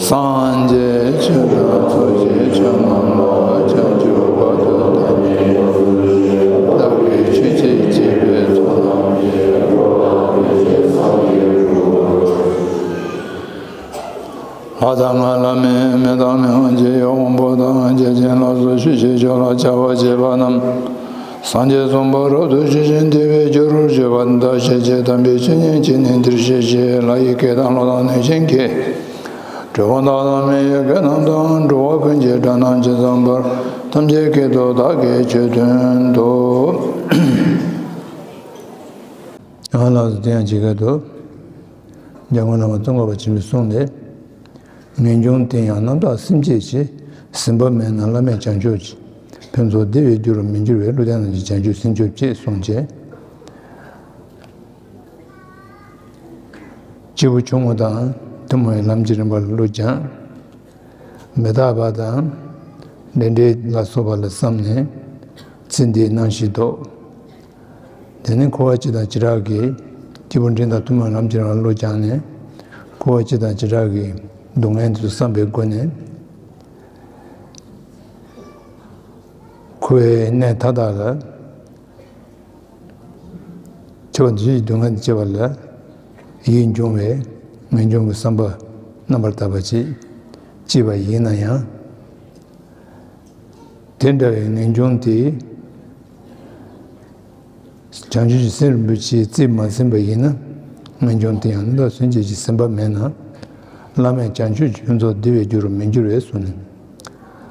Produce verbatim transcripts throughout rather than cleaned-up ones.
སངས་རྒྱས་ཆོས་དང་ཚོགས་ཀྱི་མཆོག་རྣམས་ལ། བྱང་ཆུབ་བར་དུ་བདག་ཉིད་ཡོངས་སུ་བདག་གིས་ཆོས་ཀྱི་སྤྱད་པའི་ཚོགས་རྣམས་ཀྱིས། ལྷ་དང་ལྷ་མིན་མི་དང་མི་དབང་རྒྱལ་བའི་དབང་པོ་དང་། རྒྱལ་ཆེན་ལ་སོགས་ཆོས་ཀྱི་མཆོག་ལ་ཕྱག་འཚལ་བ་བཅས་པ་རྣམས། སངས་རྒྱས་གསུམ་པོ་རབ་ཏུ་ཞི་ཞིང་བདེ་བར་འགྱུར་བར་བྱེད་པ་འདི་ལྟར། ཤེས་བྱའི་དམ་པའི་ཆོས་ཉིད་ཀྱིས་ནི་འདིར་གཤེགས་ཤིག། ལྷ་ཡི་སྐད་དང་ཀླུ་དང་གནོད་སྦྱིན་སྐད། གྲུལ་བུམ་དག་དང་མི་ཡི་སྐད་རྣམས་དང་། འགྲོ་བ་ཀུན་གྱི་སྒྲ་རྣམས་ཇི་ཙམ་པར། ཐམས་ཅད་སྐད་དུ་བདག་གིས་ཆོས་སྟོན་ཏོ། ཡང་ལགས་སོ། དེ་ཡང་ཇི་སྐད་དུ། འཇམ་མགོན་བླ་མ་ཙོང་ཁ་པ་ཆེན་པོའི་གསུང་ལས། ངེས་འབྱུང་དེ་ཡང་རྣམ་དག་སེམས་བསྐྱེད་ཀྱི། ཟིན་པ་མེད་ན་བླ་མེད་བྱང་ཆུབ་ཀྱི། ཕུན་ཚོགས་བདེ་བའི་རྒྱུ་རུ་མི་འགྱུར་བས། བློ་ལྡན་རྣམས་ཀྱིས་བྱང་ཆུབ་སེམས་སྐྱོབ་ཅེས་གསུངས་བྱས། སྐྱེས་བུ་ཆུང་ངུ་དང་ཐུན་མོང་བའི་ལམ་གྱི་རིམ་པ་ལ་བློ་སྦྱང་། མི་རྟག་པ་དང་འབྲེལ་འདྲིས་ལ་སོགས་པ་ལ་བསམ་ནས་ཚེ་འདིའི་སྣང་ཞིང་འདོར། དེ་ནས་འཁོར་བ་སྤྱི་དང་བྱེ་བྲག་གི། སྐྱེས་བུ་འབྲིང་དང་ཐུན་མོང་ལམ་གྱི་རང་བློ་སྦྱངས་ནས། འཁོར་བ་སྤྱི་དང་བྱེ་བྲག་གི་སྡུག་བསྔལ་དུ་བསམ་པའི་སྒོ་ནས། འཁོར་བའི་གནས་མཐའ་དག་ལ། འཁོར་བ་འདི་ཡི་སྡུག་བསྔལ་དུ་སྐྱེ་བ་ལ་ཡིད་འབྱུང་བའི་ངེས་འབྱུང་གི་བསམ་པ་རྣམ་པར་དག་པ་ཅིག་སྐྱེས་པ་ཡིན་ན་ཡང་། དེ་འདྲ་བའི་ངེས་འབྱུང་དེ། བྱང་ཆུབ་ཀྱི་སེམས་རིན་པོ་ཆེའི་རྩིས་མ་ཟིན་པ་ཡིན་ན། ངེས་འབྱུང་དེ་ཡང་རྣམ་དག་སེམས་བསྐྱེད་ཀྱིས་ཟིན་པ་མེད་ན། བླ་མེད་བྱང་ཆུབ་ཀྱི་ཕུན་ཚོགས་བདེ་བའི་རྒྱུ་རུ་མི་འགྱུར་བས་གསུངས་ནས།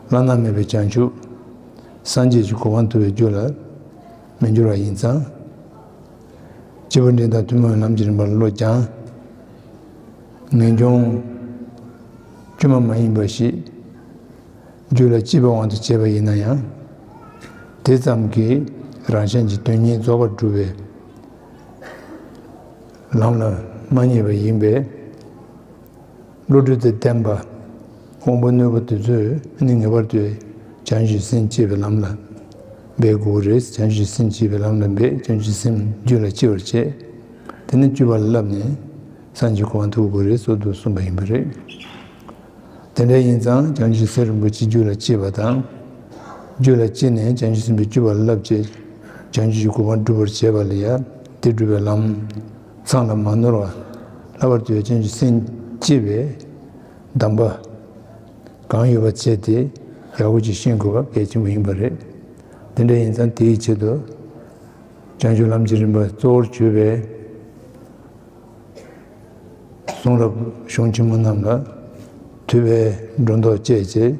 བླ་ན་མེད་པའི་བྱང་ཆུབ། སངས་རྒྱས་ཀྱི་གོ་འཕང་ཐོབ་པའི་རྒྱུ་ལ་མི་འགྱུར་བ་ཡིན་ཙང་། སྐྱེས་བུ་འབྲིང་དང་ཐུན་མོང་ལམ་གྱི་རིམ་པ་ལ་བློ་སྦྱང་། ངེས་འབྱུང་དཀྱུས་མ་མ་ཡིན་པ་ཞིག་རྒྱུད་ལ་སྐྱེས་པའི་དབང་དུ་བྱས་པ་ཡིན་ན་ཡང་། དེ་ཙམ་གྱིས་རང་གཞན་གྱི་དོན་གཉིས་རྫོགས་པར་གྲུབ་པའི་ལམ་ལ་མ་བསྙེགས་པ་ཡིན་པས། བློ་གྲོས་དང་ལྡན་པ། དབང་པོ་རྣོན་པོ་དེ་ཚོས་ནི་ངེས་པར་དུ་བྱང་ཆུབ་སེམས་བསྐྱེད་པའི་ལམ་ལ་འབད་དགོས་རེད། བྱང་ཆུབ་སེམས་བསྐྱེད་པའི་ལམ་ལ་འབད། བྱང་ཆུབ་སེམས་རྒྱུད་ལ་སྐྱེ་བར་བྱེད། དེ་ནས་སྤྱོད་པ་ལ་བསླབས་ནས་སངས་རྒྱས་གོ་འཕང་ཐོབ་དགོས་རེད་སོགས་དུ་གསུངས་པ་ཡིན་པ་རེད། དེ་འདྲ་ཡིན་ཙང་བྱང་ཆུབ་སེམས་རིན་པོ་ཆེ་རྒྱུད་ལ་སྐྱེས་པ་དང་། རྒྱུད་ལ་སྐྱེས་ནས་བྱང་ཆུབ་སེམས་དཔའི་སྤྱོད་པ་ལ་བསླབ་བྱས། བྱང་ཆུབ་ཀྱི་གོ་འཕང་སྒྲུབ་པར་བྱེད་པ་ལ་ཡང་དེ་སྒྲུབ་པའི་ལམ་ཚང་ལ་མ་ནོར་བ། ལྷག་པར་དུ་བྱང་ཆུབ་སེམས་བསྐྱེད་པའི་གདམས་པ་གང་ཡོད་པ་བྱས་ཏེ་ཡག་པོ་ཅིག་ཤེས་དགོས་པ་གལ་ཆེན་པོ་ཡིན་པ་རེད། དེ་འདྲ་ཡིན་ཙང་དེའི་ཆེད་དུ་བྱང་ཆུབ་ལམ་གྱི་རིམ་པ་གཙོ་བོར་གྱུར་པའི་གསུང་རབ་གཞུང་ཆེན་མོ་རྣམས་ལ་ཐོས་པའི་སྒྲོ་འདོགས་བཅད་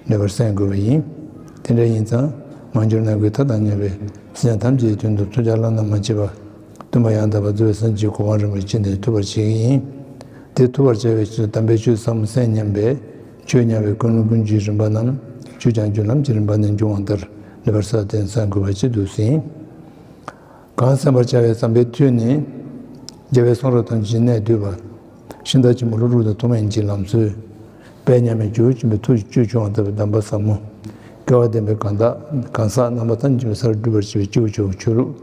བྱས་འགྲེལ་པར་གསན་དགོས་པ་ཡིན། དེ་འདྲ་ཡིན་ཙང་མ་གྱུར་ནམ་མཁའི་མཐའ་དང་མཉམ་པའི་སེམས་ཅན་ཐམས་ཅད་ཀྱི་དོན་དུ་ཐུགས་ཀྱང་བླ་ན་མ་མཆིས་པ། སྟོན་པ་ཡང་དག་པར་རྫོགས་པའི་སངས་རྒྱས་ཀྱི་གོ་འཕང་རིན་པོ་ཆེ་དེ་ཐོབ་པར་བྱེད་ཀྱི་ཡིན། དེ་ཐོབ་པར་བྱ་བའི་ཕྱིར་དམ་པའི་ཆོས་ཟབ་མོ་གསན་སྙམ་པའི་ཆོས་ཉན་པའི་ཀུན་སློང་ཀུན་སྤྱོད་རིམ་པ་རྣམས་ཆོས་བྱང་ཆུབ་ལམ་གྱི་རིམ་པ་ནས་འབྱུང་བ་ལྟར་ལེགས་པར་གསལ་བར་གསན་དགོས་པ་ཅིག་འདུག་ཟིན། གང་གསན་པར་བྱ་བའི་ཟམ་པའི་མཐུ་ནི། རྒྱལ་བའི་གསུང་རབ་ཐམས་ཅད་གནད་བསྡུས་པ། ཤིང་རྟ་ཆེན་པོ་ཀླུ་སྒྲུབ་དང་ཐུགས་སྨོན་གྱི་ལམ་སྲོལ། དཔལ་མཉམ་མེད་རྒྱལ་བ་ཆེན་པོའི་ཐུགས་ཀྱི་བཅུད་ཀྱང་དག་པའི་གདམས་པ་ཟབ་མོ། སྐལ་བ་ལྡན་པའི་གང་དག་གང་ཟག་རྣམ་པ་ཐམས་ཅད་ཀྱི་སར་སྒྲུབ་པར་བྱེད་པའི་སྐྱེས་བུ་མཆོག་གི་ཆོས་ལུགས།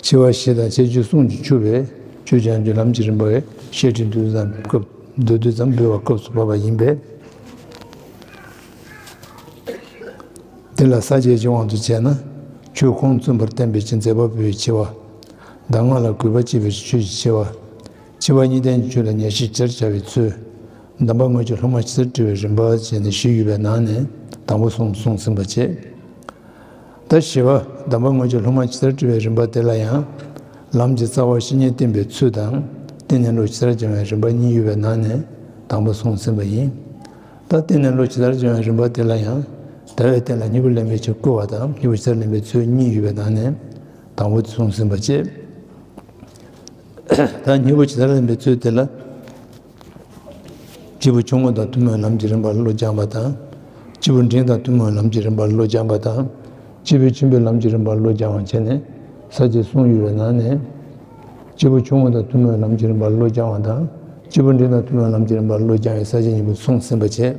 ཆེ་བ་བཞི་དང་ཁྱད་ཆོས་གསུམ་གྱིས་ཕྱུག་པའི་ཆོས་བྱང་ཆུབ་ལམ་གྱི་རིམ་པ་བའི་བཤད་ཁྲིད་མདོར་བསྡུས་ཙམ་སྐབས་མདོར་བསྡུས་ཙམ་འབུལ་བ་སྐབས་སུ་བབས་པ་ཡིན་པས། དེ་ལ་ས་བཅད་ཀྱི་དབང་དུ་བྱས་ན། ཆོས་ཁུངས་མཚོན་པར་བསྟན་པའི་ཕྱིར་མཛད་པ་པོའི་ཆེ་བ། གདམས་ངག་ལ་གུས་པ་བསྐྱེད་པའི་ཕྱིར་ཆོས་ཀྱི་ཆེ་བ། ཕྱི་པ་གཉིས་ལྡན་གྱི་ཆོས་ལ་ཉེར་ཞི་ཅེས་བྱ་བའི་ཚུལ། གདམས་པ་དངོས་ཀྱི་སློབ་མ་ཇི་ལྟར་བཀྲི་བའི་རིམ་པ་བྱས་ནས་བཞི་ཡོད་པའི་ནང་ནས་དང་པོ་གསུམ་གསུངས་ཟིན་པ་བྱས། ད་བཞི་པ་གདམས་པ་དངོས་ཀྱི་སློབ་མ་ཇི་ལྟར་བཀྲི་བའི་རིམ་པ་དེ་ལ་ཡང་། ལམ་གྱི་རྩ་བ་བཤེས་གཉེན་བསྟེན་པའི་ཚུལ་དང་། བསྟེན་ནས་བློ་ཇི་ལྟར་སྦྱང་བའི་རིམ་པ་གཉིས་ཡོད་པའི་ནང་ནས་དང་པོ་གསུངས་ཟིན་པ་ཡིན། ད་བསྟེན་ནས་བློ་ཇི་ལྟར་སྦྱང་བའི་རིམ་པ་དེ་ལ་ཡང་། དལ་བའི་རྟེན་ལ་སྙིང་པོ་ལེན་པའི་ཕྱིར་བསྐུལ་བ་དང་སྙིང་པོ་ཇི་ལྟར་ལེན་པའི་ཚུལ་གཉིས་ཡོད་པའི་ནང་ནས་དང་པོ་གསུངས་ཟིན་པ་བཅས། ད་སྙིང་པོ་ཇི་ལྟར་ལེན་པའི་ཚུལ་དེ་ལ། སྐྱེས་བུ་ཆུང་ངུ་དང་ཐུན་མོང་ལམ་གྱི་རིམ་པར་བློ་སྦྱང་བ་དང་། སྐྱེས་བུ་འབྲིང་དང་ཐུན་མོང་ལམ་གྱི་རིམ་པར་བློ་སྦྱང་བ་དང་། སྐྱེས་བུ་ཆེན་པོའི་ལམ་གྱི་རིམ་པར་བློ་སྦྱང་བ་བྱས་ནས་ས་བཅད་གསུམ་ཡོད་པའི་ནང་ནས། སྐྱེས་བུ་ཆུང་ངུ་དང་ཐུན་མོང་ལམ་གྱི་རིམ་པར་བློ་སྦྱང་བ་དང་། སྐྱེས་བུ་འབྲིང་དང་ཐུན་མོང་ལམ་གྱི་རིམ་པར་བློ་སྦྱང་བའི་ས་བཅད་གཉིས་པོ་གསུངས་ཟིན་པ་བྱས།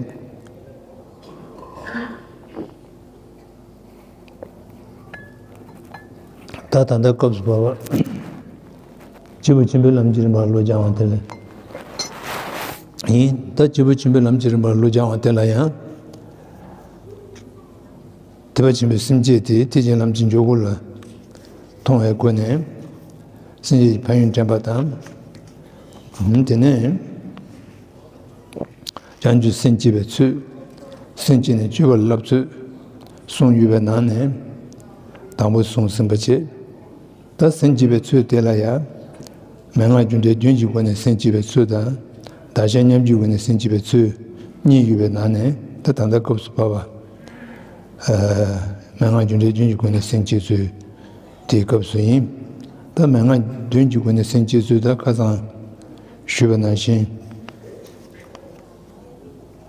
ད་ད་ལྟ་སྐབས་སུ་བབ་པ། སྐྱེས་བུ་ཆེན་པོའི་ལམ་གྱི་རིམ་པར་བློ་སྦྱང་བ་དེ་ལས། ཡིན། ད་སྐྱེས་བུ་ཆེན་པོའི་ལམ་གྱི་རིམ་པར་བློ་སྦྱང་བ་དེ་ལ་ཡང་། ཐེག་པ་ཆེན་པོའི་སེམས་བསྐྱེད་དེ་ཐེག་ཆེན་ལམ་གྱི་འཇུག་སྒོ་ལ་མཐོང་བའི་སྒོ་ནས་སེམས་བསྐྱེད་ཀྱི་ཕན་ཡོན་དྲན་པ་དང་། དེ་ནས་བྱང་ཆུབ་སེམས་བསྐྱེད་པའི་ཚུལ། སེམས་བསྐྱེད་ནས་སྤྱོད་པ་ལ་བསླབ་ཚུལ་གསུངས་ཡོད་པའི་ནང་ནས། དང་པོ་གསུངས་ཟིན་པ་བྱས། ད་སེམས་བསྐྱེད་པའི་ཚུལ་དེ་ལ་ཡང་། མན་ངག་རྒྱུ་འབྲས་བདུན་གྱི་སྒོ་ནས་སེམས་བསྐྱེད་པའི་ཚུལ་དང་། བདག་གཞན་མཉམ་བརྗེའི་སྒོ་ནས་སེམས་བསྐྱེད་པའི་ཚུལ་གཉིས་ཡོད་པའི་ནང་ནས། ད་ད་ལྟ་སྐབས་སུ་བབ་པ། ཨ། མན་ངག་རྒྱུ་འབྲས་བདུན་གྱི་སྒོ་ནས་སེམས་བསྐྱེད་ཚུལ་དེའི་སྐབས་སུ་ཡིན། ད་མན་ངག་བདུན་གྱི་སྒོ་ནས་སེམས་བསྐྱེད་ཚུལ་ད་ཁ་སང་ཞུས་པ་ནང་བཞིན།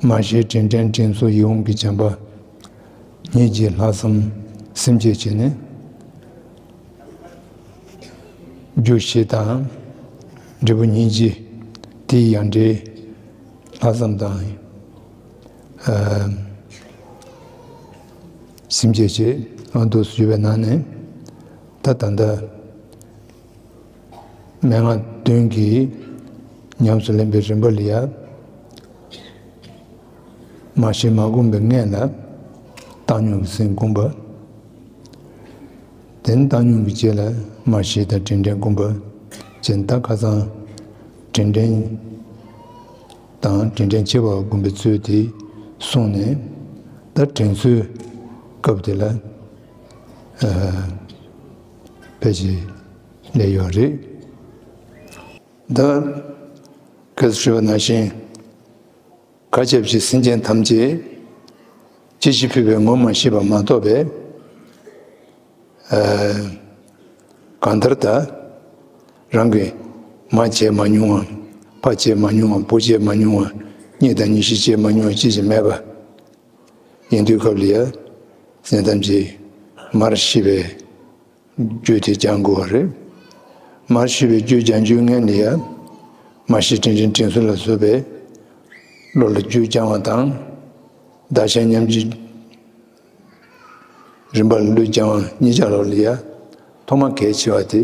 མར་ཤེས་དྲིན་དྲན་དྲིན་གཟོ་ཡིད་འོང་གི་བྱམས་པ། སྙིང་རྗེ་ལྷག་བསམ་སེམས་བསྐྱེད་བྱས་ནས། རྒྱུ་ཞེ་སྡང་། འབྲས་བུ་སྙིང་རྗེ། དེའི་ཡང་འབྲས་ལྷག་བསམ་དང་། ཨ། སེམས་བསྐྱེད་བྱས། ཨ། འདུག་ཞུས་པའི་ནང་ནས། ད་ད་ལྟ་མན་ངག་བདུན་གྱིས་ཉམས་སུ་ལེན་པའི་རིམ་པ་ལ་ཡ། མར་ཤེས་མ་བསྒོམས་པའི་སྔོན་ལ་བཏང་སྙོམས་ཀྱི་སེམས་བསྒོམ་པ། དེ་ནས་བཏང་སྙོམས་ཀྱི་རྗེས་ལ་མར་ཤེས་དང་དྲིན་དྲན་བསྒོམ་པ་བྱས། ད་ཁ་སང་དྲིན་དྲན་དང་དྲིན་དྲན་ཆེ་བ་བསྒོམ་པའི་ཚུལ་དེ་གསུངས་ནས། ད་དྲིན་གཟོའི་སྐབས་དེ་ལ། ཨ། ཕལ་ཆེར་སླེབས་ཡོད་རེད། ད་སྐབས་སུ་ཞུས་པ་ནང་བཞིན། མཁའ་ཁྱབ་ཀྱི་སེམས་ཅན་ཐམས་ཅད་ཅི་ཞིག་ཕུལ་བའི་ངོ་མ་ཤེས་པ་མ་གཏོགས་པའི། ཨ། གང་ལྟར་ད་རང་གི་མ་བྱས་མ་མྱོང་བ། ཕ་བྱས་མ་མྱོང་བ། བུ་བྱས་མ་མྱོང་བ། གཉིས་དང་གཉིས་བརྒྱུད་བྱས་མ་མྱོང་བ་ཅི་ཞིག་མེད་པ་ཡིན་དུས་སྐབས་ལ་ཡ། སེམས་ཐམས་ཅད་མར་ཤེས་པའི་རྒྱུ་དེ་སྦྱང་དགོས་པ་རེད། མར་ཤེས་པའི་རྒྱུ་སྦྱང་རྒྱུའི་སྔོན་ལ་ཡ། མར་ཤེས་དྲིན་དྲན་དྲིན་གཟོ་ལ་སོགས་པའི་བློ་ལ་རྒྱུ་སྦྱང་བ་དང་། བདག་གཞན་མཉམ་བརྗེའི་རིམ་པར་བློ་སྦྱང་བ་གཉིས་ཆ་ལ་ཡ། ཐོག་མ་གལ་ཆེ་བ་དེ་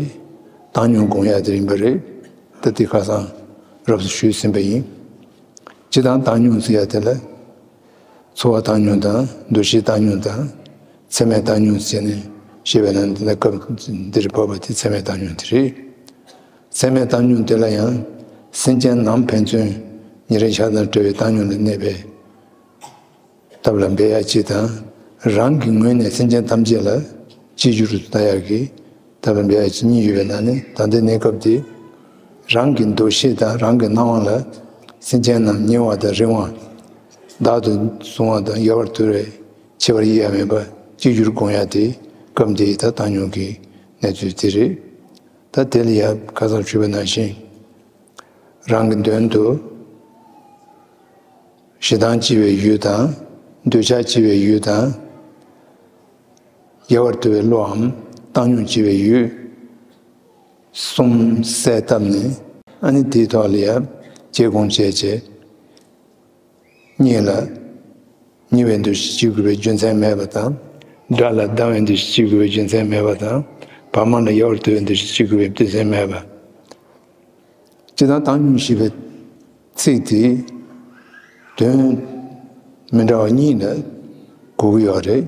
བཏང་སྙོམས་སྒོམ་ཡ་དེ་ཡིན་པ་རེད། ད་དེ་ཁ་སང་རབ་ཏུ་ཞུས་ཟིན་པ་ཡིན། སྤྱིར་བཏང་བཏང་སྙོམས་ཟེར་ཡ་དེ་ལ། ཚོར་བ་བཏང་སྙོམས་དང་། འདུ་ཤེས་བཏང་སྙོམས་དང་། ཚད་མས་བཏང་སྙོམས་ཟེར་ནས་བཤད་པ་ན། འདི་ལ་སྐབས་འདིར་བབས་པ་དེ་ཚད་མས་བཏང་སྙོམས་དེ་རེད། ཚད་མས་བཏང་སྙོམས་དེ་ལ་ཡང་། སེམས་ཅན་རྣམས་ཕན་ཚུན་ཉེ་རིང་ཆགས་སྡང་བྲལ་བའི་བཏང་སྙོམས་ལ་གནས་པའི་ཐབས་ལ་འབད་ཡ་གཅིག་དང་། རང་གི་ངོས་ནས་སེམས་ཅན་ཐམས་ཅད་ལ་གཅིག་གྱུར་དུ་ལྟ་ཡག་གི་ཐབས་ལ་འབད་ཡ་གཅིག་གཉིས་ཡོད་པའི་ནང་ནས། ད་ལྟའི་གནས་སྐབས་འདི་རང་གི་འདུ་ཤེས་དང་རང་གི་སྣང་བ་ལ་སེམས་ཅན་རྣམས་ཉེ་བ་དང་རིང་བ། བདག་ཏུ་བཟུང་བ་དང་ཡལ་བར་དོར་བའི་ཁྱད་པར་དབྱེ་ཡ་མེད་པར་གཅིག་གྱུར་སྒོམ་ཡ་དེ་སྐབས་འདིའི་ད་བཏང་སྙོམས་ཀྱི་གནས་ཚུལ་དེ་རེད། ད་དེ་ལ་ཡང་ཁ་སང་ཞུས་པ་ནང་བཞིན། རང་གི་དོན་དུ་ཞེ་སྡང་ཆེ་བའི་ཡུལ་དང་། འདོད་ཆགས་ཆེ་བའི་ཡུལ་དང་། ཡལ་བར་དོར་བའི་བློའམ་བཏང་སྙོམས་ཆེ་བའི་ཡུལ་གསུམ་གསལ་བཏབ་ནས། ཨ་ནི་དེའི་ཐོག་ལ་ཡང་དཔྱད་སྒོམ་བྱས་བྱས། གཉིས་ལ་ཉེ་བའི་འདུ་ཤེས་བྱེད་དགོས་པའི་རྒྱུ་མཚན་མེད་པ་དང་། དགྲ་ལ་སྡང་བའི་འདུ་ཤེས་བྱེད་དགོས་པའི་རྒྱུ་མཚན་མེད་པ་དང་། བར་མ་ལ་ཡལ་བར་དོར་བའི་འདུ་ཤེས་བྱེད་དགོས་པའི་རྒྱུ་མཚན་མེད་པ། སྤྱིར་བཏང་བཏང་སྙོམས་ཞེས་པའི་ཚིག་དེ་དོན་མི་འདྲ་བ་གཉིས་ལ་གོ་གི་ཡོད་རེད།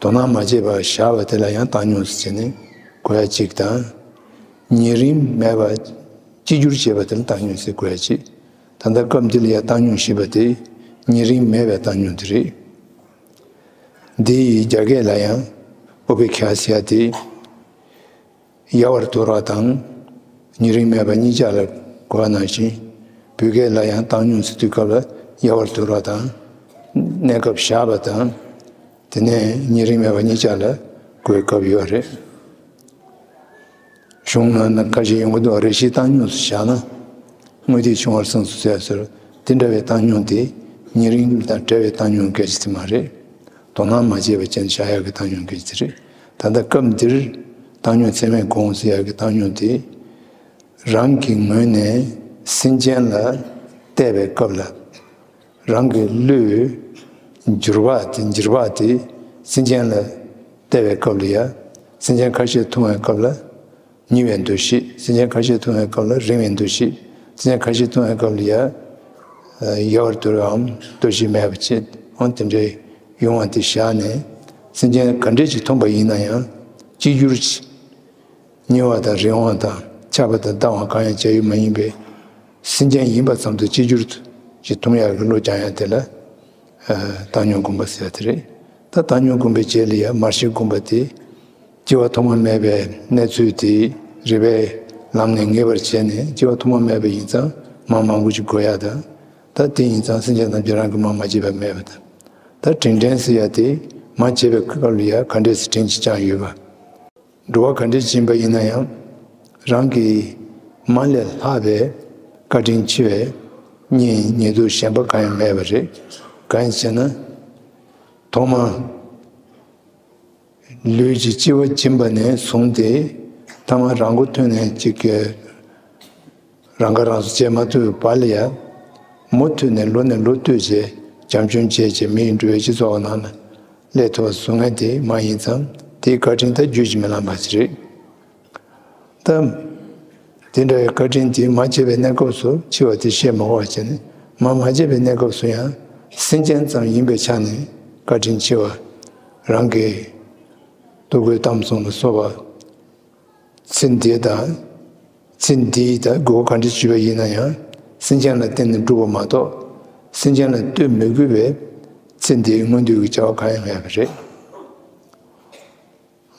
དོ་སྣང་མ་བྱས་པར་བཞག་པ་དེ་ལ་ཡང་བཏང་སྙོམས་ཟེར་ནས་གོ་ཡ་གཅིག་དང་། ཉེ་རིང་མེད་པར་གཅིག་གྱུར་བྱས་པ་དེ་ལ་བཏང་སྙོམས་ཟེར་གོ་ཡ་གཅིག་ད་ལྟ་སྐབས་འདི་ལ་ཡང་བཏང་སྙོམས་ཞེས་པ་དེ་ཉེ་རིང་མེད་པའི་བཏང་སྙོམས་དེ་རེད། འདི་ཡི་རྒྱ་སྐད་ལ་ཡང་ཨུ་པེ་ཁྱ་ཟེར་ཡ་དེ། ཡལ་བར་དོར་བ་དང་ཉེ་རིང་མེད་པ་གཉིས་ཆ་ལ་གོ་བ་ནང་བཞིན། བོད་སྐད་ལ་ཡང་བཏང་སྙོམས་ཟེར་དུས་སྐབས་ལ་ཡལ་བར་དོར་བ་དང་། གནས་སྐབས་བཞག་པ་དང་། དེ་ནས་ཉེ་རིང་མེད་པ་གཉིས་ཆ་ལ་གོ་བའི་སྐབས་ཡོད་རེད། གཞུང་ནང་ན་ཁ་ཤས་ཡོང་གི་འདུག་རེ་ཞིག་བཏང་སྙོམས་སུ་བཞག་ན། དངོས་ཐིག་ཆུང་བར་གསུངས་སུ་གསལ་ཟེར། དེ་འདྲ་བའི་བཏང་སྙོམས་དེ་ཉེ་རིང་དང་བྲལ་བའི་བཏང་སྙོམས་སྐད་ཆ་དེ་མ་རེད། དོ་སྣང་མ་བྱས་པ་ཅན་བཞག་ཡག་གི་བཏང་སྙོམས་སྐད་ཆ་དེ་རེད། ད་ལྟ་སྐབས་འདིར་བཏང་སྙོམས་ཚད་མས་བསྒོམ་ཟེར་ཡག་གི་བཏང་སྙོམས་དེ། རང་གི་ངོས་ནས་སེམས་ཅན་ལ་བལྟས་པའི་སྐབས་ལ། རང་གི་བློའི་འགྱུར་བ་དེ། འགྱུར་བ་དེ་སེམས་ཅན་ལ་བལྟས་པའི་སྐབས་ལ་ཡ། སེམས་ཅན་ཁ་ཤས་མཐོང་བའི་སྐབས་ལ་ཉེ་བའི་འདུ་ཤེས། སེམས་ཅན་ཁ་ཤས་མཐོང་བའི་སྐབས་ལ་རིང་བའི་འདུ་ཤེས། སེམས་ཅན་ཁ་ཤས་མཐོང་བའི་སྐབས་ལ་ཡ། ཡལ་བར་དོར་བའམ་འདུ་ཤེས་མེད་པ་བྱེད། འོ་དེ་འདྲའི་ཡོང་བ་དེ་བཞག་ནས། སེམས་ཅན་ག་འདྲས་ཅིག་མཐོང་པ་ཡིན་ན་ཡང་གཅིག་གྱུར་གྱིས་མྱོས་པ་དང་རེག་པ་དང་ཆགས་པ་དང་སྡང་བ་གང་ཡང་བྱ་ཡུལ་མ་ཡིན་པའི་སེམས་ཅན་ཡིན་པ་ཙམ་དུ་གཅིག་གྱུར་གྱིས་མཐོང་ཡག་གི་བློ་སྦྱང་ཡག་དེ་ལ་བཏང་སྙོམས་སྒོམ་པ་ཟེར་ཡག་དེ་རེད། ད་བཏང་སྙོམས་སྒོམ་པའི་རྗེས་ལ་ཡ་མར་ཤེས་སྒོམ་པ་དེ། སྐྱེ་བ་ཐོག་མ་མེད་པའི་གནས་ཚུལ་དེ་རིགས་པའི་ལམ་ནས་ངེས་པར་བྱས་ནས། སྐྱེ་བ་ཐོག་མ་མེད་པ་ཡིན་ཙང་མར་མང་པོ་ཅིག་གོ་ཡག་དང་། ད་དེ་ཡིན་ཙང་སེམས་ཅན་ཐམས་ཅད་རང་གིས་མར་མ་བརྗེད་པ་མེད་པ་དང་། ད་དྲིན་དྲན་ཟེར་ཡག་དེ་མར་བརྗེད་པའི་སྐབས་ལ་ཡ་ག་འདྲས་སེ་དྲིན་ཅིག་བསྐྱངས་ཡོད་པ། འགྲོ་བ་ག་འདྲས་ཅིག་ཡིན་པ་ཡིན་ན་ཡང་རང་གིས་མར་ལས་ལྷག་པའི་བཀའ་དྲིན་ཆེ་བའི་ཉེ་ཉེ་དུ་གཞན་པ་གང་ཡང་མེད་པ་རེད། གང་ཡིན་ཟེར་ན། ཐོག་མ་ལུས་ཀྱི་སྐྱེ་བ་འབྱིན་པ་ནས་བཟུང་སྟེ། ཐ་མ་རང་མགོ་ཐོན་ནས་ཅིག་གི་རང་ཁ་རང་གསོ་བྱེད་མ་ཐུབ་པའི་བར་ལ་ཡ། མུ་མཐུད་ནས་ལོ་ནས་ལོ་བསྟུད་བྱས་བྱམས་སྐྱོང་བྱས་བྱས་མི་ཡི་འགྲོ་བའི་སྤྱི་ཚོགས་ནང་ལ་སླེབས་ཐུབ་པ་བཟོ་མཁན་དེ་མ་ཡིན་ཙང་། དེའི་བཀའ་དྲིན་ད་བརྗོད་ཀྱིས་མི་ལངས་པ་ཞིག་རེད། ད་དེ་འདྲ་བའི་བཀའ་དྲིན་དེ་མ་བརྗེད་པའི་གནས་སྐབས་སུ་འཆི་བ་དེ་ཤེས་མ་དགོས་པ་བྱས་ནས། མ་མ་བརྗེད་པའི་གནས་སྐབས་སུ་ཡང་སེམས་ཅན་ཙམ་ཡིན་པའི་ཆ་ནས་བཀའ་དྲིན་ཆེ་བ། རང་གི་ཐུགས་བསྐུལ་གཏམ་གསུམ་ལ་སོགས་པ། ཚེ་འདི་དང་། ཚེ་འདིའི་ད་དགོས་པ་ག་འདྲ་ཞིག་ཡོད་པ་ཡིན་ན་ཡང་སེམས་ཅན་ལ་བརྟེན་ནས་སྒྲུབ་པ་མ་གཏོགས། སེམས་ཅན་ལ་ལྟོས་མི་དགོས་པའི་ཚེ་འདིའི་མངོན་འདོད་ཀྱི་བྱ་བ་གང་ཡང་མེད་པ་རེད།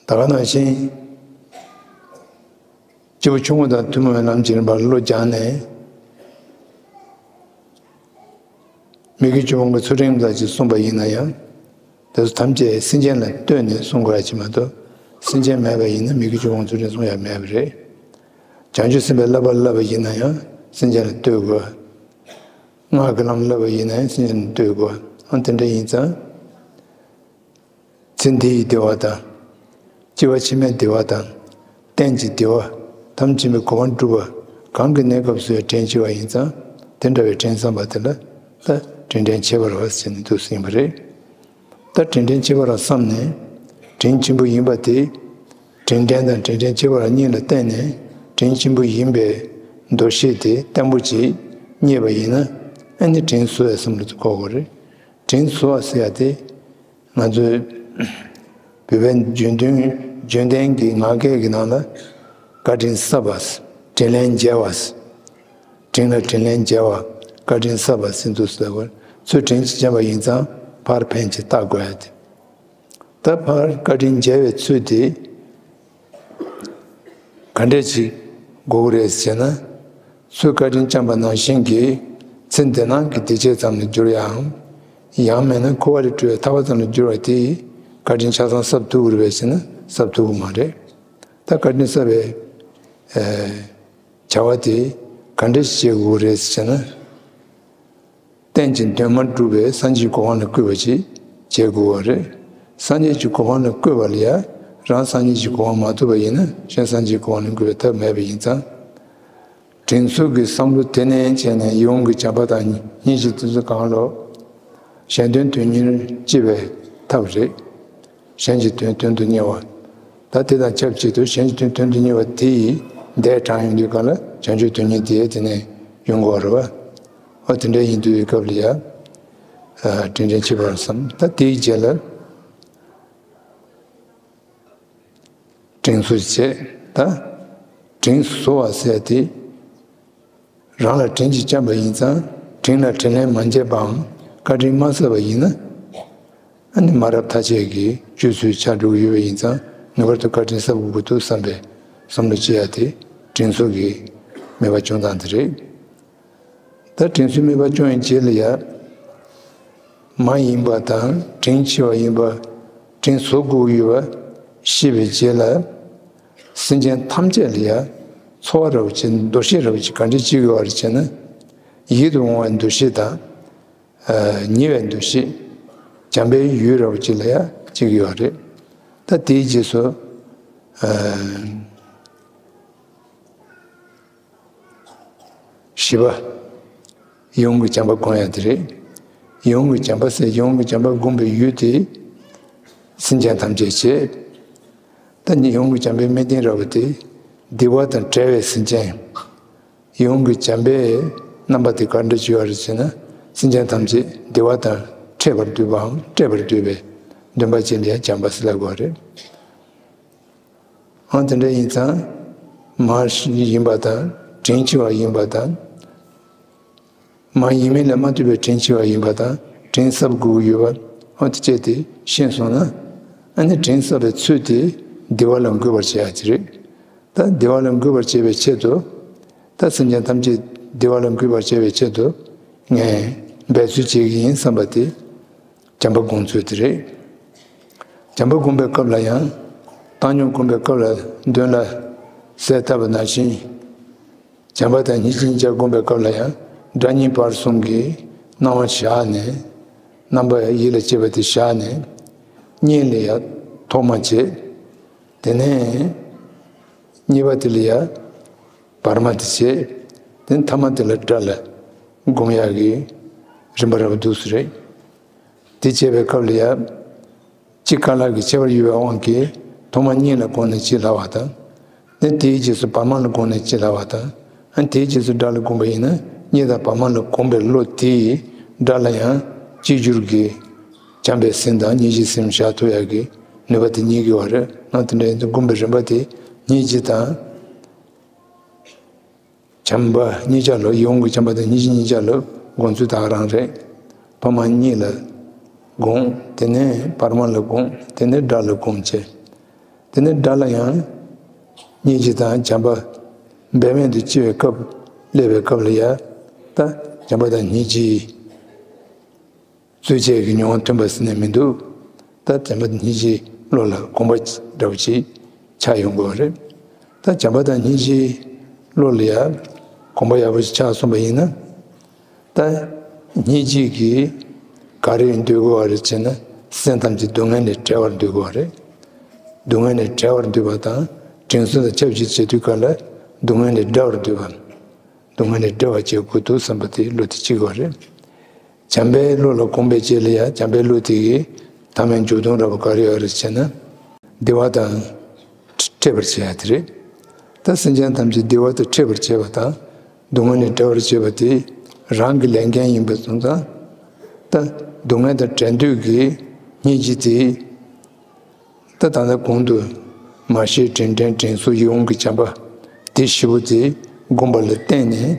ད་ག་ནང་བཞིན་སྐྱེས་བུ་ཆུང་ངུ་དང་ཐུན་མོང་བའི་ལམ་གྱི་རིམ་པར་བློ་སྦྱངས་ནས། མི་དགེ་བཅུ་སྤོང་གི་ཚུལ་ཁྲིམས་དག་ཅིག་བསྲུངས་པ་ཡིན་ན་ཡང་། དེ་ཚོ་ཐམས་ཅད་སེམས་ཅན་ལ་ལྟོས་ནས་བསྲུང་དགོས་ཡ་ཅིག་མ་གཏོགས། སེམས་ཅན་མེད་པ་ཡིན་ན་མི་དགེ་བཅུ་སྤོང་ཚུལ་ཁྲིམས་བསྲུང་ཡ་མེད་པ་རེད། བྱང་ཆུབ་སེམས་དཔའི་བསླབ་པ་བསླབ་པ་ཡིན་ན་ཡང་སེམས་ཅན་ལ་ལྟོས་དགོས། སྔགས་ཀྱི་ལམ་བསླབ་པ་ཡིན་ན་ཡང་སེམས་ཅན་ལ་ལྟོས་དགོས། ཨ། དེ་འདྲ་ཡིན་ཙང་། ཚེ་འདི་ཡི་བདེ་བ་དང་། སྐྱེ་བ་ཕྱི་མའི་བདེ་བ་དང་། གཏན་གྱི་བདེ་བ། ཐམས་ཅད་པའི་གོ་འཕང་སྒྲུབ་པ་གང་གི་གནས་སྐབས་སུ་ཡང་དྲིན་ཆེ་བ་ཡིན་ཙང་། དེ་འདྲ་བའི་དྲིན་བསམ་པ་དེ་ལ་ད་དྲིན་དྲན་ཁྱད་པར་བ་ཟེར་ནས་འདུག་ཟིན་པ་རེད། ད་དྲིན་དྲན་ཁྱད་པར་བ་བསམ་ནས། དྲིན་ཆེན་པོ་ཡིན་པ་དེ། དྲིན་དྲན་དང་དྲིན་དྲན་ཁྱད་པར་བ་གཉིས་ལ་བརྟེན་ནས་དྲིན་ཆེན་པོ་ཡིན་པའི་འདུ་ཤེས་དེ་བརྟན་པོ་ཅིག་རྙེད་པ་ཡིན་ན། ཨ་ནི་དྲིན་གཟོ་བའི་བསམ་བློ་དེ་འཁོར་དགོས་རེད། དྲིན་གཟོ་བ་ཟེར་ཡ་དེ། ང་ཚོའི་བོད་པའི་བརྗོད་དོན། བརྗོད་དོན་གྱི་ངག་སྐད་ཀྱི་ནང་ལ། བཀའ་དྲིན་གསབ་པ། དྲིན་ལན་འཇལ་བ། དྲིན་ལ་དྲིན་ལན་འཇལ་བ། བཀའ་དྲིན་གསབ་པ་ཟེར་འདུག་ཟེར་བ། ཚུར་དྲིན་ཅིག་བསྐྱངས་པ་ཡིན་ཙང་ཕར་ཕན་ཅིག་བཏགས་དགོས་ཡ་དེ། ད་ཕར་བཀའ་དྲིན་འཇལ་བའི་ཚུལ་དེ་ག་འདྲས་ཅིག་དགོས་ཀྱི་རེད་ཟེར་ན། ཚུར་བཀའ་དྲིན་བསྐྱངས་པ་ནང་བཞིན་གྱི་ཚེ་འདི་སྣང་གི་བདེ་སྐྱིད་ཙམ་ལ་འགྱུར་ཡའམ། ཡང་མིན་ན་འཁོར་བ་ལས་གྲོལ་བའི་ཐར་པ་ཙམ་ལ་འགྱུར་བ་དེ་བཀའ་དྲིན་ཆ་ཚང་གསབ་ཐུབ་ཀྱི་རེད་པས་ཟེར་ན་གསབ་ཐུབ་ཀྱི་མ་རེད། ད་བཀའ་དྲིན་གསབ་པའི་ཨེ་བྱ་བ་དེ་ག་འདྲས་བྱེད་དགོས་རེད་ཟེར་ན། རྟེན་ཅིང་ལྡན་མ་གྲུབ་པའི་སངས་རྒྱས་ཀྱི་གོ་འཕང་ལ་བཀོད་པ་ཅིག་བྱེད་དགོས་པ་རེད། སངས་རྒྱས་ཀྱི་གོ་འཕང་ལ་བཀོད་པ་ལ་ཡང་རང་སངས་རྒྱས་ཀྱི་གོ་འཕང་མ་ཐོབ་པ་ཡིན་ན་གཞན་སངས་རྒྱས་ཀྱི་གོ་འཕང་ལ་བཀོད་པའི་ཐབས་མེད་པ་ཡིན་ཙང་། དྲིན་གཟོ་གི་བསམ་བློ་དེ་ནས་བྱས་ནས་ཡིད་འོང་གི་བྱམས་པ་དང་སྙིང་རྗེ་དེ་ཚོ་གང་ལོ། གཞན་དོན་དོན་གཉེར་སྐྱེ་བའི་ཐབས་རེད། གཞན་གྱི་དོན་དོན་དུ་གཉེར་བ། ད་དེ་དང་ཆབས་ཅིག་ཏུ་གཞན་གྱི་དོན་དོན་དུ་གཉེར་བ་དེ་ཡི་འདས་དྲངས་ཡོང་དུས་སྒང་ལ་བྱང་ཆུབ་དོན་གཉེར་དེ་དེ་ནས་ཡོང་དགོས་རེད་བ། འོ་དེ་འདྲ་ཡིན་དུས་སྐབས་ལ་ཡ། ཨ། དྲིན་དྲན་ཆེ་བར་བསམ། ད་དེའི་རྗེས་ལ་དྲིན་གཟོ་བྱེད། ད་དྲིན་གཟོ་བ་ཟེར་དེ། རང་ལ་དྲིན་ཅིག་བསྐྱངས་པ་ཡིན་ཙང་དྲིན་ལ་དྲིན་ལན་མ་འཇལ་བའམ་བཀའ་དྲིན་མ་གསབ་པ་ཡིན་ན། ཨ་ནི་མ་རབས་ཐ་ཆད་ཀྱི་སྤྱོད་ཚུལ་ཆགས་འགྲོ་གི་ཡོད་པ་ཡིན་ཙང་། ངེས་པར་དུ་བཀའ་དྲིན་གསབ་དགོས་ཀྱི་འདུག་བསམ་པའི་བསམ་བློ་སྐྱེ་ཡ་དེ་དྲིན་གཟོ་གི་དམིགས་པ་སྐྱོང་སྟངས་དེ་རེད། ད་དྲིན་གཟོའི་དམིགས་པ་སྐྱོང་བའི་རྗེས་ལ་ཡ། མ་ཡིན་པ་དང་དྲིན་ཆེ་བ་ཡིན་པ། དྲིན་གཟོ་དགོས་ཀྱི་ཡོད་པ་ཤེས་པའི་རྗེས་ལ། སེམས་ཅན་ཐམས་ཅད་ལ་ཡ་ཚོར་བ་འདྲ་བོ་ཅིག་འདུ་ཤེས་འདྲ་བོ་ཅིག་ག་འདྲ་སྐྱེ་གི་ཡོད་རེད་ཅེ་ན། ཡིད་དུ་འོང་བའི་འདུ་ཤེས་དང་། ཨ། ཉེ་བའི་འདུ་ཤེས། བྱམས་པའི་ཡུལ་འདྲ་བོ་ཅིག་ལ་ཡ་སྐྱེ་གི་ཡོད་རེད། ད་དེའི་རྗེས་སུ། ཨ། བཞི་པ། ཡིད་འོང་གི་བྱམས་པ་སྒོམ་ཡ་དེ་རེད། ཡིད་འོང་གི་བྱམས་པ་ཟེར། ཡིད་འོང་གི་བྱམས་པ་སྒོམ་པའི་ཡུལ་དེ་སེམས་ཅན་ཐམས་ཅད་བྱེད། ད་ནི་ཡིད་འོང་གི་བྱམས་པའི་དམིགས་རྟེན་ར་བ་དེ་བདེ་བ་དང་བྲལ་བའི་སེམས་ཅན། ཡིད་འོང་གི་བྱམས་པའི་རྣམ་པ་དེ་ག་འདྲ་ཅིག་ཡོད་རེད་ཟེར་ན། སེམས་ཅན་ཐམས་ཅད་བདེ་བ་དང་འཕྲད་པར་འདོད་པའམ་སྤྲད་པར་འདོད་པའི་འདུན་པ་ཅན་ལ་ཡང་བྱམས་པ་ཟེར་ལབ་དགོས་རེད། འོ་དེ་འདྲ་ཡིན་ཙང་། མ་ཡིན་པ་དང་། དྲིན་ཆེ་བ་ཡིན་པ་དང་། མ་ཡིན་མིན་ལ་མ་ལྟོས་པའི་དྲིན་ཆེ་བ་ཡིན་པ་དང་། དྲིན་གསབ་དགོས་ཀྱི་ཡོད་པ། འོ་དེ་བཅས་དེ་ཤེས་སོང་ན། ཨ་ནི་དྲིན་གསབ་པའི་ཚུལ་དེ་བདེ་བ་ལ་འགོད་པར་བྱེད་ཡ་དེ་རེད། ད་བདེ་བ་ལ་འགོད་པར་བྱེད་པའི་ཆེད་དུ། ད་སེམས་ཅན་ཐམས་ཅད་བདེ་བ་ལ་འགོད་པར་བྱེད་པའི་ཆེད་དུ། ངས་འབད་རྩོལ་བྱེད་ཀྱི་ཡིན་བསམ་པ་དེ། བྱམས་པ་སྒོམ་ཚུལ་དེ་རེད། བྱམས་པ་སྒོམ་པའི་སྐབས་ལ་ཡང་། བཏང་སྙོམས་སྒོམ་པའི་སྐབས་ལ་མདུན་ལ་གསལ་བཏབ་པ་ནང་བཞིན། བྱམས་པ་དང་སྙིང་རྗེ་གཉིས་ཆ་སྒོམ་པའི་སྐབས་ལ་ཡང་། དགྲ་གཉེན་བར་གསུམ་གྱི་སྣང་བ་བཞག་ནས། རྣམ་པ་ཡིད་ལ་བྱེད་པ་དེ་བཞག་ནས། གཉིས་ལ་ཡང་ཐོག་མ་བྱེད། དེ་ནས་གཉིས་པ་དེ་ལ་ཡང་བར་མ་དེ་བྱེད། དེ་ནས་ཐ་མ་དེ་ལ་དགྲ་ལ་སྒོམ་ཡག་གི་རིམ་པ་རབ་ཏུ་སུ་རེད། དེ་བྱེད་པའི་སྐབས་ལ་ཡང་། གཅིག་ཁ་ལག་གི་ཁྱད་པར་ཡོད་པའི་དབང་གིས། ཐོག་མ་གཉིས་ལ་དགོངས་ནས་ཅི་ལབ་པ་དང་། ནི་དེའི་རྗེས་སུ་བར་མ་ལ་དགོངས་ནས་ཅི་ལབ་པ་དང་། ཨ་དེའི་རྗེས་སུ་དགྲ་ལ་དགོངས་པ་ཡིན་ན། གཉིས་དང་བར་མ་ལ་དགོངས་པའི་བློ་དེས་དགྲ་ལ་ཡང་གཅིག་གྱུར་གྱི་བྱམས་པའི་སེམས་དང་སྙིང་རྗེའི་སེམས་བཞག་ཐུབ་ཡག་གི་ནུས་པ་དེ་རྙེད་ཀྱི་ཡོད་རེད། ཨ་དེ་འདྲ་ཡིན་ཙང་སྒོམ་པའི་རིམ་པ་དེ་སྙིང་རྗེ་དང་། བྱམས་པ་གཉིས་ཆ་ལ། ཡིད་འོང་གི་བྱམས་པ་དང་སྙིང་རྗེ་གཉིས་ཆ་ལ་སྒོམ་ཚུལ་ད་ག་རང་རེད། ཐོག་མ་གཉིས་ལ་སྒོམ། དེ་ནས་བར་མ་ལ་སྒོམ། དེ་ནས་དགྲ་ལ་སྒོམ་བྱས། དེ་ནས་དགྲ་ལ་ཡང་སྙིང་རྗེ་དང་བྱམས་པ་འབད་མེད་དུ་སྐྱེ་བའི་སྐབས། སླེབས་པའི་སྐབས་ལ་ཡང་། ད་བྱམས་པ་དང་སྙིང་རྗེ། རྩོལ་བཅས་ཀྱི་མྱོང་བ་ཐོན་པ་ཟེར་ནས་མི་འདུག་ད་བྱམས་པ་དང་སྙིང་རྗེའི་བློ་ལ་གོམས་པ་འདྲ་བོ་ཅིག་ཆགས་ཡོང་དགོས་པ་རེད། ད་བྱམས་པ་དང་སྙིང་རྗེའི་བློ་ལ་ཡང་གོམས་པ་ཡག་པོ་ཞིག་ཆགས་སོང་པ་ཡིན་ན། ད་སྙིང་རྗེ་གིས་ག་རེ་འདོད་དགོས་པ་རེད་ཅེ་ན། སེམས་ཐམས་ཅད་སྡུག་བསྔལ་ལས་བྲལ་བར་འདོད་དགོས་པ་རེད། སྡུག་བསྔལ་ལས་བྲལ་བར་འདོད་པ་དང་། དྲིན་གཟོ་དང་ཆབས་ཅིག་བྱེད་དུས་སྐབས་ལ་སྡུག་བསྔལ་ལས་བྲལ་བར་འདོད་པ། སྡུག་བསྔལ་ལས་བྲལ་བ་བྱེད་དགོས་འདུག་བསམ་པ་དེ་བློ་དེ་གཅིག་པ་རེད། བྱམས་པའི་བློ་ལ་གོམས་པའི་རྗེས་ལ་ཡང་། བྱམས་པའི་བློ་དེ་གི་མཐའ་མའི་མཇུག་སྡོམ་འདྲ་པོ་ག་རེ་ཡོད་རེད་ཅེ་ན། བདེ་བ་དང་འཕྲད་པར་བྱེད་ཡ་དེ་རེད། ད་སེམས་ཅན་ཐམས་ཅད་བདེ་བ་དང་འཕྲད་པར་བྱེད་པ་དང་། སྡུག་བསྔལ་ལས་བྲལ་བར་བྱེད་པ་དེ་རང་གི་ལས་འགན་ཡིན་པ་སོང་ཙང་། ད་སྡུག་བསྔལ་དང་བྲལ་འདོད་ཀྱི་སྙིང་རྗེ་དེ། ད་ད་ལྟ་གོང་དུ། མར་ཤེས་དྲིན་དྲན་དྲིན་གཟོ་ཡིད་འོང་གི་བྱམས་པ། དེ་བཞི་པོ་དེ་སྒོམ་པ་ལ་བརྟེན་ནས།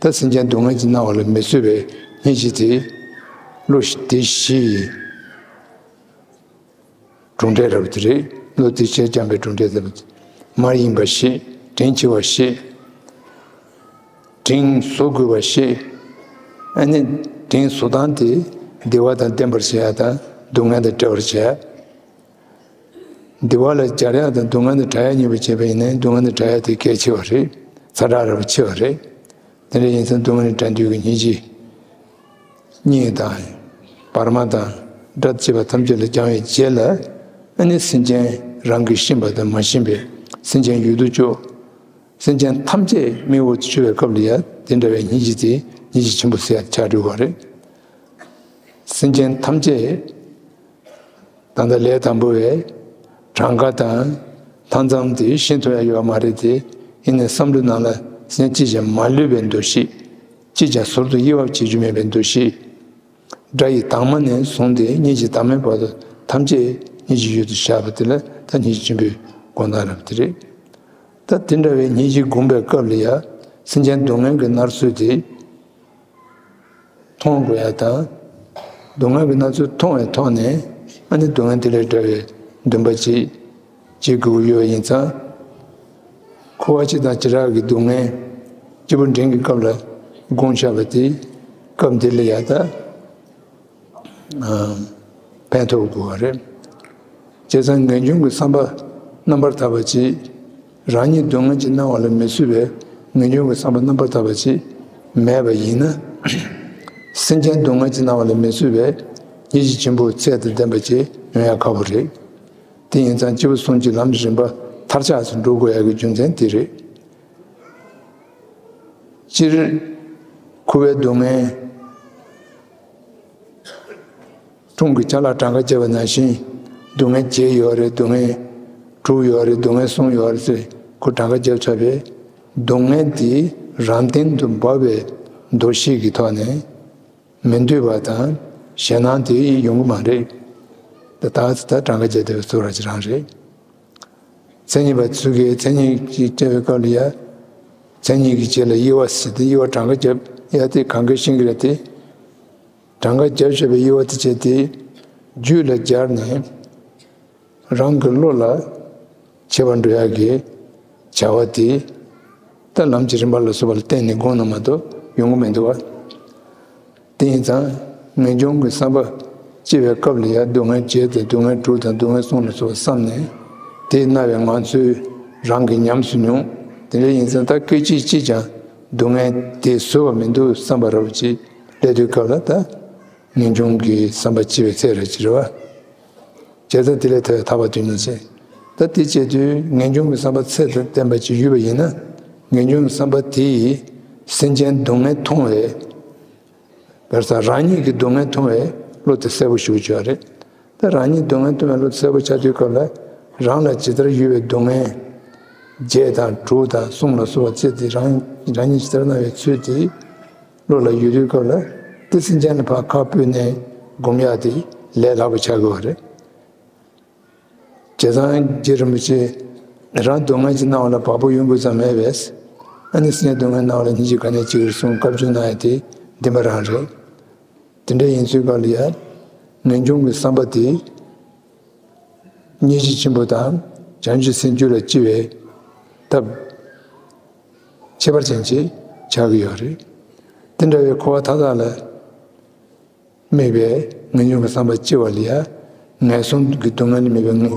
ད་སེམས་ཅན་སྡུག་བསྔལ་གྱི་སྣང་བ་ལ་མི་བཟོད་པའི་སྙིང་རྗེ་དེ། བློ་དེ་བཞི་ཡི་གྲུབ་འབྲས་རབ་དེ་རེད། བློ་དེ་བཞི་བྱམས་པའི་གྲུབ་འབྲས་དེ་རེད། མར་ཡིན་པ་ཤེས། དྲིན་ཆེ་བ་ཤེས། དྲིན་གཟོ་དགོས་པ་ཤེས། ཨ་ནི་དྲིན་གཟོ་སྟངས་དེ་བདེ་བ་དང་ལྡན་པར་བྱེད་ཡ་དང་། སྡུག་བསྔལ་དང་བྲལ་བར་བྱེད་ཡ། བདེ་བ་ལ་སྦྱར་ཡ་དང་སྡུག་བསྔལ་དང་བྲལ་ཡ་གཉིས་པོ་བྱས་པ་ཡིན་ན། སྡུག་བསྔལ་དང་བྲལ་ཡ་དེ་གལ་ཆེ་བ་རེད། ཚ་དྲག་རབ་ཆེ་བ་རེད། དེ་འདྲ་ཡིན་ཙང་སྡུག་བསྔལ་དང་བྲལ་འདོད་ཀྱི་སྙིང་རྗེ། གཉིས་དང་། བར་མ་དང་། དགྲ་བཅས་པ་ཐམས་ཅད་ལ་སྦྱང་བའི་རྗེས་ལ། ཨ་ནི་སེམས་ཅན་རང་གིས་ཤེས་པ་དང་མ་ཤེས་པའི་སེམས་ཅན་ཡོད་དོ་ཅོག་སེམས་ཅན་ཐམས་ཅད་མིག་འོད་དུ་ཆུད་པའི་སྐབས་ལ་ཡང་དེ་འདྲ་བའི་སྙིང་རྗེ་དེ་སྙིང་རྗེ་ཆེན་པོ་ཟེར་ཡ་ཆགས་འགྲོ་བ་རེད། སེམས་ཅན་ཐམས་ཅད་ད་ལྟ་ལས་དང་པོ་བས་གྲངས་ཀ་དང་མཐའ་མཚམས་དེ་ཤེས་ཐུབ་ཡ་ཡོད་པ་མ་རེད་དེ། ཡིན་ནའི་བསམ་བློའི་ནང་ལ་སེམས་ཅན་ཅིས་ཀྱང་མ་ལུས་པའི་འདུ་ཤེས། ཅིས་ཀྱང་ཟུར་དུ་དབྱེ་བ་བྱེད་རྒྱུ་མེད་པའི་འདུ་ཤེས། དགྲ་ཡི་དྭངས་མ་ནས་བཟུང་སྟེ་སྙིང་རྗེ་དྭངས་མའི་བར་དུ་ཐམས་ཅད་སྙིང་རྗེ་ཡུལ་དུ་བཞག་པ་དེ་ལ་ད་སྙིང་རྗེ་ཆེན་པོའི་སྒོམ་སྟངས་རབ་དེ་རེད། ད་དེ་འདྲ་བའི་སྙིང་རྗེ་སྒོམ་པའི་སྐབས་ལ་ཡང་སེམས་ཅན་སྡུག་བསྔལ་གྱི་མནར་གསོ་དེ་མཐོང་དགོས་ཡ་དང་། སྡུག་བསྔལ་གྱི་མནར་གསོ་མཐོང་བའི་ཐོག་ནས། ཨ་ནི་སྡུག་བསྔལ་དེ་ལས་བྲལ་བའི་འདུན་པ་ཅིག་བྱེད་དགོས་ཀྱི་ཡོད་པ་ཡིན་ཙང་། འཁོར་བ་སྤྱི་དང་བྱེ་བྲག་གི་སྡུག་བསྔལ་སྐྱེས་བུ་འབྲིང་གི་སྐབས་ལ་སྒོམ་བྱ་བ་དེ། སྐབས་འདི་ལ་ཡང་ད་ཕན་ཐོགས་དགོས་པ་རེད། བྱས་ཙང་ངེས་འབྱུང་གི་བསམ་པ་རྣམ་པར་དག་པ་ཅིག་རང་ཉིད་སྡུག་བསྔལ་གྱི་སྣང་བ་ལ་མི་བཟོད་པའི་ངེས་འབྱུང་གི་བསམ་པ་རྣམ་པར་དག་པ་ཅིག་མེད་པ་ཡིན་ན། སེམས་ཅན་སྡུག་བསྔལ་གྱི་སྣང་བ་ལ་མི་བཟོད་པའི་སྙིང་རྗེ་ཆེན་པོ་ཚད་དང་ལྡན་པ་ཅིག་ཡོང་ཡ་ཁག་པོ་རེད། དེ་ཡིན་ཙང་སྐྱེས་བུ་གསུམ་གྱི་ལམ་རིམ་པ་མཐར་ཆགས་སུ་འགྲོ་དགོས་ཡ་གི་རྒྱུ་མཚན་དེ་རེད། སྤྱིར་འཁོར་བའི་སྡུག་བསྔལ། སྲུང་གི་ཅ་ལག་གྲངས་ཀ་བརྒྱབ་པ་ནང་བཞིན། སྡུག་བསྔལ་བརྒྱད་ཡོད་རེད། སྡུག་བསྔལ་དྲུག་ཡོད་རེད། སྡུག་བསྔལ་གསུམ་ཡོད་རེད་ཟེར་ཁོ་གྲངས་ཀ་བརྒྱབ་ཚར་བས། སྡུག་བསྔལ་དེ་ རང་སྟེང་དུ་འབབ་པའི་འདུ་ཤེས་ཀྱི་ཐོག་ནས་མི་འདོད་པ་དང་ཞེད་སྣང་དེ་ཡོང་གི་མ་རེད། ད་ད་ད་གྲངས་ཀ་བརྒྱབ་བསྡད་པའི་ཚོར་བ་ཅིག་རང་རེད། མཚན་ཉིད་པ་ཚུལ་གྱིས་མཚན་ཉིད་ཀྱི་སྐྱེ་བའི་སྐབས་ལ་ཡ། མཚན་ཉིད་ཀྱི་རྗེས་ལ་དབྱེ་བ་ཟེར་ཏེ་དབྱེ་བ་གྲངས་ཀ་བརྒྱབ་ཡ་དེ་གང་ག་ཤེས་ཀྱི་རེད་དེ། གྲངས་ཀ་བརྒྱབ་བཞག་པའི་དབྱེ་བ་དེ་བྱས་ཏེ། རྒྱུད་ལ་སྦྱར་ནས་རང་གི་བློ་ལ་འཆད་པར་འགྲོ་ཡ་གི་བྱ་བ་དེ། ད་ལམ་གྱི་རིམ་པ་ལ་སོགས་པ་ལ་བརྟེན་ནས་དགོངས་ན་མ་གཏོགས་ཡོང་གི་མི་འདུག་བ། དེ་ཡིན་ཙང་ངེས་འབྱུང་གི་བསམ་པ་སྐྱེ་བའི་སྐབས་ལ་ཡང་སྡུག་བསྔལ་བརྒྱད་དང་སྡུག་བསྔལ་དྲུག་དང་སྡུག་བསྔལ་གསུམ་ལ་སོགས་པ་བསམ་ནས་དེས་མནར་བའི་ངང་ཚུལ་རང་གིས་ཉམས་སུ་མྱོང་། དེ་འདྲ་ཡིན་ཙང་ད་སྐད་ཅིག་གཅིག་ཀྱང་སྡུག་བསྔལ་དེ་བཟོད་པ་མི་འདུག་བསམ་པ་འདྲ་བོ་ཅིག་སླེབས་དུས་སྐབས་ལ་ད་ངེས་འབྱུང་གི་བསམ་པ་སྐྱེ་བའི་ཚད་རེད་ཅེས་རེད་བ། བྱས་ཙང་དེ་ལས་ཐར་ཐར་པ་དོན་གཉིས་ཆེ། ད་དེ་བྱེད་དུས་ངེས་འབྱུང་གི་བསམ་པ་ཚད་དང་ལྡན་པ་ཅིག་ཡོད་པ་ཡིན་ན། ངེས་འབྱུང་གི་བསམ་པ་དེ་ཡིས་སེམས་ཅན་སྡུག་བསྔལ་མཐོང་བའི། བར་ས་རང་ཉིད་ཀྱི་སྡུག་བསྔལ་མཐོང་བའི་བློ་དེ་གསལ་པོ་ཞིག་བྱུང་བ་རེད། ད་རང་ཉིད་སྡུག་བསྔལ་མཐོང་བའི་བློ་གསལ་པོ་ཆགས་དུས་སྐབས་ལ། རང་ལ་ཇི་ལྟར་ཡོད་པའི་སྡུག་བསྔལ་བརྒྱད་དང་དྲུག་དང་གསུམ་ལ་སོགས་པ་བརྩིས་ཏེ་རང་རང་ཉིད་ཇི་ལྟར་སྣང་བའི་ཚུལ་དེ་བློ་ལ་ཡོད་དུས་སྐབས་ལ། དེ་སེམས་ཅན་ལ་ཕར་ཁ་སྤུད་ནས་སྒོམ་ཡག་དེ་ལས་སླ་པོ་ཆགས་དགོས་པ་རེད། བྱས་ཙང་རྗེ་རིན་པོ་ཆེ་རང་སྡུག་བསྔལ་གྱི་སྣང་བ་ལ་བག་པོ་ཡོང་དགོས་ཙམ་མེད་པས། ཨ་ནི་སེམས་ཅན་སྡུག་བསྔལ་སྣང་བ་ལ་སྙིང་རྗེ་ག་ནས་སྐྱེ་གི་རེད་གསུངས་བཀའ་བཀྱོན་གནང་ཡ་དེ་བདེན་པ་རང་རེད། དེ་འདྲ་ཡིན་ཚུལ་སྐབས་ལ་ཡ། ངེས་འབྱུང་གི་བསམ་པ་དེ་སྙིང་རྗེ་ཆེན་པོ་དང་བྱང་ཆུབ་སེམས་རྒྱུད་ལ་སྐྱེ་བའི་ཐབས་ཁྱད་པར་ཅན་ཅིག་ཆགས་ཀྱི་ཡོད་རེད། དེ་འདྲ་བའི་འཁོར་བ་མཐའ་དག་ལ། དམིགས་པའི་ངེས་འབྱུང་གི་བསམ་པ་སྐྱེ་བ་ལ་ཡང་ངན་སོང་གི་སྡུག་བསྔལ་ལས་མེད་པའི་ངེས་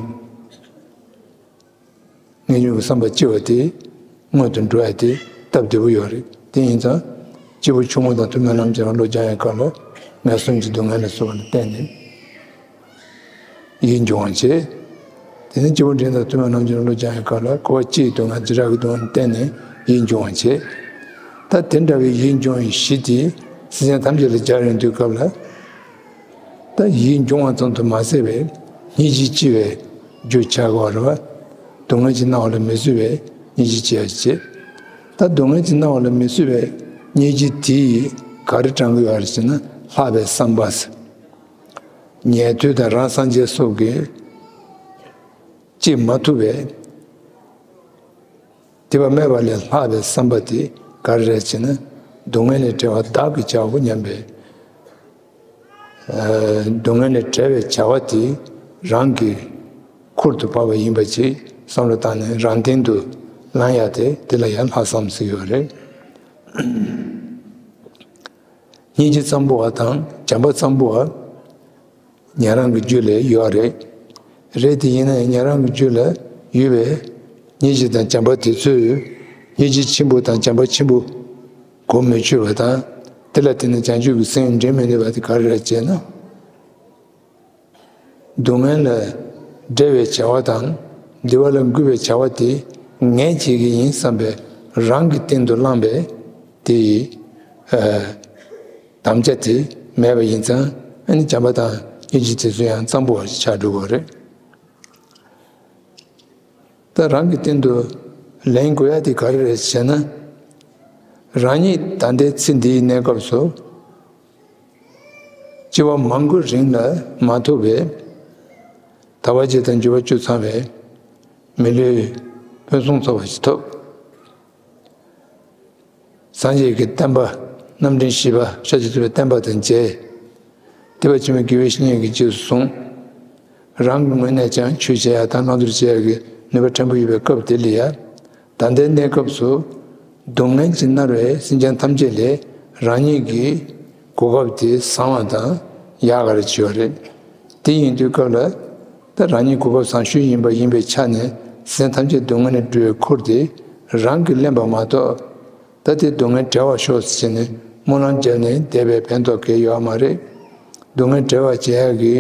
ངེས་འབྱུང་གི་བསམ་པ་སྐྱེ་བ་དེ་སྔོན་དུ་འགྲོ་ཡ་དེ་སྟབས་བདེ་པོ་ཡོད་རེད། དེ་ཡིན་ཙང་སྐྱེས་བུ་ཆུང་ངུ་དང་ཐུབ་བསྟན་རྣམ་རྒྱལ་ལ་བློ་སྦྱང་ཡའི་སྐབས་ལ་ངན་སོང་གི་སྡུག་བསྔལ་ལ་སོགས་པ་ལ་བརྟེན་ནས། ཡིད་འབྱུང་བ་བྱེད། དེ་ནས་སྐྱེས་བུ་འབྲིང་དང་ཐུན་མོང་རྣམ་འགྱུར་བློ་སྦྱང་བའི་སྐབས་ལ་འཁོར་བ་སྤྱིའི་སྡུག་བསྔལ་འཛིན་རགས་ཀྱི་སྡུག་བསྔལ་བརྟེན་ནས་ཡིད་འབྱུང་བ་བྱེད། ད་དེ་འདྲ་བའི་ཡིད་འབྱུང་བའི་གཞི་དེ་སེམས་ཅན་ཐམས་ཅད་ལ་སྦྱར་ཡོང་དུས་སྐབས་ལ། ད་ཡིད་འབྱུང་བ་ཙམ་དུ་མ་ཟད་པའི་སྙིང་རྗེ་སྐྱེ་བའི་རྒྱུ་ཆགས་དགོས་པ་རེད་བ། སྡུག་བསྔལ་གྱི་སྣང་བ་ལ་མི་བཟོད་པའི་སྙིང་རྗེ་སྐྱེ་བ་བྱེད། ད་སྡུག་བསྔལ་གྱི་སྣང་བ་ལ་མི་བཟོད་པའི་སྙིང་རྗེ་དེ་ཡིས་ག་རེ་དྲང་གི་ཡོད་རེད་ཟེར་ན། ལྷག་པའི་བསམ་པ་ཟེར། ཉན་ཐོས་དང་རང་སངས་རྒྱས་སོགས་ཀྱིས་བྱེད་མ་ཐུབ་པའི་དེ་བ་སྨད་པ་ལས་ལྷག་པའི་བསམ་པ་དེ་ག་རེ་རེད་ཅེ་ན། སྡུག་བསྔལ་ལས་བྲལ་བ་བདག་གིས་བྱའོ་སྙམ་པའི། སྡུག་བསྔལ་ལས་བྲལ་བའི་བྱ་བ་དེ་རང་གི་ཁུར་དུ་བབས་པ་ཡིན་པ་ཅིག་བསམ་བློ་བཏང་ནས་རང་སྟེང་དུ་ལངས་ཡ་དེ་དེ་ལ་ཡང་ལྷག་བསམ་ཟེར་གྱི་ཡོད་རེད། སྙིང་རྗེ་ཙམ་པོ་བ་དང་བྱམས་པ་ཙམ་པོ་བ་ཉན་རང་གི་རྒྱུད་ལ་ཡོད་རེད། རེད་དེ་ཡིན་ན་ཡང་ཉན་རང་གི་རྒྱུད་ལ་ཡོད་པའི་སྙིང་རྗེ་དང་བྱམས་པ་དེ་ཚོས་སྙིང་རྗེ་ཆེན་པོ་དང་བྱམས་པ་ཆེན་པོ་གོ་མི་ཆོད་པ་དང་། དེ་ལ་བརྟེན་ནས་བྱང་ཆུབ་ཀྱི་སེམས་འདྲེན་མི་ནུས་པ་དེ་ག་རེ་རེད་ཅེ་ན། སྡུག་བསྔལ་ལས་བྲལ་བའི་བྱ་བ་དང་། བདེ་བ་ལ་འགོད་པའི་བྱ་བ་དེ་ངས་བྱེད་ཀྱི་ཡིན་བསམ་པའི་རང་གི་སྟེང་དུ་བླངས་པའི་དེ་ཡི་དམ་བཅའ་དེ་མེད་པ་ཡིན་ཙང་། ཨ་ནི་བྱམས་པ་དང་སྙིང་རྗེ་དེ་ཚོ་ཡང་གཙང་པོ་བ་ཞིག་ཆགས་འགྲོ་གི་རེད། ད་རང་གི་སྟེང་དུ་ལེན་དགོས་ཡ་དེ་ག་རེ་རེད་ཟེར་ན། རང་ཉིད་ད་ལྟའི་ཚེ་འདིའི་གནས་སྐབས་སུ་སྐྱེ་བ་མང་པོའི་རིང་ལ་མ་ཐོབ་པའི་དལ་བ་བརྒྱད་དང་འབྱོར་བ་བཅུ་ཚང་བའི་མི་ལུས་ཕུན་སུམ་ཚོགས་པ་ཞིག་ཐོབ། སངས་རྒྱས་ཀྱི་བསྟན་པ་རྣམ་འདྲེན་བཞི་པ་ཤཱཀྱ་ཐུབ་པའི་བསྟན་པ་དང་མཇལ། ཐེག་པ་ཆེན་པོའི་དགེ་བའི་བཤེས་གཉེན་གྱིས་རྗེས་སུ་བཟུང་། རང་གི་ངོས་ནས་ཀྱང་ཆོས་བྱེད་ཡ་དང་བླང་དོར་བྱེད་ཡ་གི་ནུས་པ་ཕྲན་བུ་ཡོད་པའི་སྐབས་དེ་ལ་ཡ། ད་ལྟའི་གནས་སྐབས་སུ་སྡུག་བསྔལ་གྱིས་མནར་བའི་སེམས་ཅན་ཐམས་ཅད་ལས་རང་ཉིད་ཀྱི་གོ་སྐབས་དེ་བཟང་བ་དང་ཡག་ག་རེ་བྱེད་ཡོད་རེད། དེ་ཡིན་དུས་སྐབས་ལ། ད་རང་ཉིད་གོ་སྐབས་བཟང་ཤོས་ཡིན་པ་ཡིན་པའི་ཆ་ནས་སེམས་ཐམས་ཅད་སྡུག་བསྔལ་ནས་སྒྲོལ་བའི་ཁུར་དེ་རང་གིས་ལེན་པ་མ་གཏོགས། ད་དེ་སྡུག་བསྔལ་བྲལ་བར་ཤོག་ཟེར་ནས་སྨོན་ལམ་བརྒྱབ་ནས་བསྡད་པའི་ཕན་ཐོགས་གང་ཡང་ཡོད་མ་རེད། སྡུག་བསྔལ་བྲལ་བར་བྱེད་ཡག་གི་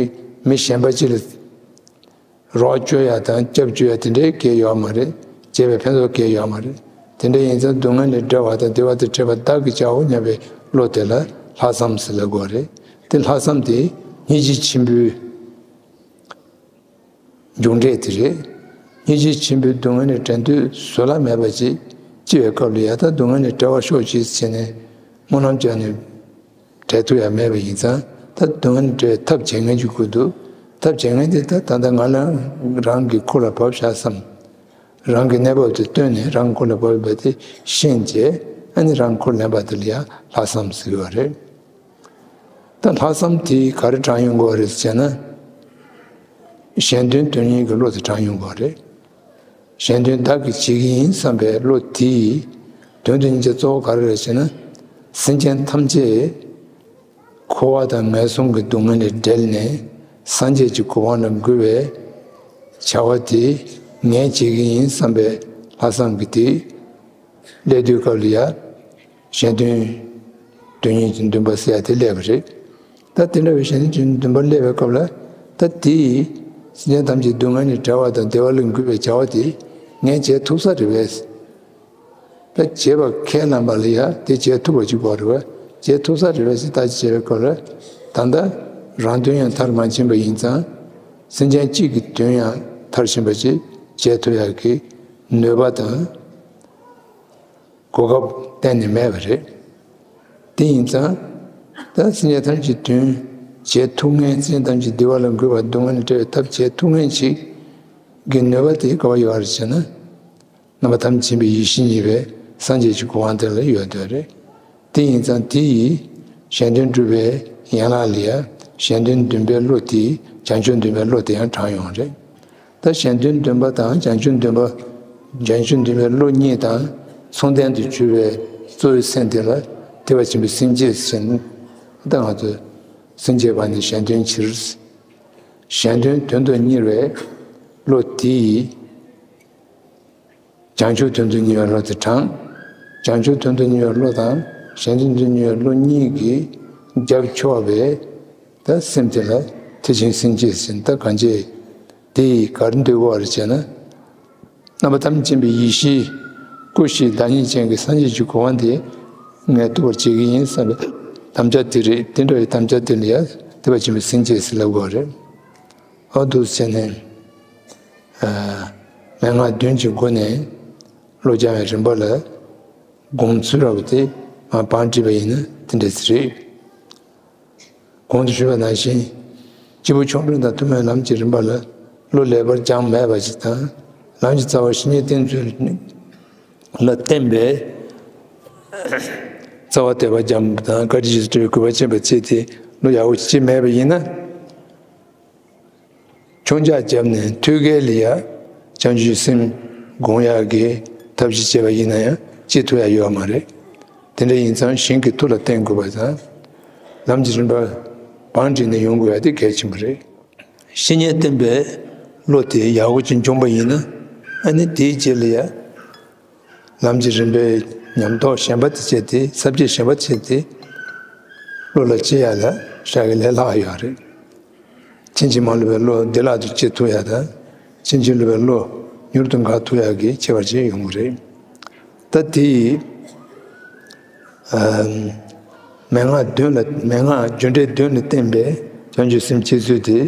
མི་གཞན་པ་ཅིག་ལ་རོགས་བཅོལ་ཡ་དང་སྐྱབས་བཅོལ་ཡ་དེ་འདྲའི་གང་ཡང་ཡོད་མ་རེད། བྱས་པའི་ཕན་ཐོགས་གང་ཡང་ཡོད་མ་རེད། དེ་འདྲ་ཡིན་ཙང་སྡུག་བསྔལ་ལས་བྲལ་བ་དང་བདེ་བ་དང་འཕྲད་པ་བདག་གིས་བྱའོ་སྙམ་པའི་བློ་དེ་ལ་ལྷག་བསམ་ཟེར་ལབ་དགོས་རེད། དེ་ལྷག་བསམ་དེ་སྙིང་རྗེ་ཆེན་པོའི་མཇུག་འབྲས་དེ་རེད། སྙིང་རྗེ་ཆེན་པོའི་སྡུག་བསྔལ་ལས་བྲལ་འདོད་བཟོད་གླགས་མེད་པ་ཅིག་སྐྱེ་བའི་སྐབས་ལ་ཡ་ད་སྡུག་བསྔལ་ནས་བསྒྲལ་བར་ཤོག་ཅེས་བྱས་ནས་སྨོན་ལམ་བརྒྱབ་ནས་བསྒྲལ་ཐུབ་ཡ་མེད་པ་ཡིན་ཙང་། ད་སྡུག་བསྔལ་ནས་བསྒྲལ་བའི་ཐབས་བྱེད་མཁན་ཅིག་དགོས་འདུག་ཐབས་བྱེད་མཁན་དེ་ད་ད་ལྟ་ང་ལ་རང་གི་ཁུར་ལ་བབས་བཞག་བསམ། རང་གི་གནས་བབ་དེ་བཏོན་ནས་རང་ཁུར་ལ་བབས་པ་དེ་ཤེས་བྱས། ཨ་ནི་རང་ཁུར་ལེན་པ་དེ་ལ་ཡང་ལྷག་བསམ་ཟེར་གྱི་ཡོད་རེད། ད་ལྷག་བསམ་དེ་ག་རེ་དྲངས་ཡོང་དགོས་རེད་ཟེར་ན། གཞན་དོན་དོན་གཉེར་གྱི་བློ་དེ་དྲངས་ཡོང་དགོས་རེད། གཞན་དོན་བདག་གིས་བྱེད་ཀྱི་ཡིན་བསམ་པའི་བློ་དེ་ཡི་དོན་དུ་ཉིད་ཀྱི་གཙོ་བོ་ག་རེ་རེད་ཟེར་ན། སེམས་ཅན་ཐམས་ཅད་འཁོར་བ་དང་ངན་སོང་གི་སྡུག་བསྔལ་ལས་བསྒྲལ་ནས་སངས་རྒྱས་ཀྱི་གོ་འཕང་ལ་འགོད་པའི་བྱ་བ་དེ་ངས་བྱེད་ཀྱི་ཡིན་བསམ་པའི་ལྷག་བསམ་གྱི་དེ་སླེབས་དུས་སྐབས་ལ་ཡ། གཞན་དོན་དོན་གཉེར་གྱི་འདུན་པ་ཟེར་ཡ་དེ་སླེབས་པ་རེད། ད་དེ་འདྲ་བའི་གཞན་དོན་གྱི་འདུན་པ་སླེབས་པའི་སྐབས་ལ། ད་དེ་ཡིས་སེམས་ཅན་ཐམས་ཅད་སྡུག་བསྔལ་ནས་བསྒྲལ་བ་དང་བདེ་བ་ལ་འགོད་པའི་བྱ་བ་དེ་ངས་བྱེད་ཐུབ་ས་རེད་པས། ད་བྱེད་པ་ཁས་བླངས་པ་ལ་ཡ་དེ་བྱེད་ཐུབ་པ་ཅིག་དགོས་རེད་པ། བྱེད་ཐུབ་ས་རེད་པས་ཟེར་བརྟག་དཔྱད་བྱས་པའི་སྐབས་ལ། ད་ལྟ་རང་དོན་ཡང་མཐར་མ་ཕྱིན་པ་ཡིན་ཙང་། སེམས་ཅན་གཅིག་གི་དོན་ཡང་མཐར་ཕྱིན་པ་ཅིག་བྱེད་ཐུབ་ཡག་གི་ནུས་པ་དང་། གོ་སྐབས་གཏན་ནས་མེད་པ་རེད། དེ་ཡིན་ཙང་། ད་སེམས་ཅན་ཐམས་ཅད་དོན་བྱེད་ཐུབ་མཁན། སེམས་ཅན་ཐམས་ཅད་བདེ་བ་ལ་འགོད་པ་སྡུག་བསྔལ་ནས་བསྒྲལ་བའི་ཐབས་བྱེད་ཐུབ་མཁན་ཞིག་གི་ནུས་པ་དེ་ག་པར་ཡོད་རེད་ཟེར་ན། རྣམ་པ་ཐམས་ཅད་མཁྱེན་པའི་ཡེ་ཤེས་བརྙེས་པའི་སངས་རྒྱས་ཀྱི་གོ་འཕང་དེ་ལ་ཡོད་དོ་རེད། དེ་ཡིན་ཙང་དེ་ཡིས་གཞན་དོན་སྒྲུབ་པའི་ཡན་ལག་ལ་ཡང་གཞན་དོན་འདུན་པའི་བློ་དེ་བྱང་ཆུབ་འདུན་པའི་བློ་དེ་ཡང་དྲངས་ཡོང་རེད། ད་གཞན་དོན་འདུན་པ་དང་བྱང་ཆུབ་འདུན་པ། བྱང་ཆུབ་འདུན་པའི་བློ་གཉིས་དང་མཚུངས་ལྡན་དུ་གྱུར་པའི་གཙོ་བོའི་སེམས་དེ་ལ་ཐེག་པ་ཆེན་པོའི་སེམས་བསྐྱེད་ཟེར་ནས། ད་ང་ཚོས་སེམས་བསྐྱེད་པ་ནི་གཞན་དོན་ཕྱིར། གཞན་དོན་དོན་དུ་གཉེར་བའི་བློ་དེ་ཡིས། བྱང་ཆུབ་དོན་དུ་གཉེར་བའི་བློ་དེ་དྲངས། བྱང་ཆུབ་དོན་དུ་གཉེར་བའི་བློ་དང་གཞན་དོན་དུ་གཉེར་བའི་བློ་གཉིས་ཀྱིས་རྒྱབ་ཕྱོགས་པའི་ད་སེམས་དེ་ལ་ཐེག་ཆེན་སེམས་བསྐྱེད་ཟེར། ད་གང་ཅི་དེ་ཡིས་ག་རེ་འདོད་དགོས་པ་རེད་ཅེ་ན། རྣམ་པ་ཐམས་ཅད་མཁྱེན་པའི་ཡེ་ཤེས་སྐུ་བཞི་བདག་ཉིད་ཅན་གྱི་སངས་རྒྱས་ཀྱི་གོ་འཕང་དེ་ངས་ཐོབ་པར་བྱེད་ཀྱི་ཡིན་བསམ་པའི་དམ་བཅའ་དེ་རེད། དེ་འདྲ་བའི་དམ་བཅའ་དེ་ལ་ཡང་ཐེག་པ་ཆེན་པོའི་སེམས་བསྐྱེད་ཟེར་ལབ་དགོས་པ་རེད། ཨ་འདུག་ཟེར་ནས། ཨ། མན་ངག་བདུན་གྱི་སྒོ་ནས་བློ་སྦྱང་བའི་རིམ་པ་ལ་སྒོམ་ཚུལ་ར་བ་དེ་མར་བང་བསྒྲིགས་པ་ཡིན་ན་དེ་འདྲ་ཟིག་རེད། གོང་དུ་ཞུས་པ་ནང་བཞིན། སྐྱེས་བུ་ཆུང་འབྲིང་དང་ཐུན་མོང་ལམ་གྱི་རིམ་པ་ལ་བློ་ལེགས་པར་སྦྱངས་མེད་པ་ཞིག་དང་། ལམ་གྱི་རྩ་བ་བཤེས་གཉེན་བསྟེན་ཚུལ་ལ་བརྟེན་པའི་རྩ་བ་དད་པ་སྦྱངས་པ་དང་བཀའ་དྲིན་རྗེས་སུ་དྲན་པའི་གུས་པ་ཆེན་པོ་བྱས་ཏེ་བློ་ཡག་པོ་ཞིག་སྐྱེས་མེད་པ་ཡིན་ན། ཆུང་ཆགས་བརྒྱབ་ནས་ཐོད་རྒལ་ལ་ཡ་བྱང་ཆུབ་སེམས་སྒོམ་ཡག་གི་ཐབས་ཤེས་བྱས་པ་ཡིན་ན་ཡང་སྐྱེ་ཐུབ་ཡ་ཡོད་མ་རེད། དེ་འདྲ་ཡིན་ཙང་གཞན་གྱི་ཐུགས་ལ་བརྟེན་དགོས་པ་དང་། ལམ་གྱི་རིམ་པ་བང་བསྒྲིགས་ནས་ཡོང་དགོས་ཡ་དེ་གལ་ཆེན་པོ་རེད། བཤེས་གཉེན་བསྟེན་པའི་བློ་དེ་ཡག་པོ་ཅིག་འབྱུང་པ་ཡིན་ན། ཨ་ནི་དེའི་རྗེས་ལ་ཡ། ལམ་གྱི་རིམ་པའི་ཉམས་རྟོགས་གཞན་པ་དེ་བྱས་ཏེ། ས་བཅད་གཞན་པ་བྱས་ཏེ། བློ་ལ་སྐྱེ་ཡ་ལ་ཧྲ་གི་ལས་སླ་བ་ཡོད་རེད། ཕྱིན་ཅི་མ་ལོག་པའི་བློ་བདེ་བླག་ཏུ་སྐྱེ་ཐུབ་ཡ་དང་། ཕྱིན་ཅི་ལོག་པའི་བློ་མྱུར་དུ་འགག་ཐུབ་ཡ་གི་ཁྱད་པར་ཅིག་ཡོང་གི་རེད། ད་དེ་ཡིས། ཨམ། མན་ངག་བདུན་ལ། མན་ངག་རྒྱུ་འབྲས་བདུན་ལ་བརྟེན་པའི་བྱང་ཆུབ་སེམས་སྐྱེ་ཚུལ་དེ་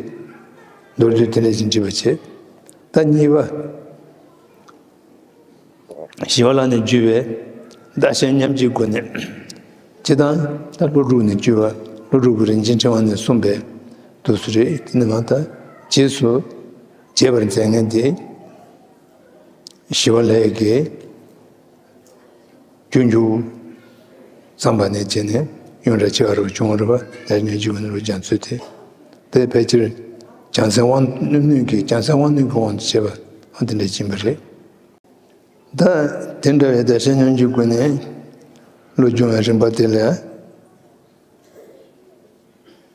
མདོར་བསྡུས་དེ་འདྲ་ཞིག་འབྲི་བར་བྱེད། ད་གཉིས་པ། ཞི་བ་ལྷ་ནས་བརྒྱུད་པའི་བདག་གཞན་མཉམ་བརྗེའི་སྒོ་ནས། སྤྱིར་བཏང་ད་ཀླུ་སྒྲུབ་ནས་བརྒྱུད་པ། ཀླུ་སྒྲུབ་ཀྱི་རིན་ཆེན་ཕྲེང་བ་ནས་གསུངས་པའི་དུས་སུ་རེད། དེ་ནས་མར་ད་རྗེས་སུ་བྱེད་པར་མཛད་མཁན་དེ་ཞི་བ་ལྷ་གིས་སྤྱོད་འཇུག་བརྩམས་པ་ནས་བྱས་ནས་ཡོངས་གྲགས་ཆེ་བ་རུ་བྱུང་བ་རེད་པ། ལས་ཉོན་གྱི་སྒོ་ནས་རུ་སྦྱང་ཚུལ་དེ། དེ་ཕལ་ཆེར་བྱང་སེམས་དབང་རྣོན་གྱི། བྱང་སེམས་དབང་རྣོན་གྱི་དབང་དུ་བྱས་པ་འོ་དེ་འདྲ་ཕྱིན་པ་རེད། ད་དེ་འདྲ་བའི་བདག་གཞན་མཉམ་བརྗེའི་སྒོ་ནས་བློ་སྦྱོང་བའི་རིམ་པ་དེ་ལ་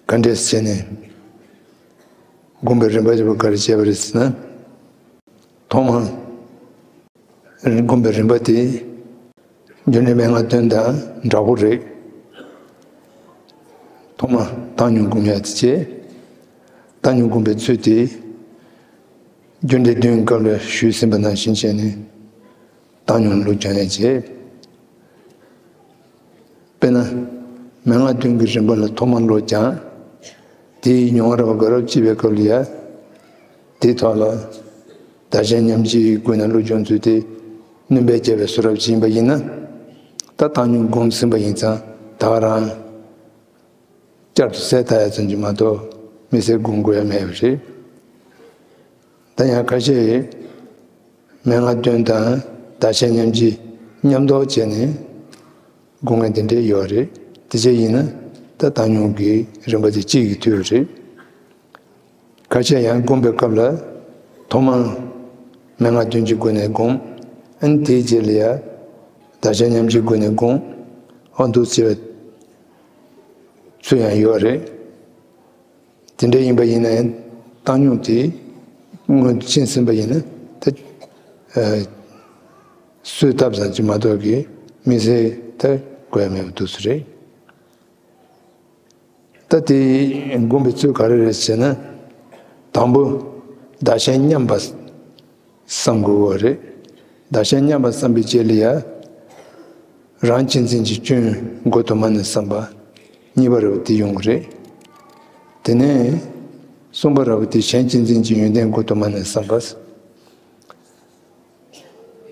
ག་འདྲས་བྱས་ནས་སྒོམ་པའི་རིམ་པ་དེ་བ་ག་རེ་བྱས་པ་རེད་ཟེར་ན། ཐོག་མར་སྒོམ་པའི་རིམ་པ་དེ་རྒྱུ་འབྲས་མན་ངག་བདུན་དང་འདྲ་པོ་རེད། ཐོག་མར་བཏང་སྙོམས་སྒོམ་ཡ་དེ་བྱས། བཏང་སྙོམས་སྒོམ་པའི་ཚུལ་དེ། རྒྱུ་འབྲས་བདུན་སྐབས་ལ་ཞུས་ཟིན་པ་ནང་བཞིན་བྱས་ནས་བཏང་སྙོམས་བློ་སྦྱང་ཡ་བྱེད། དཔེར་ན། མན་ངག་བདུན་གྱི་རིམ་པ་ལ་ཐོག་མར་བློ་སྦྱང་། དེའི་མྱོང་བ་རབ་དགའ་རབ་སྐྱེས་པའི་སྐབས་ལ་ཡ། དེའི་ཐོག་ལ་བདག་གཞན་མཉམ་བརྗེའི་སྒོ་ནས་བློ་སྦྱོང་ཚུལ་དེ། སྣོན་པ་བརྒྱབ་པའི་གསུང་རབ་ཅིག་ཡིན་པ་ཡིན་ན། ད་བཏང་སྙོམས་སྒོམ་ཟིན་པ་ཡིན་ཙང་ད་ག་རང་བསྐྱར་དུ་གསལ་བཏབ་ཡ་ཙམ་གྱིས་མ་གཏོགས་དམིགས་བསལ་སྒོམ་དགོས་ཡ་མེད་པ་རེད། ད་ཡང་ཁ་ཤས་མན་ངག་བདུན་དང་བདག་གཞན་མཉམ་བརྗེ་མཉམ་འདོགས་བྱས་ནས་སྒོམ་མཁན་དེ་འདྲས་ཡོད་རེད། དེ་བྱས་ཡིན་ན་ད་བཏང་སྙོམས་ཀྱི་རིམ་པ་དེ་གཅིག་གིས་མཐུད་པ་རེད། ཁ་ཤས་ཡང་སྒོམ་པའི་སྐབས་ལ་ཐོག་མར་མན་ངག་བདུན་གྱི་སྒོ་ནས་སྒོམ། ཨ་ནི་དེའི་རྗེས་ལ་ཡང་བདག་གཞན་མཉམ་བརྗེའི་སྒོ་ནས་སྒོམ། ཨ་འདུག་བྱས་པའི་ཚུལ་ཡང་ཡོད་རེད། དེ་འདྲ་ཡིན་པ་ཡིན་ན་ཡང་བཏང་སྙོམས་དེ་སྔོན་དུ་ཕྱིན་ཟིན་པ་ཡིན་ན་ད་གསོས་བཏབ་ཙམ་གྱིས་མ་གཏོགས་ཀྱི་དམིགས་བསལ་ད་དགོས་ཡ་མེད་པ་འདུག་སེ་རེད། ད་དེ་སྒོམ་པའི་ཚུལ་ག་རེ་རེད་ཟེར་ན། དང་པོ་བདག་གཞན་མཉམ་པ་བསམ་དགོས་པ་རེད། བདག་གཞན་མཉམ་པ་བསམ་པའི་རྗེས་ལ་ཡ། རང་གཅེས་འཛིན་གྱི་སྐྱོན་སྒོ་དུ་མ་ནས་བསམ་པ། གཉིས་པ་རེད་པ་དེ་ཡོང་གི་རེད། དེ་ནས་གསུམ་པ་རེད་པ་དེ་གཞན་གཅེས་འཛིན་གྱི་ཡོན་ཏན་སྒོ་དུ་མ་ནས་བསམ་པ།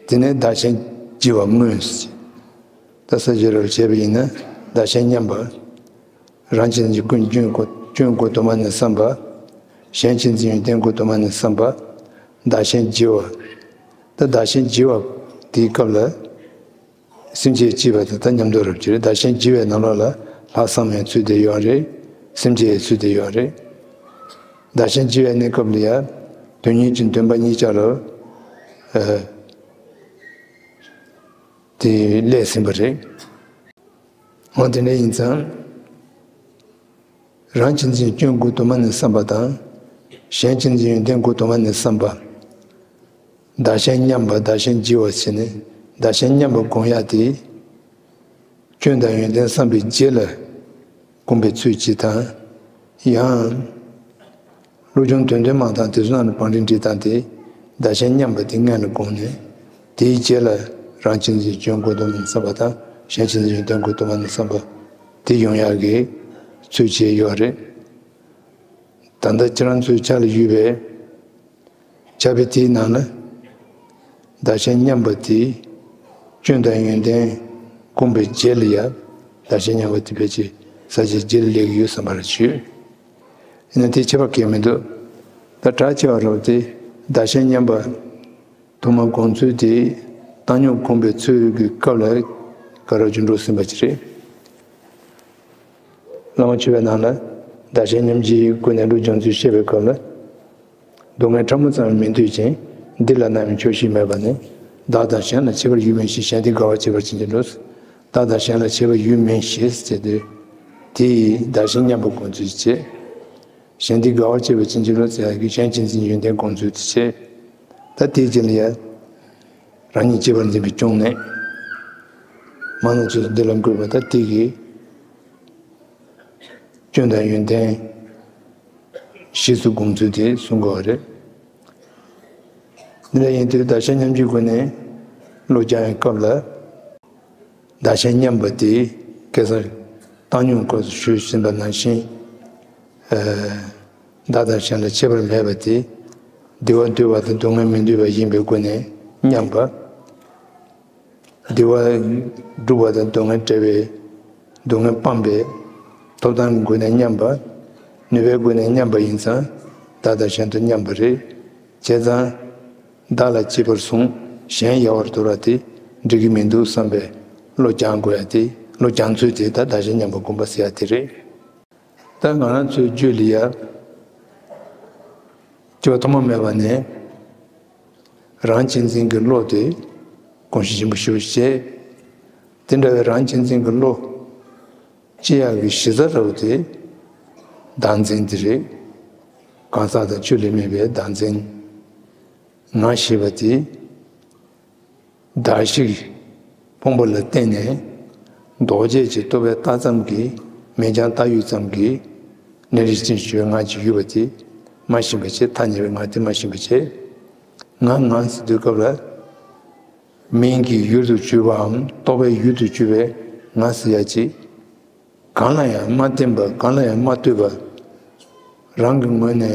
དེ་ནས་བདག་གཞན་བརྗེ་བ་མངོན། ད་ས་བཅད་རབ་བྱས་པ་ཡིན་ན་བདག་གཞན་མཉམ་པ། རང་གཅེས་འཛིན་ཀུན་སྐྱོན་སྒོ་སྐྱོན་སྒོ་དུ་མ་ནས་བསམ་པ། གཞན་གཅེས་འཛིན་ཡོན་ཏན་སྒོ་དུ་མ་ནས་བསམ་པ། བདག་གཞན་བརྗེ་བ། ད་བདག་གཞན་བརྗེ་བ་དེའི་སྐབས་ལ་སེམས་བསྐྱེད་བགྱིས་པ་དང་ད་མཉམ་དུ་རབ་བྱེད་རེད། བདག་གཞན་བརྗེ་བའི་ནང་ལོགས་ལ་ལྷག་བསམ་ཡང་ཚུད་བསྡད་ཡོད་རེད། སེམས་བསྐྱེད་ཡང་ཚུད་བསྡད་ཡོད་རེད། བདག་གཞན་བརྗེ་བའི་གནས་སྐབས་ལ་ཡང་དོན་གཉེར་གྱི་འདུན་པ་གཉིས་ཆ་རུ་ཨ་དེ་སླེབས་ཟིན་པ་རེད། འོ་དེ་འདྲ་ཡིན་ཙང་། རང་གཅེས་འཛིན་སྐྱོན་སྒོ་དུ་མ་ནས་བསམ་པ་དང་། གཞན་གཅེས་འཛིན་ཡོན་ཏན་སྒོ་དུ་མ་ནས་བསམ་པ། བདག་གཞན་མཉམ་པ་བདག་གཞན་བརྗེ་བ་བྱས་ནས་བདག་གཞན་མཉམ་པ་སྒོམ་ཡག་དེ། སྐྱོན་དང་ཡོན་ཏན་བསམ་པའི་རྗེས་ལ་སྒོམ་པའི་ཚུལ་གཅིག་དང་། ཡང་། སློབ་སྦྱོང་དོན་བདུན་མ་དང་དེ་ཚོ་ནང་ནས་བང་སྒྲིག་འགྲིག་སྟངས་དེ་བདག་གཞན་མཉམ་པ་དེ་སྔོན་ལ་བསྒོམས་ནས། དེའི་རྗེས་ལ་རང་གཅེས་འཛིན་སྐྱོན་སྒོ་དུ་མ་ནས་བསམ་པ་དང་གཞན་གཅེས་འཛིན་ཡོན་ཏན་སྒོ་དུ་མ་ནས་བསམ་པ་དེ་ཡོང་ཡག་གི་ཚུལ་བྱས་ཡོད་རེད། ད་ལྟ་ཁྱེད་རང་ཚོའི་ཆ་ལ་ཡོད་པའི་ཕྱག་དཔེ་དེའི་ནང་ན་བདག་གཞན་མཉམ་པ་དེ་སྐྱོན་དང་ཡོན་ཏན་སྒོམ་པའི་རྗེས་ལ་ཡང་བདག་གཞན་མཉམ་པ་དེ་ཕལ་ཆེར་ས་བཅད་རྗེས་ལ་སླེབས་ཀྱི་ཡོད་བསམ་པ་རེ་བྱོས། ཡིན་ན་དེ་ཁྱད་པར་གང་ཡང་མི་འདུག་ད་གྲགས་ཆེ་བ་རབ་དེ་བདག་གཞན་མཉམ་པ་དུ་མ་སྒོམ་ཚུལ་དེ་བཏང་སྙོམས་སྒོམ་པའི་ཚུལ་གྱི་སྐབས་ལ་ག་རེ་བྱུང་འགྲོ་ཟིན་པ་ཅིག་རེད། བླ་མ་མཆོད་པའི་ནང་ལ་བདག་གཞན་མཉམ་བརྗེའི་སྒོ་ནས་བློ་སྦྱོང་ཚུལ་བཤད་པའི་སྐབས་ལ། སྡུག་བསྔལ་ཕྲ་མོ་ཙམ་མི་འདོད་ཅིང་། འདི་ལ་རྣམ་སྨིན་ཆོག་ཤེས་མེད་པ་ནི། བདག་དང་གཞན་ལ་ཁྱད་པར་ཡོད་མིན་ཞེས། གཞན་དེ་དགའ་བར་བྱེད་པར་བྱིན་གྱིས་རློབས། བདག་དང་གཞན་ལ་ཁྱད་པར་ཡོད་མིན་ཞེས་ཟེར་དུས། དེ་ཡིས་བདག་གཞན་མཉམ་པ་སྒོམ་ཚུལ་བྱེད། གཞན་དེ་དགའ་བར་བྱེད་པར་བྱིན་གྱིས་རློབས་ཟེར་ཡག་གི་གཞན་གཅེས་འཛིན་ཡོན་ཏན་སྒོམ་ཚུལ་དེ་བྱེད། ད་དེའི་རྗེས་ལ་ཡང་རང་ཉིད་གཅེས་པར་འཛིན་པའི་སྐྱོན་གནས། མ་ན་ཆོས་སུ་འདི་ལ་འགོད་པ་ད་དེ་གིས། སྐྱོན་དང་ཡོན་ཏན་ཞིག་ཏུ་སྒོམ་ཚུལ་དེ་གསུང་དགོས་པ་རེད། འདི་འདྲ་ཡིན་དུས་བདག་གཞན་མཉམ་བརྗེའི་སྒོ་ནས་བློ་སྦྱང་བའི་སྐབས་ལ། བདག་གཞན་མཉམ་པ་དེ་ཁ་སང་བཏང་སྙོམས་སྐབས་སུ་ཞུས་ཟིན་པ་ནང་བཞིན། ཨ་བདག་དང་གཞན་ལ་ཁྱད་པར་མེད་པ་དེ། བདེ་བ་འདོད་པ་དང་སྡུག་བསྔལ་མི་འདོད་པ་ཡིན་པའི་སྒོ་ནས་མཉམ་པ། བདེ་བ་སྒྲུབ་པ་དང་སྡུག་བསྔལ་བྲལ་བའི་སྡུག་བསྔལ་སྤངས་པའི་ཐོབ་ཐང་གི་སྒོ་ནས་མཉམ་པ། ནུས་པའི་སྒོ་ནས་མཉམ་པ་ཡིན་ཙང་བདག་དང་གཞན་དུ་མཉམ་པ་རེད། བྱས་ཙང་། བདག་ལ་གཅེས་པར་བཟུང་གཞན་ཡལ་བར་དོར་བ་དེ་འགྲིག་གི་མི་འདུག་བསམ་པའི་བློ་སྦྱང་དགོས་ཡ་དེ་བློ་སྦྱང་ཚུལ་དེ་ད་བདག་གཞན་མཉམ་པ་སྒོམ་པ་ཟེར་ཡ་དེ་རེད། ད་ང་རང་ཚོའི་རྒྱུད་ལ་ཡ། སྐྱེ་བ་ཐོག་མ་མེད་པ་ནས་རང་གཅེས་འཛིན་གྱི་བློ་དེ་གོམས་གཤིས་ཆེན་པོ་ཞེ་པོ་ཅིག་བྱས། དེ་འདྲ་བའི་རང་གཅེས་འཛིན་གྱི་བློ་སྐྱེ་ཡག་གི་གཞི་རྩ་འདྲ་བོ་དེ་བདག་འཛིན་དེ་རེད། གང་ཟག་དང་ཆོས་ལས་དམིགས་པའི་བདག་འཛིན། ང་ཞེས་པ་དེ། བདག་གཞན་ཕུང་པོ་ལ་བརྟེན་ནས་ལྡོག་བྱས་ཀྱི་རྟོག་པས་བཏགས་ཙམ་གྱི་མིང་རྐྱང་བཏགས་ཡུལ་ཙམ་གྱི་གནས་རིགས་ཅན་ཞེས་པའི་ང་ཅིག་ཡོད་པ་དེ་མ་ཤེས་པ་བྱས། ཐ་སྙད་པའི་ང་དེ་མ་ཤེས་པ་བྱས། ང་ང་ཟེར་དུས་སྐབས་ལ་མིང་གི་ཡུལ་དུ་གྱུར་པའམ་རྟོག་པའི་ཡུལ་དུ་གྱུར་པའི་ང་ཟེར་ཡ་ཅིག་གང་ལ་ཡང་མ་བརྟེན་པ། གང་ལ་ཡང་མ་ལྟོས་པ། རང་གི་ངོས་ནས་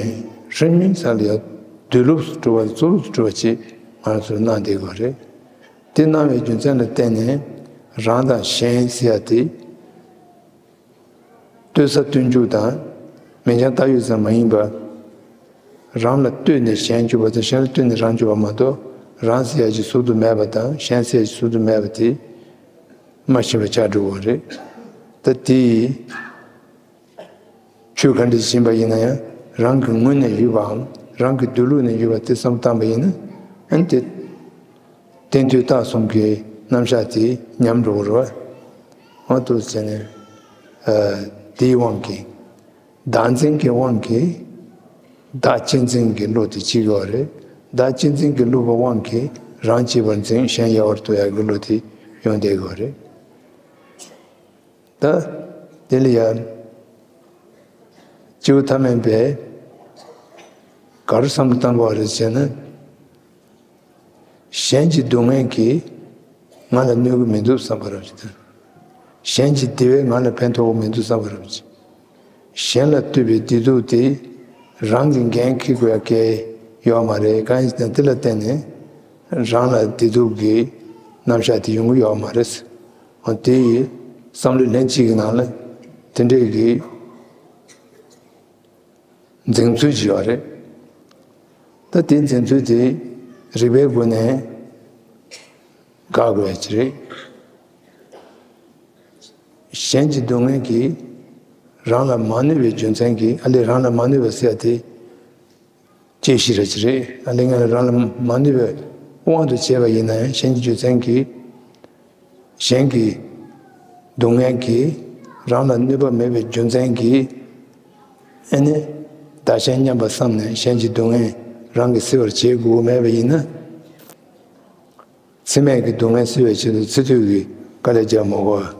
རིམ་གཉིས་ས་ལ་ཡང་སྡོད་ལུགས་སུ་གྲུབ་པ། རྩོལ་ལུགས་སུ་གྲུབ་པ་ཅིག་ང་རང་ཚོར་གནང་བསྡད་དགོས་རེད། དེ་སྣང་བའི་རྒྱུ་མཚན་ལ་བརྟེན་ནས་རང་དང་གཞན་ཟེར་ཡ་དེ། ལྟོས་ས་སྟོན་འཇུག་དང་། མིང་རྐྱང་བཏགས་ཡོད་ཙམ་མ་ཡིན་པར། རང་ལ་ལྟོས་ནས་གཞན་གྱུར་པ་དང་གཞན་ལ་ལྟོས་ནས་རང་གྱུར་པ་མ་གཏོགས། རང་ཟེར་ཡ་ཞིག་ཟུར་དུ་མེད་པ་དང་གཞན་ཟེར་ཡ་ཞིག་ཟུར་དུ་མེད་པ་དེ། མ་ཤེས་པ་ཆགས་འགྲོ་གི་རེད། ད་དེ་ཡིས། ཆོས་ག་འདྲ་ཞིག་ཡིན་པ་ཡིན་ན་ཡང་རང་གི་ངོས་ནས་ཡོད་པའམ་རང་གི་སྡོད་ལུགས་ནས་ཡོད་པ་དེ་བསམ་བཏང་པ་ཡིན་ན། ཨ་ནི་དེ་བསྟན་དོན་རྟགས་གསུམ་གྱི་རྣམ་གཞག་དེ་ཉམས་འགྲོ་གི་རེད་བ། འོ་འདུག་བྱས་ནས། ཨ། དེའི་དབང་གིས། བདག་འཛིན་གྱི་དབང་གིས། བདག་གཅེས་འཛིན་གྱི་བློ་དེ་སྐྱེ་གི་ཡོད་རེད། བདག་གཅེས་འཛིན་གྱི་བློ་བའི་དབང་གིས་རང་གཅེས་པར་འཛིན་གཞན་ཡལ་བར་དོར་ཡག་གི་བློ་དེ་ཡོང་བསྡད་ཀྱི་ཡོད་རེད། ད་དེ་ལ་ཡང་སྐྱེས་བུ་ཐ་མལ་པས་ག་རེ་བསམ་བློ་བཏང་དགོས་རེད་ཟེར་ན། གཞན་གྱི་སྡུག་བསྔལ་གྱིས་ང་ལ་གནོད་ཀྱི་མི་འདུག་བསམ་པ་རབ་ཅིག་དང་། གཞན་གྱི་བདེ་བས་ང་ལ་ཕན་ཐོགས་ཀྱི་མི་འདུག་བསམ་པ་རབ་ཅིག། གཞན་ལ་ལྟོས་པའི་བདེ་སྡུག་དེ་རང་གི་འགན་འཁྱེར་དགོས་ཡ་གང་ཡང་ཡོད་མ་རེད། གང་ཡིན་ཟེར་ན་དེ་ལ་བརྟེན་ནས་རང་ལ་བདེ་སྡུག་གི་རྣམ་གཞག་དེ་ཡོང་གི་ཡོད་མ་རེད། འོ་དེ་ཡི་བསམ་བློའི་ལན་གཅིག་གི་ནང་ལ་དེ་འདྲས་ཀྱི་འཛིན་ཚུལ་ཅིག་ཡོད་རེད། ད་དེ་འཛིན་ཚུལ་དེ་རིགས་པའི་སྒོ་ནས་དགག་དགོས་ཡ་ཅིག་རེད། གཞན་གྱི་སྡུག་བསྔལ་གྱིས་རང་ལ་མ་གནོད་པའི་རྒྱུ་མཚན་གྱིས། ཨ་ལས་རང་ལ་མ་གནོད་པ་ཟེར་ཡ་དེ། དཔྱད་གཞི་ར་ཅིག་རེད། ཨ་ལས་ང་ལ་རང་ལ་མ་གནོད་པའི་དབང་དུ་བྱས་པ་ཡིན་ན་ཡང་གཞན་གྱི་རྒྱུ་མཚན་གྱིས། གཞན་གྱི་སྡུག་བསྔལ་གྱིས་རང་ལ་གནོད་པ་མེད་པའི་རྒྱུ་མཚན་གྱིས། ཨ་ནི་བདག་གཞན་མཉམ་པར་བསམས་ནས་གཞན་གྱི་སྡུག་བསྔལ་རང་གིས་སེལ་བར་བྱེད་དགོས་མེད་པ་ཡིན་ན། ཚེ་སྨད་ཀྱི་སྡུག་བསྔལ་སེལ་བའི་ཆེད་དུ་ཚེ་སྟོད་ཀྱི་དཀའ་ལས་རྒྱག་མ་དགོས་པ།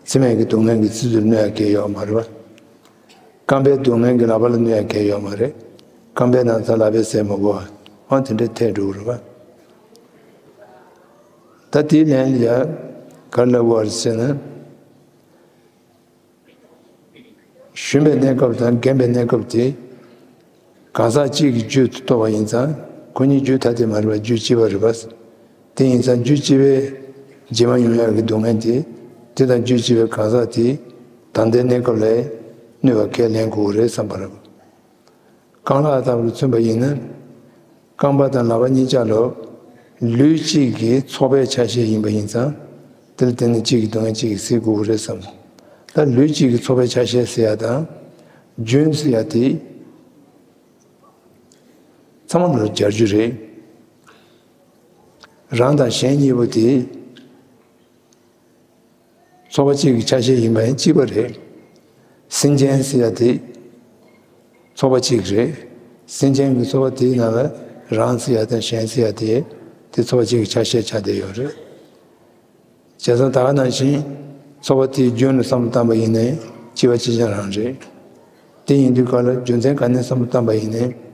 ཚེ་སྨད་ཀྱི་སྡུག་བསྔལ་གྱིས་ཚེ་སྟོད་གནོད་ཡ་གང་ཡང་ཡོད་མ་རེད་པ། རྐང་པའི་སྡུག་བསྔལ་གྱིས་ལག་པ་ལ་གནོད་ཡ་གང་ཡང་ཡོད་མ་རེད། རྐང་པའི་ན་ཚ་ལག་པས་སེལ་མ་དགོས་པ། འོ་དེ་འདྲ་ཐལ་འགྲོ་གི་རེད་པ། ད་དེའི་ལན་ལ་ཡ་ག་རེ་ལབ་དགོས་རེད་ཟེར་ན། ཞུམ་པའི་གནས་སྐབས་དང་འགེངས་པའི་གནས་སྐབས་དེ། གང་ཟག་གཅིག་གི་རྒྱུད་དུ་གཏོགས་པ་ཡིན་ཙང་ཁོ་གཉིས་རྒྱུད་ཐ་དད་མ་རེད་པ། རྒྱུད་གཅིག་པ་རེད་པ། དེ་ཡིན་ཙང་རྒྱུད་གཅིག་པའི་རྗེས་མ་ཡོང་ཡག་གི་སྡུག་བསྔལ་དེ། དེ་དང་རྒྱུད་གཅིག་པའི་གང་ཟག་དེ་ད་ལྟའི་གནས་སྐབས་ལ་གནོད་པ་གང་ཡང་ལེན་དགོས་རེད་བསམ་པ་རེད། རྐང་ལག་ལྟ་བུར་མཚོན་པ་ཡིན་ན། རྐང་པ་དང་ལག་པ་གཉིས་ཆ་ལ་ལུས་གཅིག་གི་ཚོགས་པའི་ཆ་ཤས་ཡིན་པ་ཡིན་ཙང་། དེ་ལ་བརྟེན་ནས་གཅིག་གི་སྡུག་བསྔལ་གཅིག་གིས་སེལ་དགོས་ཀྱི་རེད་བསམ། ད་ལུས་གཅིག་གི་ཚོགས་པའི་ཆ་ཤས་ཟེར་ཡ་དང་། རྒྱུན་ཟེར་ཡ་དེ་ཚང་མ་ལ་སྦྱར་རྒྱུ་རེད། རང་དང་གཞན་གཉིས་པོ་དེ། ཚོགས་པ་གཅིག་གི་ཆ་ཤས་ཡིན་པ་ཡང་གཅིག་པ་རེད། སེམས་ཅན་ཟེར་ཡ་དེ་ཚོགས་པ་གཅིག་རེད། སེམས་ཅན་གྱི་ཚོགས་པ་དེའི་ནང་ལ་རང་ཟེར་ཡ་དང་གཞན་ཟེར་ཡ་དེ་དེ་ཚོགས་པ་གཅིག་གི་ཆ་ཤས་ཆགས་བསྡད་ཡོད་རེད། བྱས་ཙང་ད་ག་ནང་བཞིན་ཚོགས་པ་དེའི་རྒྱུན་ལ་བསམ་བློ་བཏང་པ་ཡིན་ནའི་གཅིག་པ་གཅིག་རྐྱང་རང་རེད། དེ་ཡིན་དུས་ག་ལ་རྒྱུ་མཚན་ག་ནས་བསམ་བློ་བཏང་པ་ཡིན་ནའི།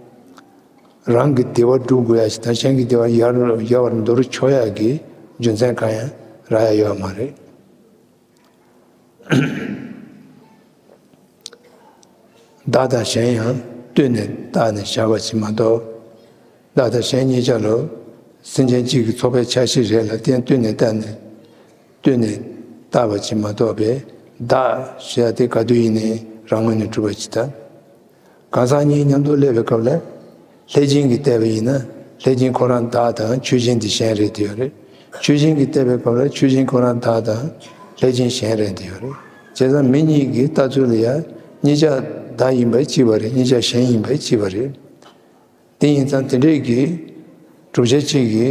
རང་གི་བདེ་བ་སྒྲུབ་དགོས་ཡ་ཞིག་དང་གཞན་གྱི་བདེ་བ་ཡར་ཡལ་བར་འདོར་ཆོག་ཡ་གི་རྒྱུ་མཚན་གང་ཡང་རག་ཡ་ཡོད་མ་རེད། བདག་དང་གཞན་ཡང་ལྟོས་ནས་བརྟགས་ནས་བཞག་པ་ཞིག་མ་གཏོགས། བདག་དང་གཞན་གཉིས་ཆ་ལ་སེམས་ཅན་གཅིག་གི་ཚོགས་པའི་ཆ་ཤས་རེད་ལ་བརྟེན་ལྟོས་ནས་བརྟགས་ནས། ལྟོས་ནས་བརྟགས་པ་ཅིག་མ་གཏོགས་པའི་བདག་ཞེས་པ་དེ་ག་དུས་ཡིན་ནའི་རང་ངོས་ནས་གྲུབ་པ་ཅིག་དང་། གང་ཟག་གཉིས་མཉམ་དུ་སླེབས་པའི་སྐབས་ལ་ལྷས་སྦྱིན་གྱིས་བལྟས་པ་ཡིན་ན་ལྷས་སྦྱིན་ཁོ་རང་བདག་དང་ཆོས་ཅན་དེ་གཞན་རེད་དེ་ཡོད་རེད། ཆོས་ཅན་གྱིས་བལྟས་པའི་སྐབས་ལ་ཆོས་ཅན་ཁོ་རང་བདག་དང་ལྷས་སྦྱིན་གཞན་རེད་དེ་ཡོད་རེད། བྱས་ཙང་མི་གཉིས་ཀྱི་ལྟ་ཚུལ་ལ་ཡང་གཉིས་ཆ་བདག་ཡིན་པ་གཅིག་པ་རེད། གཉིས་ཆ་གཞན་ཡིན་པ་གཅིག་པ་རེད། དེ་ཡིན་ཙང་དེ་འདྲས་ཀྱི་བསྒྲུབ་བྱ་གཅིག་གི་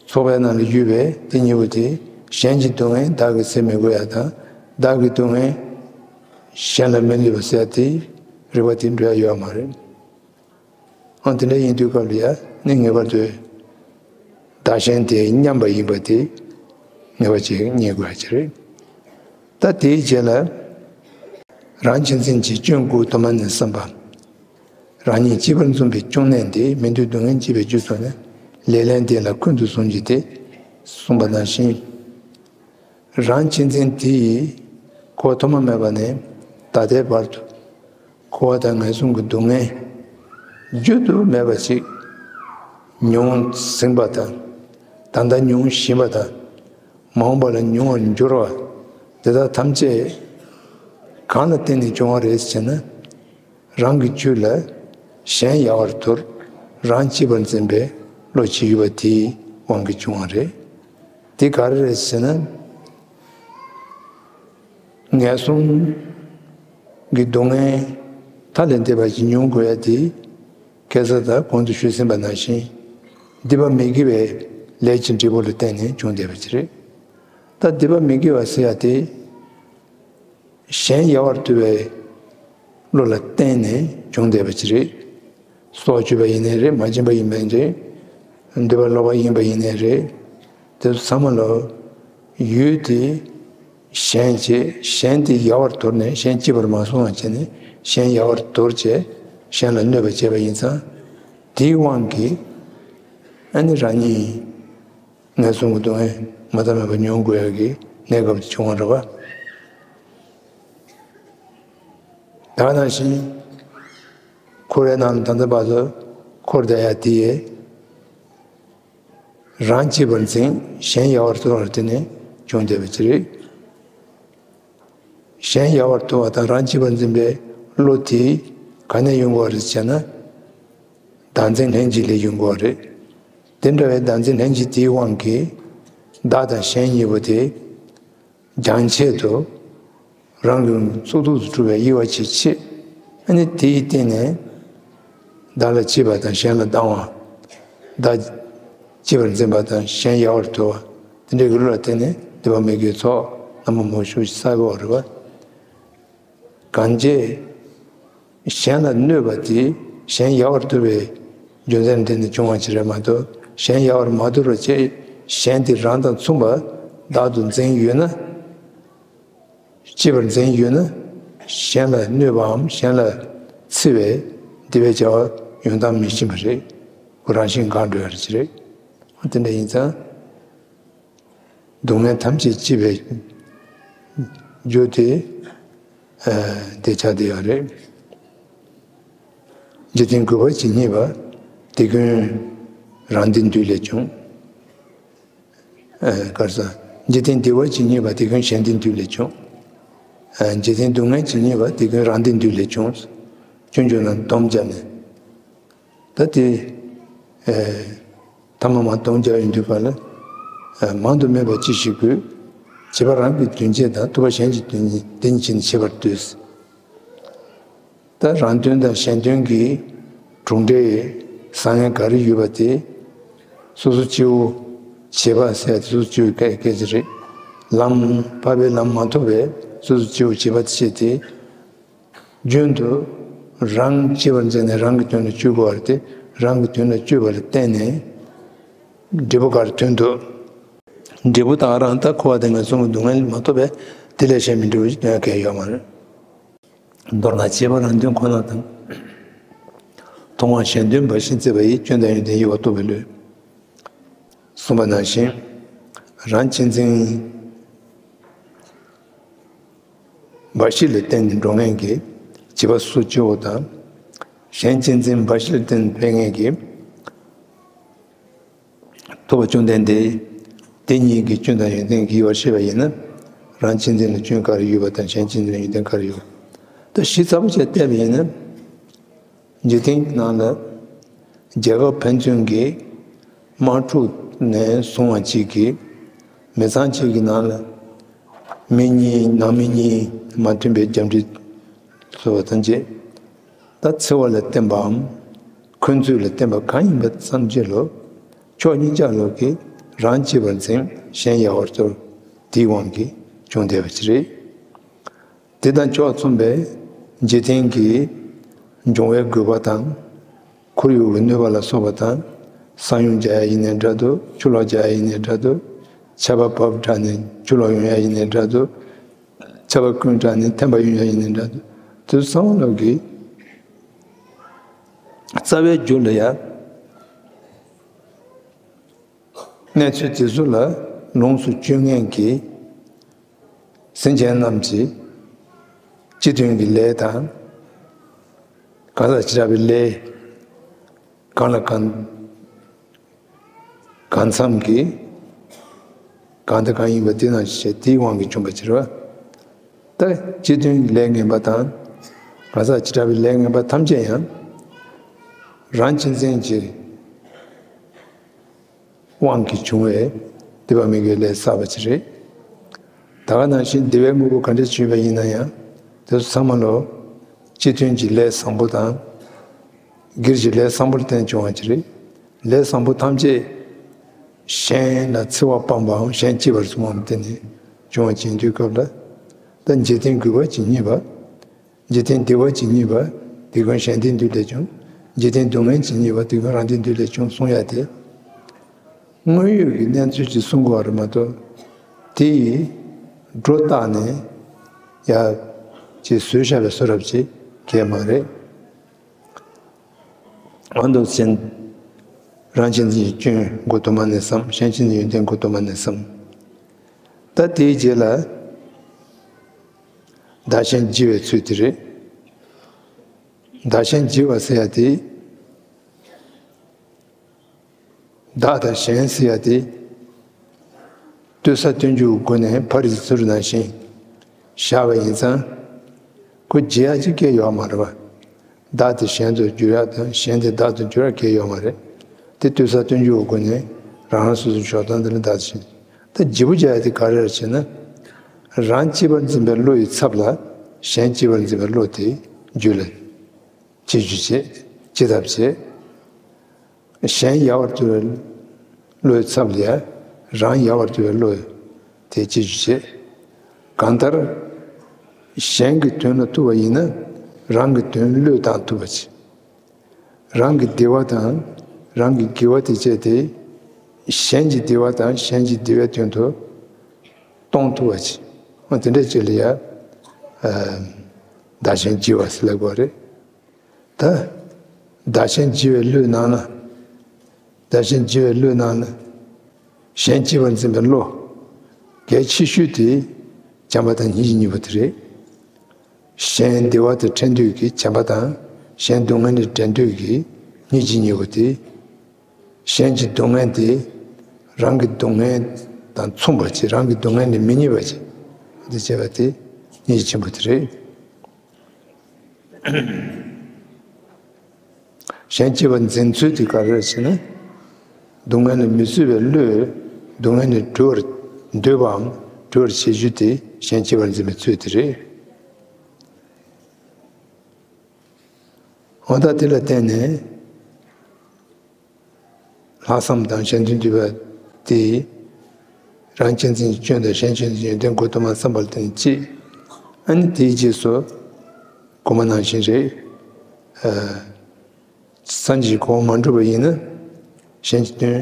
ཚོགས་པའི་ནང་ལ་ཡོད་པའི་དེ་གཉིས་པོ་དེ་གཞན་གྱི་སྡུག་བསྔལ་བདག་གིས་སེལ་མི་དགོས་ཡ་དང་བདག་གི་སྡུག་བསྔལ་གཞན་ལ་མི་གནོད་པ་ཟེར་ཡ་དེ་རིགས་པ་དེ་འགྲོ་ཡ་ཡོད་མ་རེད། ཨང་དེ་འདྲ་ཡིན་དུས་སྐབས་ལ་ཡ་ནི་ངེས་པར་དུ་བདག་གཞན་དེ་མཉམ་པ་ཡིན་པ་དེ་ངེས་པ་ཅིག་རྙེད་དགོས་ཡ་ཅིག་རེད། ད་དེའི་རྗེས་ལ། རང་གཅེས་འཛིན་གྱི་སྐྱོན་དགུ་དུ་མ་ནས་བསམ་པ། རང་ཉིད་གཅེས་པར་འཛིན་པའི་སྐྱོན་གནས་ཏེ་མི་འདོད་སྡུག་བསྔལ་སྐྱེ་བའི་རྒྱུ་སོགས་ནི་ལེགས་ལྡན་འདས་ལ་ཀུན་ཏུ་བཟུང་གི་སྟེ། གསུངས་པ་ནང་བཞིན། རང་གཅེས་འཛིན་དེ་ཡིས་འཁོར་བ་ཐོག་མ་མེད་པ་ནས་ད་ལྟའི་བར་དུ་འཁོར་བ་དང་ངན་སོང་གི་སྡུག་བསྔལ་བརྗོད་དུ་མེད་པ་ཅིག་མྱོང་ཟིན་པ་དང་། ད་ ད་ལྟ་མྱོང་བཞིན་པ་དང་། མ་འོངས་པ་ལ་མྱོང་བར་འགྱུར་བ་དེ་དག་ཐམས་ཅད་གང་ལ་བརྟེན་ནས་བྱུང་བ་རེད་ཟེར་ན། རང་གི་རྒྱུད་ལ་གཞན་ཡལ་བར་དོར། རང་གཅེས་པར་འཛིན་པའི་བློ་ཅིག་ཡོད་པ་དེའི་དབང་གིས་བྱུང་བ་རེད། དེ་ག་རེ་རེད་ཟེར་ན། ངན་སོང་གི་སྡུག་བསྔལ་མཐའ་ལས་འདས་པ་ཞིག་མྱོང་དགོས་ཡ་དེ། ཁ་སང་ད་གོང་དུ་ཞུས་ཟིན་པ་ནང་བཞིན། སྡིག་པ་མི་དགེ་བའི་ལས་ཀྱི་འབྲས་བུ་ལ་བརྟེན་ནས་བྱུང་བསྡད་པ་ཅིག་རེད། ད་སྡིག་པ་མི་དགེ་བ་ཟེར་ཡ་དེ། གཞན་ཡལ་བར་དོར་བའི་བློ་ལ་བརྟེན་ནས་བྱུང་བསྡད་པ་ཅིག་རེད། སྲོག་གཅོད་པ་ཡིན་ནའི་རེད། མ་བྱིན་པ་ཡིན་པ་ཡིན་ནའི་རེད། འདོད་པ་ལོག་པ་ཡིན་པ་ཡིན་ནའི་རེད། དེ་ཚོ་ཚང་མ་ལ་ཡུལ་དེ་གཞན་བྱས། གཞན་དེ་ཡལ་བར་དོར་ནས། གཞན་གཅེས་པར་མ་སོང་བ་བྱས་ནས། གཞན་ཡལ་བར་དོར་བྱས། གཞན་ལ་གནོད་པ་བྱས་པ་ཡིན་ཙང་། དེའི་དབང་གིས་ཨ་ནི་རང་ཉིད་ངན་སོང་གི་སྡུག་བསྔལ་མ་མཐའ་མེད་པ་མྱོང་དགོས་ཡ་གི་གནས་སྐབས་དེ་བྱུང་བ་རེད་པ། ད་ག་ནང་བཞིན་འཁོར་བའི་ནང་ལ་ད་ལྟ་བར་དུ་འཁོར་བསྡད་ཡ་དེ་ཡི་རང་གཅེས་པར་འཛིན། གཞན་ཡལ་བར་དོར་བར་བརྟེན་ནས་བྱུང་བསྡད་པ་ཅིག་རེད། གཞན་ཡལ་བར་དོར་བ་དང་རང་གཅེས་པར་འཛིན་པའི་བློ་དེ་ག་ནས་ཡོང་དགོས་རེད་ཟེར་ན། བདག་འཛིན་ལྷན་སྐྱེས་ལས་ཡོང་དགོས་རེད། དེ་འདྲ་བའི་བདག་འཛིན་ལྷན་སྐྱེས་དེའི་དབང་གིས་བདག་དང་གཞན་གཉིས་པོ་དེ་སྦྱང་ཆེད་དུ་རང་གི་གཙུག་ཏོར་དུ་གྲུབ་པའི་དབྱེ་བ་ཕྱེ་ཕྱེ། ཨ་ནི་དེའི་སྟེང་ནས་བདག་ལ་གཅེས་པ་དང་གཞན་ལ་སྡང་བ། བདག་གཅེས་པར་འཛིན་པ་དང་གཞན་ཡལ་བར་དོར་བ། དེ་འདྲའི་བློ་ལ་བརྟེན་ནས་སྡིག་པ་མི་དགེའི་ཚོགས་རྣམ་པ་མང་པོ་ཞིག་བསགས་ཡོད་རེད་པ། གང་བྱས་གཞན་ལ་གནོད་པ་དེ་གཞན་ཡལ་བར་དོར་བའི་རྒྱུ་མཚན་དེ་ནས་བྱུང་བ་ཅིག་རེད་མ་གཏོགས། གཞན་ཡལ་བར་མ་དོར་བ་བྱས། གཞན་དེ་རང་དང་མཚུངས་པ་བདག་ཏུ་འཛིན་ཡོད་ན། གཅེས་པར་འཛིན་ཡོད་ན། གཞན་ལ་གནོད་པའམ་གཞན་ལ་འཚེ་བའི་སྡིག་པའི་བྱ་བ་ཡོང་སྟངས་མི་ཤེས་པ་རེད། ཁོ་རང་བཞིན་འགག་འགྲོ་ཡ་རེད་ཅིག་རེད། དེ་འདྲ་ཡིན་ཙང་། སྡུག་བསྔལ་ཐམས་ཅད་གཅེས་པའི་རྒྱུ་དེ། ཨ། དེ་ཆགས་བསྡད་ཡོད་རེད། འཇིག་རྟེན་རྒུད་པ་ཇི་སྙེད་པ། དེ་ཀུན་རང་བདེ་འདོད་ལས་བྱུང་། ཨ། ག་རེ་ཟེར། འཇིག་རྟེན་བདེ་བ་ཇི་སྙེད་པ། དེ་ཀུན་གཞན་བདེ་འདོད་ལས་བྱུང་། ཨ། འཇིག་རྟེན་སྡུག་བསྔལ་ཇི་སྙེད་པ། དེ་ཀུན་རང་བདེ་འདོད་ལས་བྱུང་། སྤྱོད་འཇུག་ནང་སྡོམ་བརྒྱབ་ནས། ད་དེ། ཨེ། ཐ་མ་མ་སྡོམ་རྒྱག་ཡོང་དུས་ག་ལ། ཨེ། མང་དུ་སྨྲས་པ་ཅི་ཞིག་དགོས། བྱེད་པ་རང་གི་དོན་བྱེད་དང་། ཐུབ་པ་གཞན་གྱི་དོན་ཉིད། དེ་ཉིད་ཕྱིན་ནས་བྱེད་པར་འདོད། ད་རང་དོན་དང་གཞན་དོན་གྱི་གྲུབ་འབྲས་བཟང་ངན་ག་རེ་ཡོད་པ་དེ། སོ་སོ་སྐྱེ་བོ་བྱེད་པ་ཟེར་ཡ་དེ་སོ་སོ་སྐྱེ་བོའི་སྐད་སྐད་ཆ་རེད། ལམ། འཕགས་པའི་ལམ་མ་ཐོབ་པའི་སོ་སོ་སྐྱེ་བོ་བྱེད་པ་དེ་བྱས་ཏེ། རྒྱུན་དུ་རང་གཅེས་པར་འཛིན་ནས་རང་གི་དོན་ལ་སྤྱོད་དགོས་པ་རེད་དེ། རང་གི་དོན་ལ་སྤྱོད་པ་ལ་བརྟེན་ནས་འབྲས་བུ་ག་རེ་ཐོན་འདུག་འབྲས་བུ་དེ་རང་ད་འཁོར་བ་དང་ངན་སོང་གི་སྡུག་བསྔལ་མ་ཐོབ་པས་དེ་ལས་གཞན་མི་འབྲས་བུ་ཞིག་ཐོན་ཡ་གང་ཡང་ཡོད་མ་རེད། མདོར་ན་བྱེད་པ་རང་དོན་ཁོ་ན་དང་། མཐོང་བ་གཞན་དོན་འབའ་ཞིག་བརྩེ་བ་ཡིས། སྐྱོན་དང་ཡོན་ཏན་དབྱེ་བ་རྟོགས་པའི་བློས། གསུངས་པ་ནང་བཞིན། རང་གཅེས་འཛིན་འབའ་ཞིག་ལ་བརྟེན་ནས་འགྲོ་མཁན་གྱི་བྱིས་པ་སོ་སོ་སྐྱེ་བོ་དང་། གཞན་གཅེས་འཛིན་འབའ་ཞིག་ལ་བརྟེན་ནས་འཕེལ་མཁན་གྱི་ཐུབ་པ་བཅོམ་ལྡན་འདས། དེ་གཉིས་ཀྱི་སྐྱོན་དང་ཡོན་ཏན་གྱི་དབྱེ་བ་བཤད་པ་ཡིན་ན། རང་གཅེས་འཛིན་ལ་སྐྱོན་ག་རེ་ཡོད་པ་དང་། གཞན་གཅེས་འཛིན་ལ་ཡོན་ཏན་ག་རེ་ཡོད་པ། ད་གཞི་རྩ་བ་བྱས་བལྟས་པ་ཡིན་ན། འཇིག་རྟེན་གྱི་ནང་ལ་རྒྱལ་ཁབ་ཕན་ཚུན་གྱི་དམག་འཁྲུག་ནས་བཟུང་བ་གཅིག་གིས་མི་ཚང་གཅིག་གི་ནང་ལ་མི་གཉིས། ནང་མི་གཉིས་མ་མཐུན་པའི་རྒྱབ་འགལ་བཟོ་བ་དང་བཅས། ད་འཚེ་བ་ལ་བརྟེན་པའམ་འཁོན་འཛུགས་ལ་བརྟེན་པ་གང་ཡིན་པ་ཙམ་གྱིས་ལོ། ཕྱོགས་གཉིས་ཆ་ལོ་གིས་རང་གཅེས་པར་འཛིན། གཞན་ཡལ་བར་དོར། དེའི་དབང་གིས་བྱུང་བསྡད་པ་ཅིག་རེད། དེ་དང་ཕྱོགས་མཚུངས་པའི་འཇིག་རྟེན་གྱི་འབྱུང་བའི་རྒུད་པ་དང་། ཁོར་ཡུག་གི་གནོད་པ་ལ་སོགས་པ་དང་། ས་ཡོམ་རྒྱག་ཡ་ཡིན་ནའི་འདྲ་འདུག་ཆུ་ལོག་རྒྱག་ཡ་ཡིན་ནའི་འདྲ་འདུག་ཆར་པ་བབས་དྲགས་ནས་ཆུ་ལོག་ཡོང་ཡ་ཡིན་ནའི་འདྲ་འདུག་ཆར་པ་དཀོན་དྲགས་ནས་ཐན་པ་ཡོང་ཡ་ཡིན་ནའི་འདྲ་འདུག་དེ་ཚོ་ཚང་མ་ལོག་གི་རྩ་བའི་རྒྱུ་ལ་ཡ། གནས་ཚུལ་དེ་ཚོ་ལ་ལོངས་སུ་སྤྱོད་མཁན་གྱི་སེམས་ཅན་རྣམས་ཀྱི་སྤྱི་དོན་གྱི་ལས་དང་། གང་ཟག་བྱེ་བྲག་པའི་ལས། གང་ལ་གང་གང་འཚམ་གྱི་ གང་དང་གང་ཡིན་པ་དེ་ནང་བཞིན་བྱས་དེའི་དབང་གིས་བྱུང་བ་ཅིག་རེད་བ། ད་སྤྱི་མཐུན་གྱི་ལས་ངན་པ་དང་། གང་ཟག་བྱེ་བྲག་པའི་ལས་ངན་པ་ཐམས་ཅད་ཡང་། རང་གཅེས་འཛིན་གྱི་དབང་གིས་བྱུང་བའི་སྡིག་པ་མི་དགེའི་ལས་བསགས་པ་ཅིག་རེད། ད་ག་ནང་བཞིན་སྡེ་བའི་དངོས་པོ་ག་འདྲ་བྱུང་བ་ཡིན་ན་ཡང་། དེ་ཚོ་ཚང་མ་ལོ་སྤྱི་མཐུན་གྱི་ལས་བཟང་པོ་དང་། སྒེར་གྱི་ལས་བཟང་པོར་བརྟེན་བྱུང་བ་ཅིག་རེད། ལས་བཟང་པོ་ཐམས་ཅད་གཞན་ལ་འཚེ་བ་སྤངས་པའམ་གཞན་གཅེས་པར་བཟུང་བའམ་བརྟེན་ནས་བྱུང་བ་ཅིག་ཡིན་དུས་སྐབས་ལ། ད་འཇིག་རྟེན་གུས་པ་ཇི་སྙེད་པ། འཇིག་རྟེན་བདེ་བ་ཇི་སྙེད་པ། དེ་ཀུན་གཞན་ལྡན་འདུས་ལས་བྱུང་། འཇིག་རྟེན་སྡུག་བསྔལ་ཇི་སྙེད་པ། དེ་ཀུན་རང་ལྡན་འདུས་ལས་བྱུང་གསུང་ཡ་དེ། དངོས་ཡོད་ཀྱི་གནས་ཚུལ་ཅིག་གསུང་དགོས་པ་རེད་མ་གཏོགས། དེ་ཡི་སྒྲོ་བཏགས་ནས་ཡ་ཅིག་བཟོས་བཞག་པའི་བཟོ་རབས་ཅིག་གང་ཡང་མ་རེད། འོ་འདུག་ཟེར། རང་གཅེས་འཛིན་གྱི་སྐྱོན་མགོ་དུ་མ་ནས་བསམ། གཞན་གཅེས་འཛིན་ཡོན་ཏན་མགོ་དུ་མ་ནས་བསམ། ད་དེའི་རྗེས་ལ་བདག་གཞན་བརྗེ་བའི་ཚུལ་དེ་རེད། བདག་གཞན་བརྗེ་བ་ཟེར་ཡ་དེ། བདག་དང་གཞན་ཟེར་ཡ་དེ། ལྟོས་ས་སྟོན་རྒྱུའི་སྒོ་ནས་ཕ་རོལ་ཏུ་ཚུར་ནང་བཞིན་བཞག་པ་ཡིན་ཙང་། ཁོ་བརྗེ་ཡ་ཅིག་གང་ཡང་ཡོད་མ་རེད་བ། བདག་དེ་གཞན་དུ་འགྱུར་ཡ་དང་གཞན་དེ་བདག་ཏུ་འགྱུར་ཡ་གང་ཡང་ཡོད་མ་རེད། དེ་ལྟོས་ས་སྟོན་རྒྱུའི་སྒོ་ནས་རང་རང་སོ་སོའི་ཕྱོགས་སྟོན་དེ་ལ་བདག་དེ་གཞན། ད་བརྗེ་པོ་རྒྱག་ཡ་དེ་ག་རེ་རེད་ཟེར་ན། རང་གཅེས་པར་འཛིན་པའི་བློ་ཡི་ཚབ་ལ་གཞན་གཅེས་པར་འཛིན་པའི་བློ་དེ་རྒྱུད་ལ་སྐྱེ་རྒྱུ་བྱེད། སྐྱེ་ཐབས་བྱེད། གཞན་ཡལ་བར་གྱུར་པའི་བློའི་ཚབ་ལ་ཡང་རང་ཡལ་བར་གྱུར་པའི་བློ་དེ་སྐྱེ་རྒྱུ་བྱེད། གང་ལྟར། གཞན་གྱི་དོན་ལ་ཐུག་པ་ཡིན་ན་རང་གི་དོན་བློས་བཏང་ཐུབ་པ་བྱེད། རང་གི་བདེ་བ་དང་རང་གི་དགེ་བ་དེ་བྱས་ཏེ། གཞན་གྱི་བདེ་བ་དང་གཞན་གྱི་བདེ་བའི་དོན་དུ་གཏོང་ཐུབ་པ་བྱེད། འོ་དེ་འདྲ་ཅིག་ལ་ཡང་བདག་གཞན་བརྗེ་བ་ཟེར་ལབ་དགོས་རེད། ད། བདག་གཞན་བརྗེ་བའི་བློའི་ནང་ན། བདག་གཞན་བརྗེ་བའི་བློའི་ནང་ན། གཞན་གཅེས་པར་འཛིན་པའི་བློ། གལ་ཆེ་ཤོས་དེ། བྱམས་པ་དང་སྙིང་རྗེ་གཉིས་པོ་དེ་རེད། གཞན་བདེ་བ་དང་འཕྲད་འདོད་ཀྱི་བྱམས་པ་དང་། གཞན་སྡུག་བསྔལ་ལས་འབྲལ་འདོད་ཀྱི་སྙིང་རྗེ་གཉིས་པོ་དེ། གཞན་གྱི་སྡུག་བསྔལ་དེ། རང་གི་སྡུག་བསྔལ་དང་མཚུངས་པ་བྱེད། རང་གི་སྡུག་བསྔལ་ལས་མི་གཉིས་པ་བྱེད། འདི་བྱས་པ་དེ་སྙིང་རྗེ་ཆེན་པོ་དེ་རེད། གཞན་གཅེས་པར་འཛིན་ཚུལ་དེ་ག་རེ་རེད་ཟེར་ན། སྡུག་བསྔལ་ལས་མི་བཟོད་པའི་བློས་སྡུག་བསྔལ་ལས་གྲོལ་བར་འདོད་པའམ་གྲོལ་བར་བྱེད་རྒྱུ་དེ་གཞན་གཅེས་པར་འཛིན་པའི་ཚུལ་དེ་རེད། འོ་ད་དེ་ལ་བརྟེན་ནས། ལྷག་བསམ་དང་གཞན་དོན་བསྡུས་པ་དེ། རང་གཅེས་འཛིན་གྱི་སྐྱོན་དང་གཞན་གཅེས་འཛིན་གྱི་ཡོན་ཏན་མགོ་དུ་མ་བསམ་པ་ལ་བརྟེན་གཅིག་ཨ་ནི་དེའི་རྗེས་སུ། གོང་མ་ནང་བཞིན་རེད། ཨ། སངས་རྒྱས་གོ་འཕང་མ་བསྒྲུབས་པ་ཡིན་ན། གཞན་གྱི་དོན་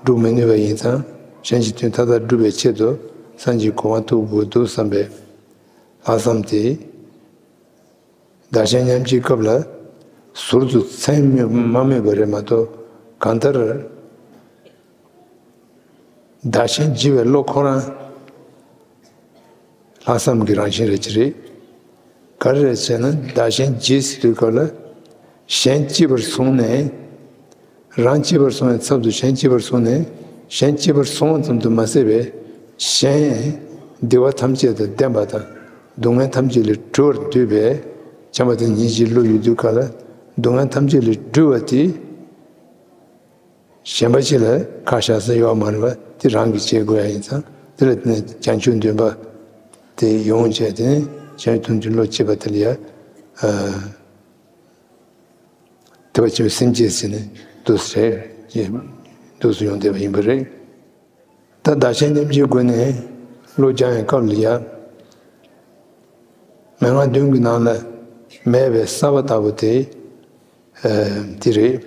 སྒྲུབ་མི་ནུས་པ་ཡིན་ཙང་། གཞན་གྱི་དོན་མཐའ་དག་སྒྲུབ་པའི་ཆེད་དུ་སངས་རྒྱས་གོ་འཕང་ཐོབ་དགོས་འདུག་བསམ་པའི་ལྷག་བསམ་དེ། བདག་གཞན་མཉམ་བརྗེའི་སྐབས་ལ་ཟུར་དུ་མཚན་སྨོས་མ་སྨོས་པ་རེད་མ་གཏོགས། གང་ལྟར་བདག་གཞན་བརྗེ་བའི་བློ་ཁོ་རང་ལྷག་བསམ་གྱི་རང་བཞིན་རེད་ཀྱི་རེད། ག་རེ་རེད་ཟེར་ན། བདག་གཞན་བརྗེ་ཟེར་དུས་སྐབས་ལ་གཞན་གཅེས་པར་བཟུང་ནས། རང་གཅེས་པར་བཟུང་བའི་ཚབ་ཏུ་གཞན་གཅེས་པར་བཟུང་ནས། གཞན་གཅེས་པར་བཟུང་བ་ཙམ་དུ་མ་ཟད་པའི་གཞན་བདེ་བ་ཐམས་ཅད་དང་ལྡན་པ་དང་སྡུག་བསྔལ་ཐམས་ཅད་ལས་གྲོལ་བར་འདོད་པའི་བྱམས་པ་དང་སྙིང་རྗེའི་བློ་ཡོད་དུས་སྐབས་ལ། སྡུག་བསྔལ་ཐམས་ཅད་ལས་གྲོལ་བ་དེ་གཞན་པ་ཅིག་ལ་ཁག་བཞག་ས་ཡོད་མ་རེད་པ། དེ་རང་གིས་བྱེད་དགོས་ཡ་ཡིན་ཙང་། དེ་ལ་བརྟེན་ནས་བྱང་ཆུབ་འདུན་པ་དེ་ཡོང་བྱས་ཏེ། བྱང་ཆུབ་ཏུ་འགྲོ་བྱེད་པ་དེ་ལ་ཡ། ཨ། དེ་བ་ཅིག་སེམས་བསྐྱེད་ཟེར་ནས་འདུག་སེ་རེད། འདུག་སེ་ཡོང་བསྡད་པ་ཡིན་པ་རེད། ད་བདག་གཞན་མཉམ་བརྗེའི་སྒོ་ནས་བློ་སྦྱང་བའི་སྐབས་ལ་ཡ། མན་ངག་བདུན་གྱི་ནང་ལ་མེད་པའི་ས་པ་ལྟ་བུ་དེ། ཨ། དེ་རེད།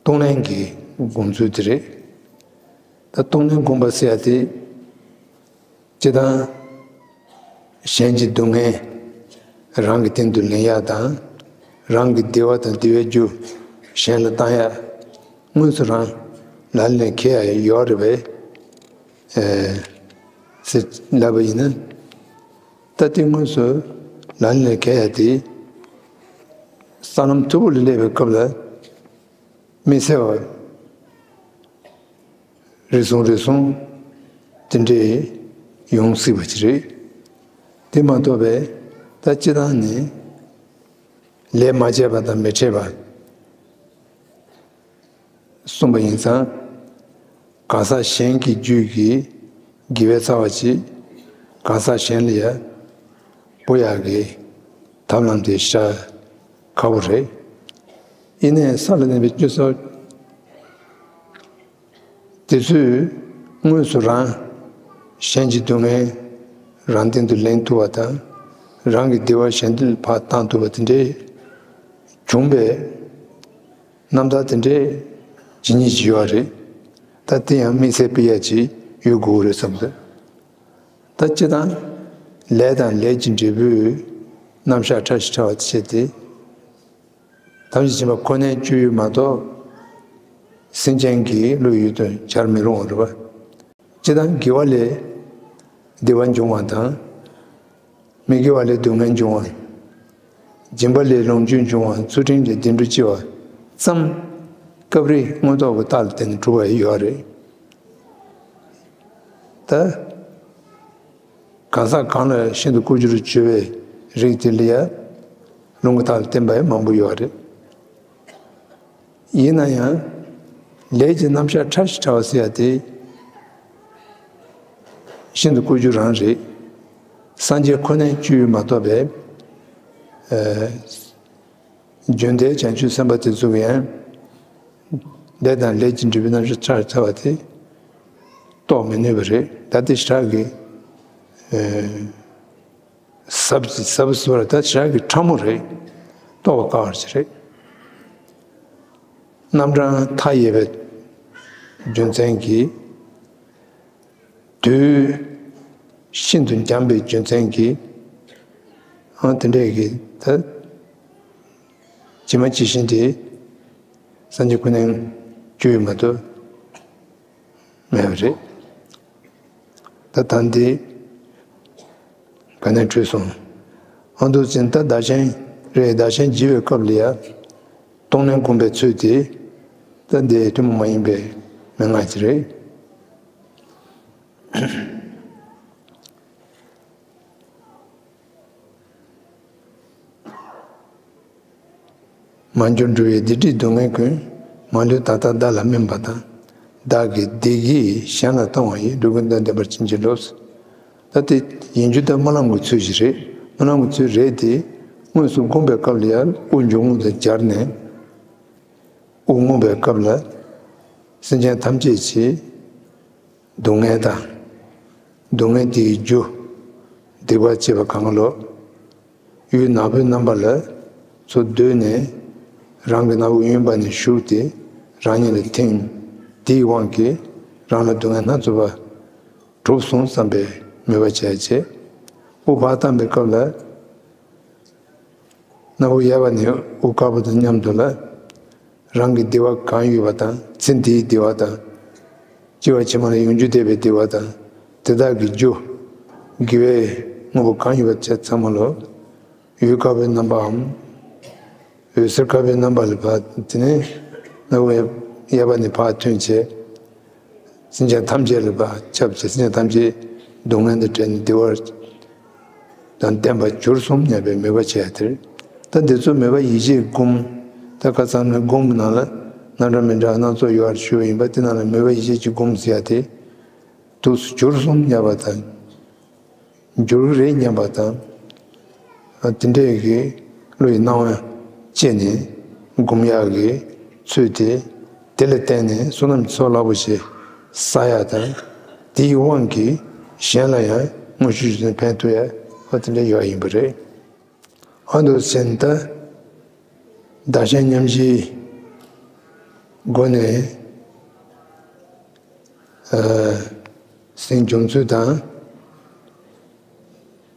གཏོང་ལེན་གྱི་སྒོམ་ཚུལ་དེ་རེད། ད་གཏོང་ལེན་སྒོམ་པ་ཟེར་ཡ་དེ། སྤྱིར་བཏང་། གཞན་གྱི་སྡུག་བསྔལ་རང་གི་སྟེང་དུ་ལེན་ཡག་དང་། རང་གི་བདེ་བ་དང་བདེ་བའི་རྒྱུ་གཞན་ལ་བཏང་ཡག་དངོས་སུ་རང་ལག་ལེན་འཁེལ་ཡག་ཡོད་རེད་པས། ཨེ། ཟེར་ལབ་པ་ཡིན་ན། ད་དེ་དངོས་སུ་ལག་ལེན་འཁེལ་ཡག་དེ། ས་ལམ་མཐོ་པོ་ལ་སླེབས་པའི་སྐབས་ལ། མི་བསད་པ། རེ་ཟུང་རེ་ཟུང་ དེ་འདྲས་ཡོང་སྲིད་པ་ཅིག་རེད། དེ་མ་གཏོགས་པའི་ད་སྤྱིར་བཏང་ནས་ལས་མ་བྱས་པ་དང་མི་འཕྲད་པ། གསུངས་པ་ཡིན་ཙང་། གང་ཟག་གཞན་གྱི་རྒྱུད་ཀྱི་དགེ་བའི་རྩ་བ་ཅིག་གང་ཟག་གཞན་ལ་ཡང་སྤོ་ཡག་གི་ཐབས་ལམ་དེ་ཞེ་དྲག་ཁག་པོ་རེད། ཡིན་ནའི་ས་ལ་གནས་པའི་སྤྱོད་ཚུལ་དེ་ཚོས་དངོས་སུ་རང་གཞན་གྱི་སྡུག་བསྔལ་རང་སྟེང་དུ་ལེན་ཐུབ་པ་དང་། རང་གི་བདེ་བ་གཞན་དུ་ཕར་བཏང་ཐུབ་པ་དེ་འདྲའི་བྱུང་བའི་རྣམ་ཐར་དེ་འདྲའི་ཇི་སྙེད་ཅིག་ཡོད་རེད། ད་དེ་ཡང་དམིགས་བསལ་དཔེ་ཡག་ཅིག་ཡོད་དགོས་རེད་བསམ་འདུག་ད་སྤྱིར་བཏང་ལས་དང་ལས་ཀྱི་འབྲས་བུའི་རྣམ་གཞག་ཕྲ་ཞིང་ཕྲ་བ་བྱས་ཏེ། ཐམས་ཅད་མཁྱེན་པ་ཁོ་ནའི་སྤྱོད་ཡུལ་མ་གཏོགས་སེམས་ཅན་གྱི་བློའི་ཡུལ་དུ་སྦྱར་མི་རུང་བ་རེད་པ། སྤྱིར་བཏང་དགེ་བ་ལས་བདེ་བ་འབྱུང་བ་དང་། མི་དགེ་བ་ལས་སྡུག་བསྔལ་འབྱུང་བ། སྦྱིན་པ་ལས་ལོངས་སྤྱོད་འབྱུང་བ། ཚུལ་ཁྲིམས་ལས་བདེ་འགྲོ་སྐྱེ་བ་ཙམ། སྐབས་རེ་མངོན་རྟོགས་ཀྱི་རྟགས་ལ་བརྟེན་ནས་གྲུབ་པ་ཡོད་རེད། ད་གང་ཟག་གང་ལ་ཤིན་ཏུ་ལྐོག་གྱུར་བརྗོད་པའི་རིགས་དེ་ལ་ཡང་ལུང་གི་རྟགས་ལ་བརྟེན་པ་ཡང་མང་པོ་ཡོད་རེད། ཡིན་ན་ཡང་ལས་ཀྱི་རྣམ་གཞག་ཕྲ་ཞིང་ཕྲ་བ་ཟེར་ཡ་དེ་ཤིན་ཏུ་ལྐོག་གྱུར་རང་རེད། སངས་རྒྱས་ཁོ་ནའི་སྤྱོད་ཡུལ་མ་གཏོགས་པའི་ཨ་རྒྱུན་མཐའི་བྱང་ཆུབ་སེམས་དཔའ་དེ་ཚོ་གིས་ཡང་ལས་དང་ལས་ཀྱི་འབྲས་བུའི་རྣམ་གཞག་ཕྲ་ཞིང་ཕྲ་བ་དེ་རྟོགས་མི་ནུས་པ་རེད། ད་དེ་ཞེ་དྲག་གི་ཨ་ཟབ་ཟབ་ཟེར་བ་ད་ཞེ་དྲག་གི་ཕྲ་མོ་རེད། རྟོགས་པ་དཀའ་བ་ཞིག་རེད། རྣམ་གྲངས་མཐའ་ཡས་པའི་རྒྱུ་མཚན་གྱིས། དུས་ཤིན་ཏུ་འཇམ་པའི་རྒྱུ་མཚན་གྱིས། ཨང་དེ་འདྲས་ཀྱི་ད་ཇི་མ་ཇི་བཞིན་དེ་སངས་རྒྱས་ཁོ་ནའི་སྤྱོད་ཡུལ་མ་གཏོགས་མེད་པ་རེད། ད་ད་འདི་ག་ནས་འཕྲོས་སོང་། ཨ་འདུག་ཟེར་ན་ད་བདག་གཞན་རེད། བདག་གཞན་བརྗེ་བའི་སྐབས་ལ་ཡ། གཏོང་ལེན་བསྒོམ་པའི་ཚུལ་དེ་ད་འདི་ཐུན་མོང་མ་ཡིན་པའི་མན་ངག་ཅིག་རེད། མ་གྱུར་འགྲོ་བའི་སྡིག་སྒྲིབ་སྡུག་བསྔལ་ཀུན། མ་ལུས་ད་ལྟ་བདག་ལ་སྨིན་པ་དང་། བདག་གི་བདེ་སྐྱིད་གཞན་ལ་གཏོང་བ་ཡི། འགྲོ་ཀུན་བདེ་བདེ་བར་བྱིན་གྱིས་རློབས། ད་དེ་ཡིན་རྒྱུ་ད་སྨོན་ལམ་གྱི་ཚུལ་ཞིག་རེད། སྨོན་ལམ་གྱི་ཚུལ་རེད་དེ། དངོས་སུ་བསྒོམ་པའི་སྐབས་ལ་ཡང་དབུགས་འབྱུང་རྔུབ་དང་སྦྱར་ནས། དབུགས་རྔུབ་པའི་སྐབས་ལ་སེམས་ཅན་ཐམས་ཅད་ཀྱི་སྡུག་བསྔལ་དང་། སྡུག་བསྔལ་དེའི་རྒྱུ་སྡིག་པ་བྱས་པ་གང་ལོ། ཡུལ་ནག་པོའི་རྣམ་པ་ལ་ཚུར་བསྡུས་ནས། རང་གི་སྣ་བུག་གཡོན་པ་ནས་ཞུགས་ཏེ་རང་ཉིད་ལ་ཐིམ། དེའི་དབང་གིས་རང་ལ་སྡུག་བསྔལ་སྣ་ཚོགས་པ་གྲུབ་སོང་བསམ་པའི་མོས་པ་བྱས་བྱས། དབུགས་ཕར་བཏང་པའི་སྐབས་ལ། སྣ་བུག་གཡས་པ་ནས་དབུགས་དཀར་པོ་དང་མཉམ་དུ་ལ། རང་གི་བདེ་བ་གང་ཡོད་པ་དང་། ཚེ་འདིའི་བདེ་བ་དང་། སྐྱེ་བ་ཕྱི་མ་ལ་ཡོང་རྒྱུ་བསྡད་པའི་བདེ་བ་དང་། དེ་དག་གི་རྒྱུ་དགེ་བའི་དངོས་པོ་གང་ཡོད་པ་བཅས་ཚང་མ་ལོ། འོད་དཀར་པོའི་རྣམ་པའམ། འོད་ཟེར་དཀར་པོའི་རྣམ་པ་ལ་ཕར། དེ་ནས་སྣ་བུག་གཡས་པ་ནས་ཕར་ཐོན་བྱས། སེམས་ཅན་ཐམས་ཅད་ལ་ཕར་ཁྱབ་བྱས། སེམས་ཅན་ཐམས་ཅད་སྡུག་བསྔལ་དང་བྲལ་ནས་བདེ་བ་དང་ལྡན་པར་གྱུར་སོང་སྙམ་པའི་མོས་པ་བྱས་ཏེ། ད་འདི་ཚོ་མོས་པ་ཡིད་ཆེས་སྒོམ། ད་ཁ་སང་ནས་སྒོམ་ནང་ལ་རྣམ་གྲངས་མི་འདྲ་སྣ་ཚོགས་ཡོད་པར་ཞུས་པ་ཡིན་པ། དེ་ནང་ལ་མོས་པ་ཡིད་ཆེས་ཀྱིས་སྒོམ་ཟེར་ཡ་དེ། འདུག་སེ་གྱུར་སོང་སྙམ་པ་དང་། འགྱུར་གྱི་རེད་སྙམ་པ་དང་། དེ་འདྲས་ཀྱི་བློ་ཡི་སྣང་བ་སྐྱེས་ནས་སྒོམ་ཡག་གི་ཚུལ་དེ། དེ་ལ་བརྟེན་ནས་བསོད་ནམས་ཚོགས་རླབས་པོ་ཞིག་བསགས་ཡག་དང་། དེའི་དབང་གིས་གཞན་ལ་ཡང་དངོས་ཤུགས་ཀྱིས་ཕན་ཐོགས་ཡག་ཨ་དེ་འདྲ་ཡོད་ཡིན་པ་རེད། ཨ་འདུག་ཟེར་ན་ད། བདག་གཞན་མཉམ་བརྗེའི་སྒོ་ནས་ཨ་སེམས་སྦྱོང་ཚུལ་དང་།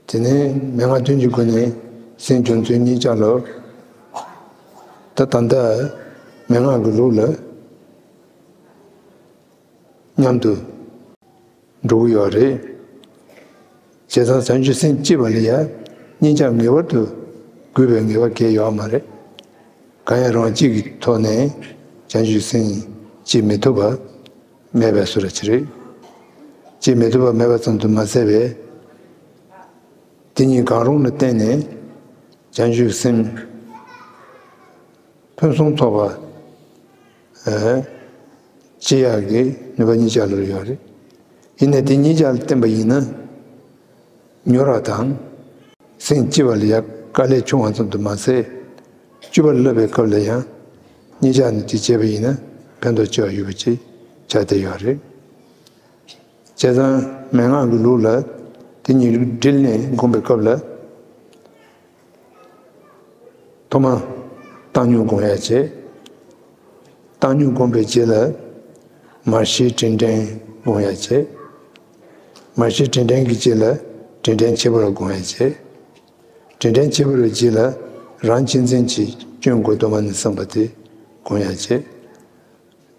དེ་ནས་མན་ངག་དོན་གྱི་སྒོ་ནས་སེམས་སྦྱོང་ཚུལ་གཉིས་ཆ་ལ། ད་ད་ལྟ་མན་ངག་གི་ལུགས་ལ་མཉམ་དུ་འགྲོ་གི་ཡོད་རེད། བྱས་ཙང་བྱང་ཆུབ་སེམས་སྐྱེས་པ་ལ་ཡང་གཉིས་ཆ་ངེས་པར་དུ་དགོས་པའི་ངེས་པ་གང་ཡང་ཡོད་མ་རེད། གང་ཡང་རུང་བ་གཅིག་གི་ཐོག་ནས་བྱང་ཆུབ་སེམས་སྐྱེ་མི་ཐུབ་པ་མེད་པའི་བཟོ་འདྲ་ཅིག་རེད། དེ་མི་ཐུབ་པ་མེད་པ་ཙམ་དུ་མ་ཟད་པས། དེ་གཉིས་གང་རུང་ལ་བརྟེན་ནས་བྱང་ཆུབ་སེམས་ཕུན་སུམ་ཚོགས་པ་སྐྱེ་ཡག་གི་ནུས་པ་གཉིས་ཆ་ལ་ཡོད་རེད། ཡིན་ནའི་དེ་གཉིས་ཆ་ལ་བརྟེན་པ་ཡིན་ན། མྱུར་བ་དང་། སེམས་སྐྱིད་པ་ལ་ཡང་དཀའ་ལས་ཆུང་བ་ཙམ་དུ་མ་ཟད། སྤྱོད་པ་སློབ་པའི་སྐབས་ལ་ཡང་གཉིས་ཆ་ནས་དེ་བྱས་པ་ཡིན་ན་ཕན་ཐོགས་ཆེ་བ་ཡོད་པ་ཅིག་ཆགས་བསྡད་ཡོད་རེད། བྱས་ཙང་མན་ངག་གི་ལུགས་ལ་དེ་གཉིས་དྲིལ་ནས་སྒོམ་པའི་སྐབས་ལ། ཐོག་མར་བཏང་སྙོམས་སྒོམ་ཡག་བྱེད། བཏང་སྙོམས་སྒོམ་པའི་རྗེས་ལ་མར་ཤེས་དྲིན་དྲན་སྒོམ་ཡག་བྱེད། མར་ཤེས་དྲིན་དྲན་གྱི་རྗེས་ལ་དྲིན་དྲན་བྱེད་པར་སྒོམ་ཡག་བྱེད། དྲིན་དྲན་བྱེད་པར་རྗེས་ལ་རང་གཅེས་འཛིན་གྱི་སྐྱོན་དགོས་དོན་མ་ནི་བསམ་པ་དེ་སྒོམ་ཡག་བྱེད།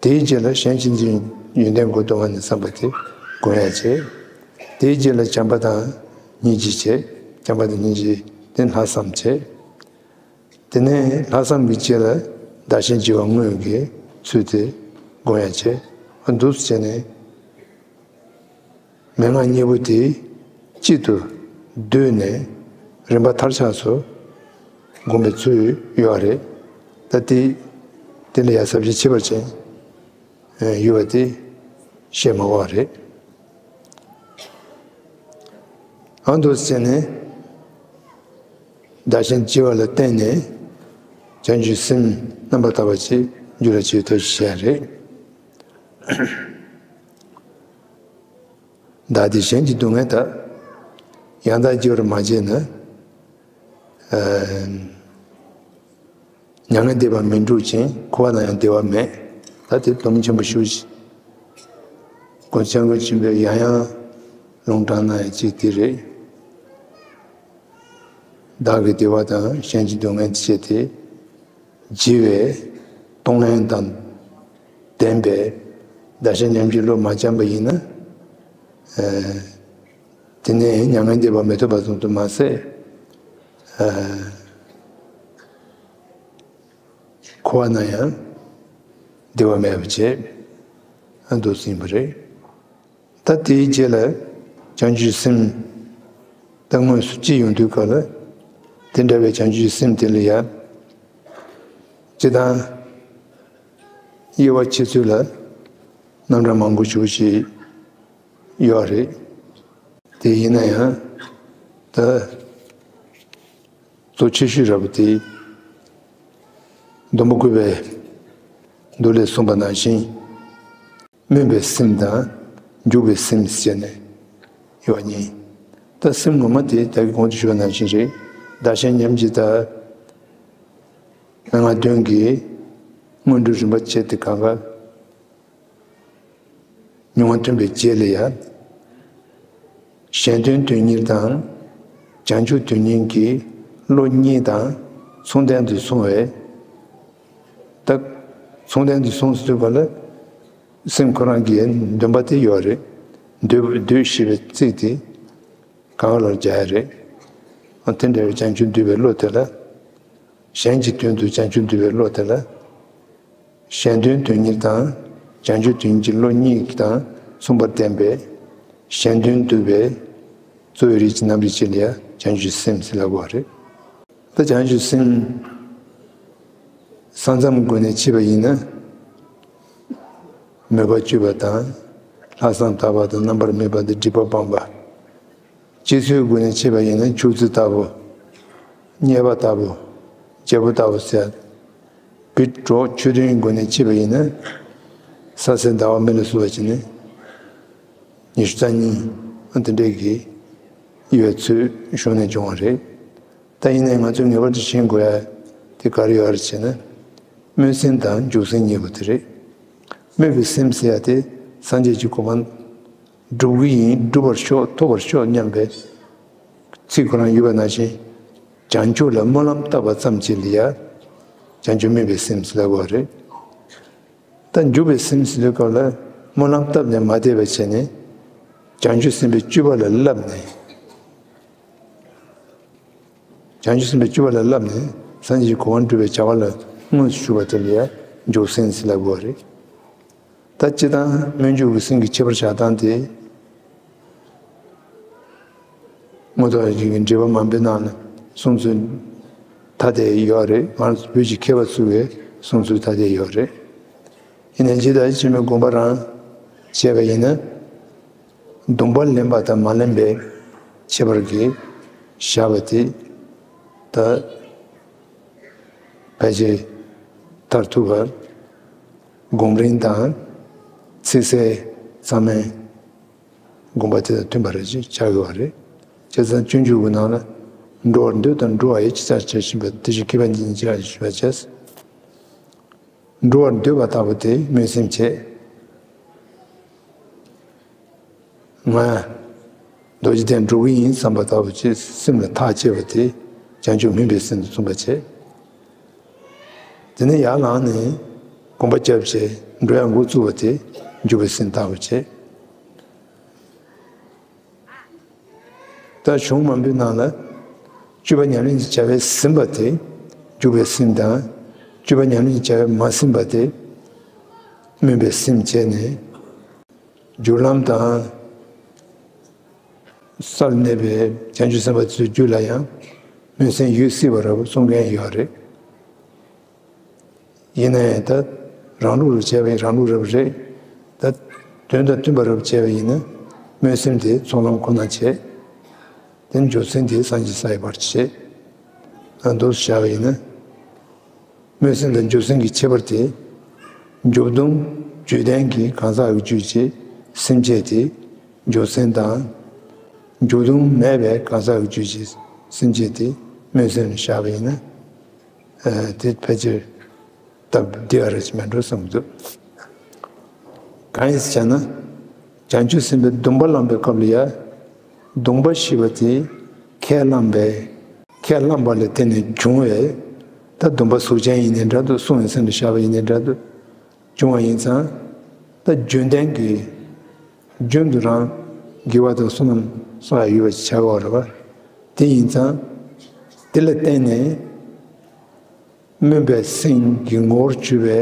དེའི་རྗེས་ལ་གཞན་གཅེས་འཛིན་ཡོན་ཏན་དགོས་དོན་མ་ནི་བསམ་པ་དེ་སྒོམ་ཡག་བྱེད། དེའི་རྗེས་ལ་བྱམས་པ་དང་སྙིང་རྗེ་བྱེད། བྱམས་པ་དང་སྙིང་རྗེ་དེ་ལྷག་བསམ་བྱེད། དེ་ནས་ལྷག་བསམ་གྱི་རྗེས་ལ་བདག་གཞན་བརྗེ་བ་དངོས་ཀྱི་ཚུལ་དེ་སྒོམ་ཡག་བྱེད། འདུག་སེ་བྱས་ནས། མན་ངག་གཉིས་པོ་དེ་གཅིག་ཏུ་བསྡུས་ནས་རིམ་པ་མཐར་ཆགས་སུ་སྒོམ་པའི་ཚུལ་ཡོད་རེད། ད་དེ་དེ་ལ་ཡང་ཟབ་ཞི་ཁྱད་པར་ཅན་ཡོད་པ་དེ་བཤད་མ་དགོས་པ་རེད། ཨ་འདུག་སེ་བྱས་ནས་བདག་གཞན་བརྗེ་བ་ལ་བརྟེན་ནས་བྱང་ཆུབ་སེམས་རྣམ་པར་དག་པ་ཅིག་འགྱུར་བ་ཅིག་ཐོབ་ཅེས་བཤད་རེད། བདག་བདེ་གཞན་གྱི་སྡུག་བསྔལ་དག །ཡང་དག་བརྗེ་བར་མ་བྱས་ན། མྱ་ངན་འདས་པ་མི་འགྲུབ་ཅིང་། འཁོར་བ་ན་ཡང་བདེ་བ་མེད། ད་དེ་སྡོམ་ཆེན་པོ་ཞུ་ཞིག །གོང་ས་སྐྱབས་མགོན་ཆེན་པོས་ཡང་ཡང་ལུང་དྲངས་གནང་ཡག་ཅིག་དེ་རེད། བདག་གི་བདེ་བ་དང་གཞན་གྱི་སྡུག་བསྔལ་བྱས་ཏེ། བརྗེ་བའི་གཏོང་ལེན་དང་ལྡན་པའི་བདག་གཞན་མཉམ་བརྗེའི་བློ་མ་བཅངས་པ་ཡིན་ན། ཨ། དེ་ནས་མྱ་ངན་འདས་པ་མི་ཐོབ་པ་ཙམ་དུ་མ་ཟད། ཨ། འཁོར་བ་ན་ཡང་བདེ་བ་མེད་པ་བྱེད། ཨ། འདུག་སེ་ཡིན་པ་རེད། ད་དེའི་རྗེས་ལ་བྱང་ཆུབ་སེམས་ད་དངོས་སུ་སྐྱེ་ཡོང་དུས་སྐབས་ལ། དེ་འདྲ་བའི་བྱང་ཆུབ་སེམས་དེ་ལ་ཡང་སྤྱིར་བཏང་དབྱེ་བ་ཕྱེ་ཚུལ་ལ་རྣམ་གྲངས་མང་པོ་ཞེ་པོ་ཅིག་ཡོད་རེད། དེ་ཡིན་ན་ཡང་ད། གཙོ་ཆེ་ཤོས་ར་བ་དེ། སྡོང་པོ་བཀོད་པའི་མདོ་ལས་གསུངས་པ་ནང་བཞིན། སྨོན་པའི་སེམས་དང་འཇུག་པའི་སེམས་ཟེར་ནས་ཡོད་གཉིས། ད་སེམས་ངོ་མ་དེ་ད་གིན་གོང་དུ་ཞུས་པ་ནང་བཞིན་རེད། བདག་གཞན་མཉམ་བརྗེ་དང་། མན་ངག་བདུན་གྱི་སྔོན་འགྲོའི་རིམ་པ་བྱས་ཏེ་གང་ག་མྱོང་བ་ཐོན་པའི་རྗེས་ལ་ཡང་། གཞན་དོན་དོན་གཉེར་དང་། བྱང་ཆུབ་དོན་གཉེར་གྱི་བློ་གཉིས་དང་མཚུངས་ལྡན་དུ་སོང་བས། ད་མཚུངས་ལྡན་དུ་སོང་ཟེར་དུས་སྒང་ལ། སེམས་ཁོ་རང་གི་འདུན་པ་དེ་ཡོད་རེད། འདོད་འདོད་ཞེས་པའི་ཚིག་དེ་གང་ལ་སྦྱར་ཡ་རེད། ཨ། དེ་འདྲ་བའི་བྱང་ཆུབ་འདོད་པའི་བློ་དེ་ལ། གཞན་གྱི་དོན་དུ་བྱང་ཆུབ་འདོད་པའི་བློ་དེ་ལ། གཞན་དོན་དོན་གཉེར་དང་། བྱང་ཆུབ་དོན་གཉེར་གྱི་བློ་གཉིས་དང་མཚུངས་པར་ལྡན་པའི་གཞན་དོན་འདུལ་བའི་གཙོ་བོའི་རིགས་ཀྱི་རྣམ་རིག་ཅིག་ལ་ཡང་བྱང་ཆུབ་སེམས་ཟེར་ལབ་དགོས་པ་རེད། ད་བྱང་ཆུབ་སེམས་ས་མཚམས་སྒོ་ནས་ཕྱེ་བ་ཡིན་ན། མོས་པ་བཅས་པ་དང་། ལྷག་བསམ་དག་པ་དང་། རྣམ་པར་སྨིན་པ་དང་། སྒྲིབ་པ་སྤངས་པ། སྤྱོད་ཚུལ་སྒོ་ནས་ཕྱེ་བ་ཡིན་ན། ཕྱུགས་རྫི་ལྟ་བུ། རྙེད་པ་ལྟ་བུ། རྒྱལ་པོ་ལྟ་བུ་ཟེར། བི་གྲོགས་ཆོས་དོན་སྒོ་ནས་ཕྱེ་བ་ཡིན་ན། ས་གསེར་ཟླ་བ་མེ་ལ་བསྲེས་པ་བྱས་ནས། ཉི་ཤུ་རྩ་གཉིས། ཨ། དེ་འདྲའི་གི་དབྱེ་བའི་ཚུལ་གཞུང་ནས་བྱུང་བ་རེད། ད་ཡིན་ནའི་ང་ཚོས་ངེས་པར་དུ་ཤེས་དགོས་ཡ་དེ་ག་རེ་ཡོད་རེད་ཟེར་ན། སྨོན་སེམས་དང་འཇུག་སེམས་གཉིས་པོ་དེ་རེད། སྨོན་པའི་སེམས་ཟེར་ཡ་དེ་སངས་རྒྱས་ཀྱི་གོ་འཕང་སྒྲུབ་ཀྱི་ཡིན། སྒྲུབ་པར་ཤོག །ཐོབ་པར་ཤོག །སྙམ་པའི་ཚིག་ཁོ་རང་ཡོད་པ་ནང་བཞིན། བྱང་ཆུབ་ལ་སྨོན་ལམ་བཏབ་པ་ཙམ་གྱིས་ལ་ཡ་བྱང་ཆུབ་སྨོན་པའི་སེམས་ཟེར་ལབ་དགོས་པ་རེད། ད་འཇུག་པའི་སེམས་ཟེར་དུས་སྐབས་ལ་སྨོན་ལམ་བཏབ་ནས་མ་བསྡད་པ་བྱས་ནས། བྱང་ཆུབ་སེམས་དཔའི་སྤྱོད་པ་ལ་བསླབས་ནས། བྱང་ཆུབ་སེམས་དཔའི་སྤྱོད་པ་ལ་བསླབས་ནས་སངས་རྒྱས་ཀྱི་གོ་འཕང་སྒྲུབ་པའི་བྱ་བ་ལ་དངོས་སུ་ཞུགས་པ་དེ་ལ་ཡང་འཇུག་སེམས་ཟེར་ལབ་དགོས་པ་རེད། ད་སྤྱིར་བཏང་སྨོན་འཇུག་གི་སེམས་ཀྱི་ཁྱད་པར་བཞག་སྟངས་དེ། དངོས་ཐོག་ཅིག་གི་འགྲེལ་པ་མང་པོའི་ནང་ལ་གསུང་ཚུལ་ཐ་དད་ཡོད་རེད། ང་ཚོ་བོད་ཀྱི་མཁས་པ་ཚོ་གིས་གསུང་ཚུལ་ཐ་དད་ཡོད་རེད། ཡིན་ནའི་ཇི་ལྟར་ཕྱི་མའི་དགོངས་པ་རང་བྱས་པ་ཡིན་ན། སྡོམ་པ་ལེན་པ་དང་མ་ལེན་པའི་ཁྱད་པར་གྱིས་བཞག་པ་དེ་ད་ཕལ་ཆེར་མཐར་ཐུག་པར་སྒོམ་རིམ་དང་ཚིག་གསལ་གཙང་མའི་དགོངས་པ་དེ་དང་མཐུན་པ་རེད་ཅེས་བྱ་དགོས་པ་རེད། བྱས་ཙང་སྤྱོད་འཇུག་གི་ནང་ལ་འགྲོ་བར་འདོད་དང་འགྲོ་བ་ཡི་ཅི་ལྟར་བྱ་བཞིན་པ་དེ་བཞིན་གཤེགས་པ་ཉིད་ཀྱིས་ཅི་ལྟར་བྱ་བྱེད། འགྲོ་བར་འདོད་པ་ལྟ་བུ་དེ་སྨོན་སེམས་བྱེད། ང་རྡོ་རྗེ་གདན་འགྲོ་གི་ཡིན་བསམ་པ་ལྟ་བུ་ཅིག་སེམས་ལ་ཐག་བཅད་པ་དེ་བྱང་ཆུབ་སྨོན་པའི་སེམས་དང་མཚུངས་པར་བྱེད། དེ་ནས་ཡར་ལངས་ནས་གོམ་པ་རྒྱབ་བྱས་འགྲོ་ཡག་འགོ་བཙུགས་པ་དེ་འཇུག་པའི་སེམས་ལྟ་བུ་བྱེད། ད་གཞུང་མང་པོའི་ནང་ལ་སྤྱོད་པ་ཉམས་ལེན་གྱི་བྱ་བས་ཟིན་པ་དེ་འཇུག་པའི་སེམས་དང་། སྤྱོད་པ་ཉམས་ལེན་གྱི་བྱ་བས་མ་ཟིན་པ་དེ་སྨོན་པའི་སེམས་བྱས་ནས། སྦྱོར་ལམ་དང་། སར་གནས་པའི་བྱང་ཆུབ་སེམས་དཔའ་ཚོའི་རྒྱུད་ལ་ཡང་སྨོན་སེམས་ཡོད་སྲིད་པ་འདྲ་པོ་གསུང་མཁན་ཡོད་རེད། ཡིན་ན་ཡང་ད་རང་ལུགས་ལ་བྱས་པ་ཡིན་རང་ལུགས་རབ་རེད། ད་དོན་དང་མཐུན་པ་རབ་བྱས་པ་ཡིན་ན་སྨོན་སེམས་དེ་ཚོགས་ལམ་ཁོ་ན་བྱས། དེ་འཇུག་སེམས་དེ་སངས་རྒྱས་ས་ཡི་བར་བྱས། ཨ་འདུག་བྱ་བ་ཡིན་ན། སྨོན་སེམས་དང་འཇུག་སེམས་ཀྱི་ཁྱད་པར་དེ། འཇུག་ལྡོག་བརྗོད་ལྡན་གྱི་གང་ཟག་གི་རྒྱུད་ཀྱི་སེམས་བསྐྱེད་དེ་འཇུག་སེམས་དང་། འཇུག་ལྡོག་མེད་པའི་གང་ཟག་གི་རྒྱུད་ཀྱི་སེམས་བསྐྱེད་དེ་སྨོན་སེམས་ལ་བཞག་པ་ཡིན་ན། ཨ་དེ་ཕལ་ཆེར་སྟབས་བདེ་བ་རེད་ཅེས་མེད་འགྲོ་བསམ་གྱི་འདུག་གང་ཡིན་ཟེར་ན། བྱང་ཆུབ་སེམས་དཔའི་སྡོམ་པ་བླངས་པའི་སྐབས་ལ་ཡང་། སྡོམ་པ་ཞེས་པ་དེ་ཁས་བླངས་པའི། ཁས་བླངས་པ་ལ་བརྟེན་ནས་བྱུང་བའི། ད་སྡོམ་པ་གཟུགས་ཅན་ཡིན་ནའི་འདྲ་འདུག་གསུང་བའི་སེམས་ལ་བཞག་པ་ཡིན་ནའི་འདྲ་འདུག་བྱུང་བ་ཡིན་ཙང་། ད་རྒྱུན་ལྡན་གྱི་རྒྱུན་དུ་རང་དགེ་བ་དང་བསོད་ནམས་བསགས་ཡོད་པ་ཞིག་བྱ་དགོས་རེད་པ། དེ་ཡིན་ཙང་། དེ་ལ་བརྟེན་ནས་སྨོན་པའི་སེམས་ཀྱི་ངོ་བོར་གྱུར་པའི་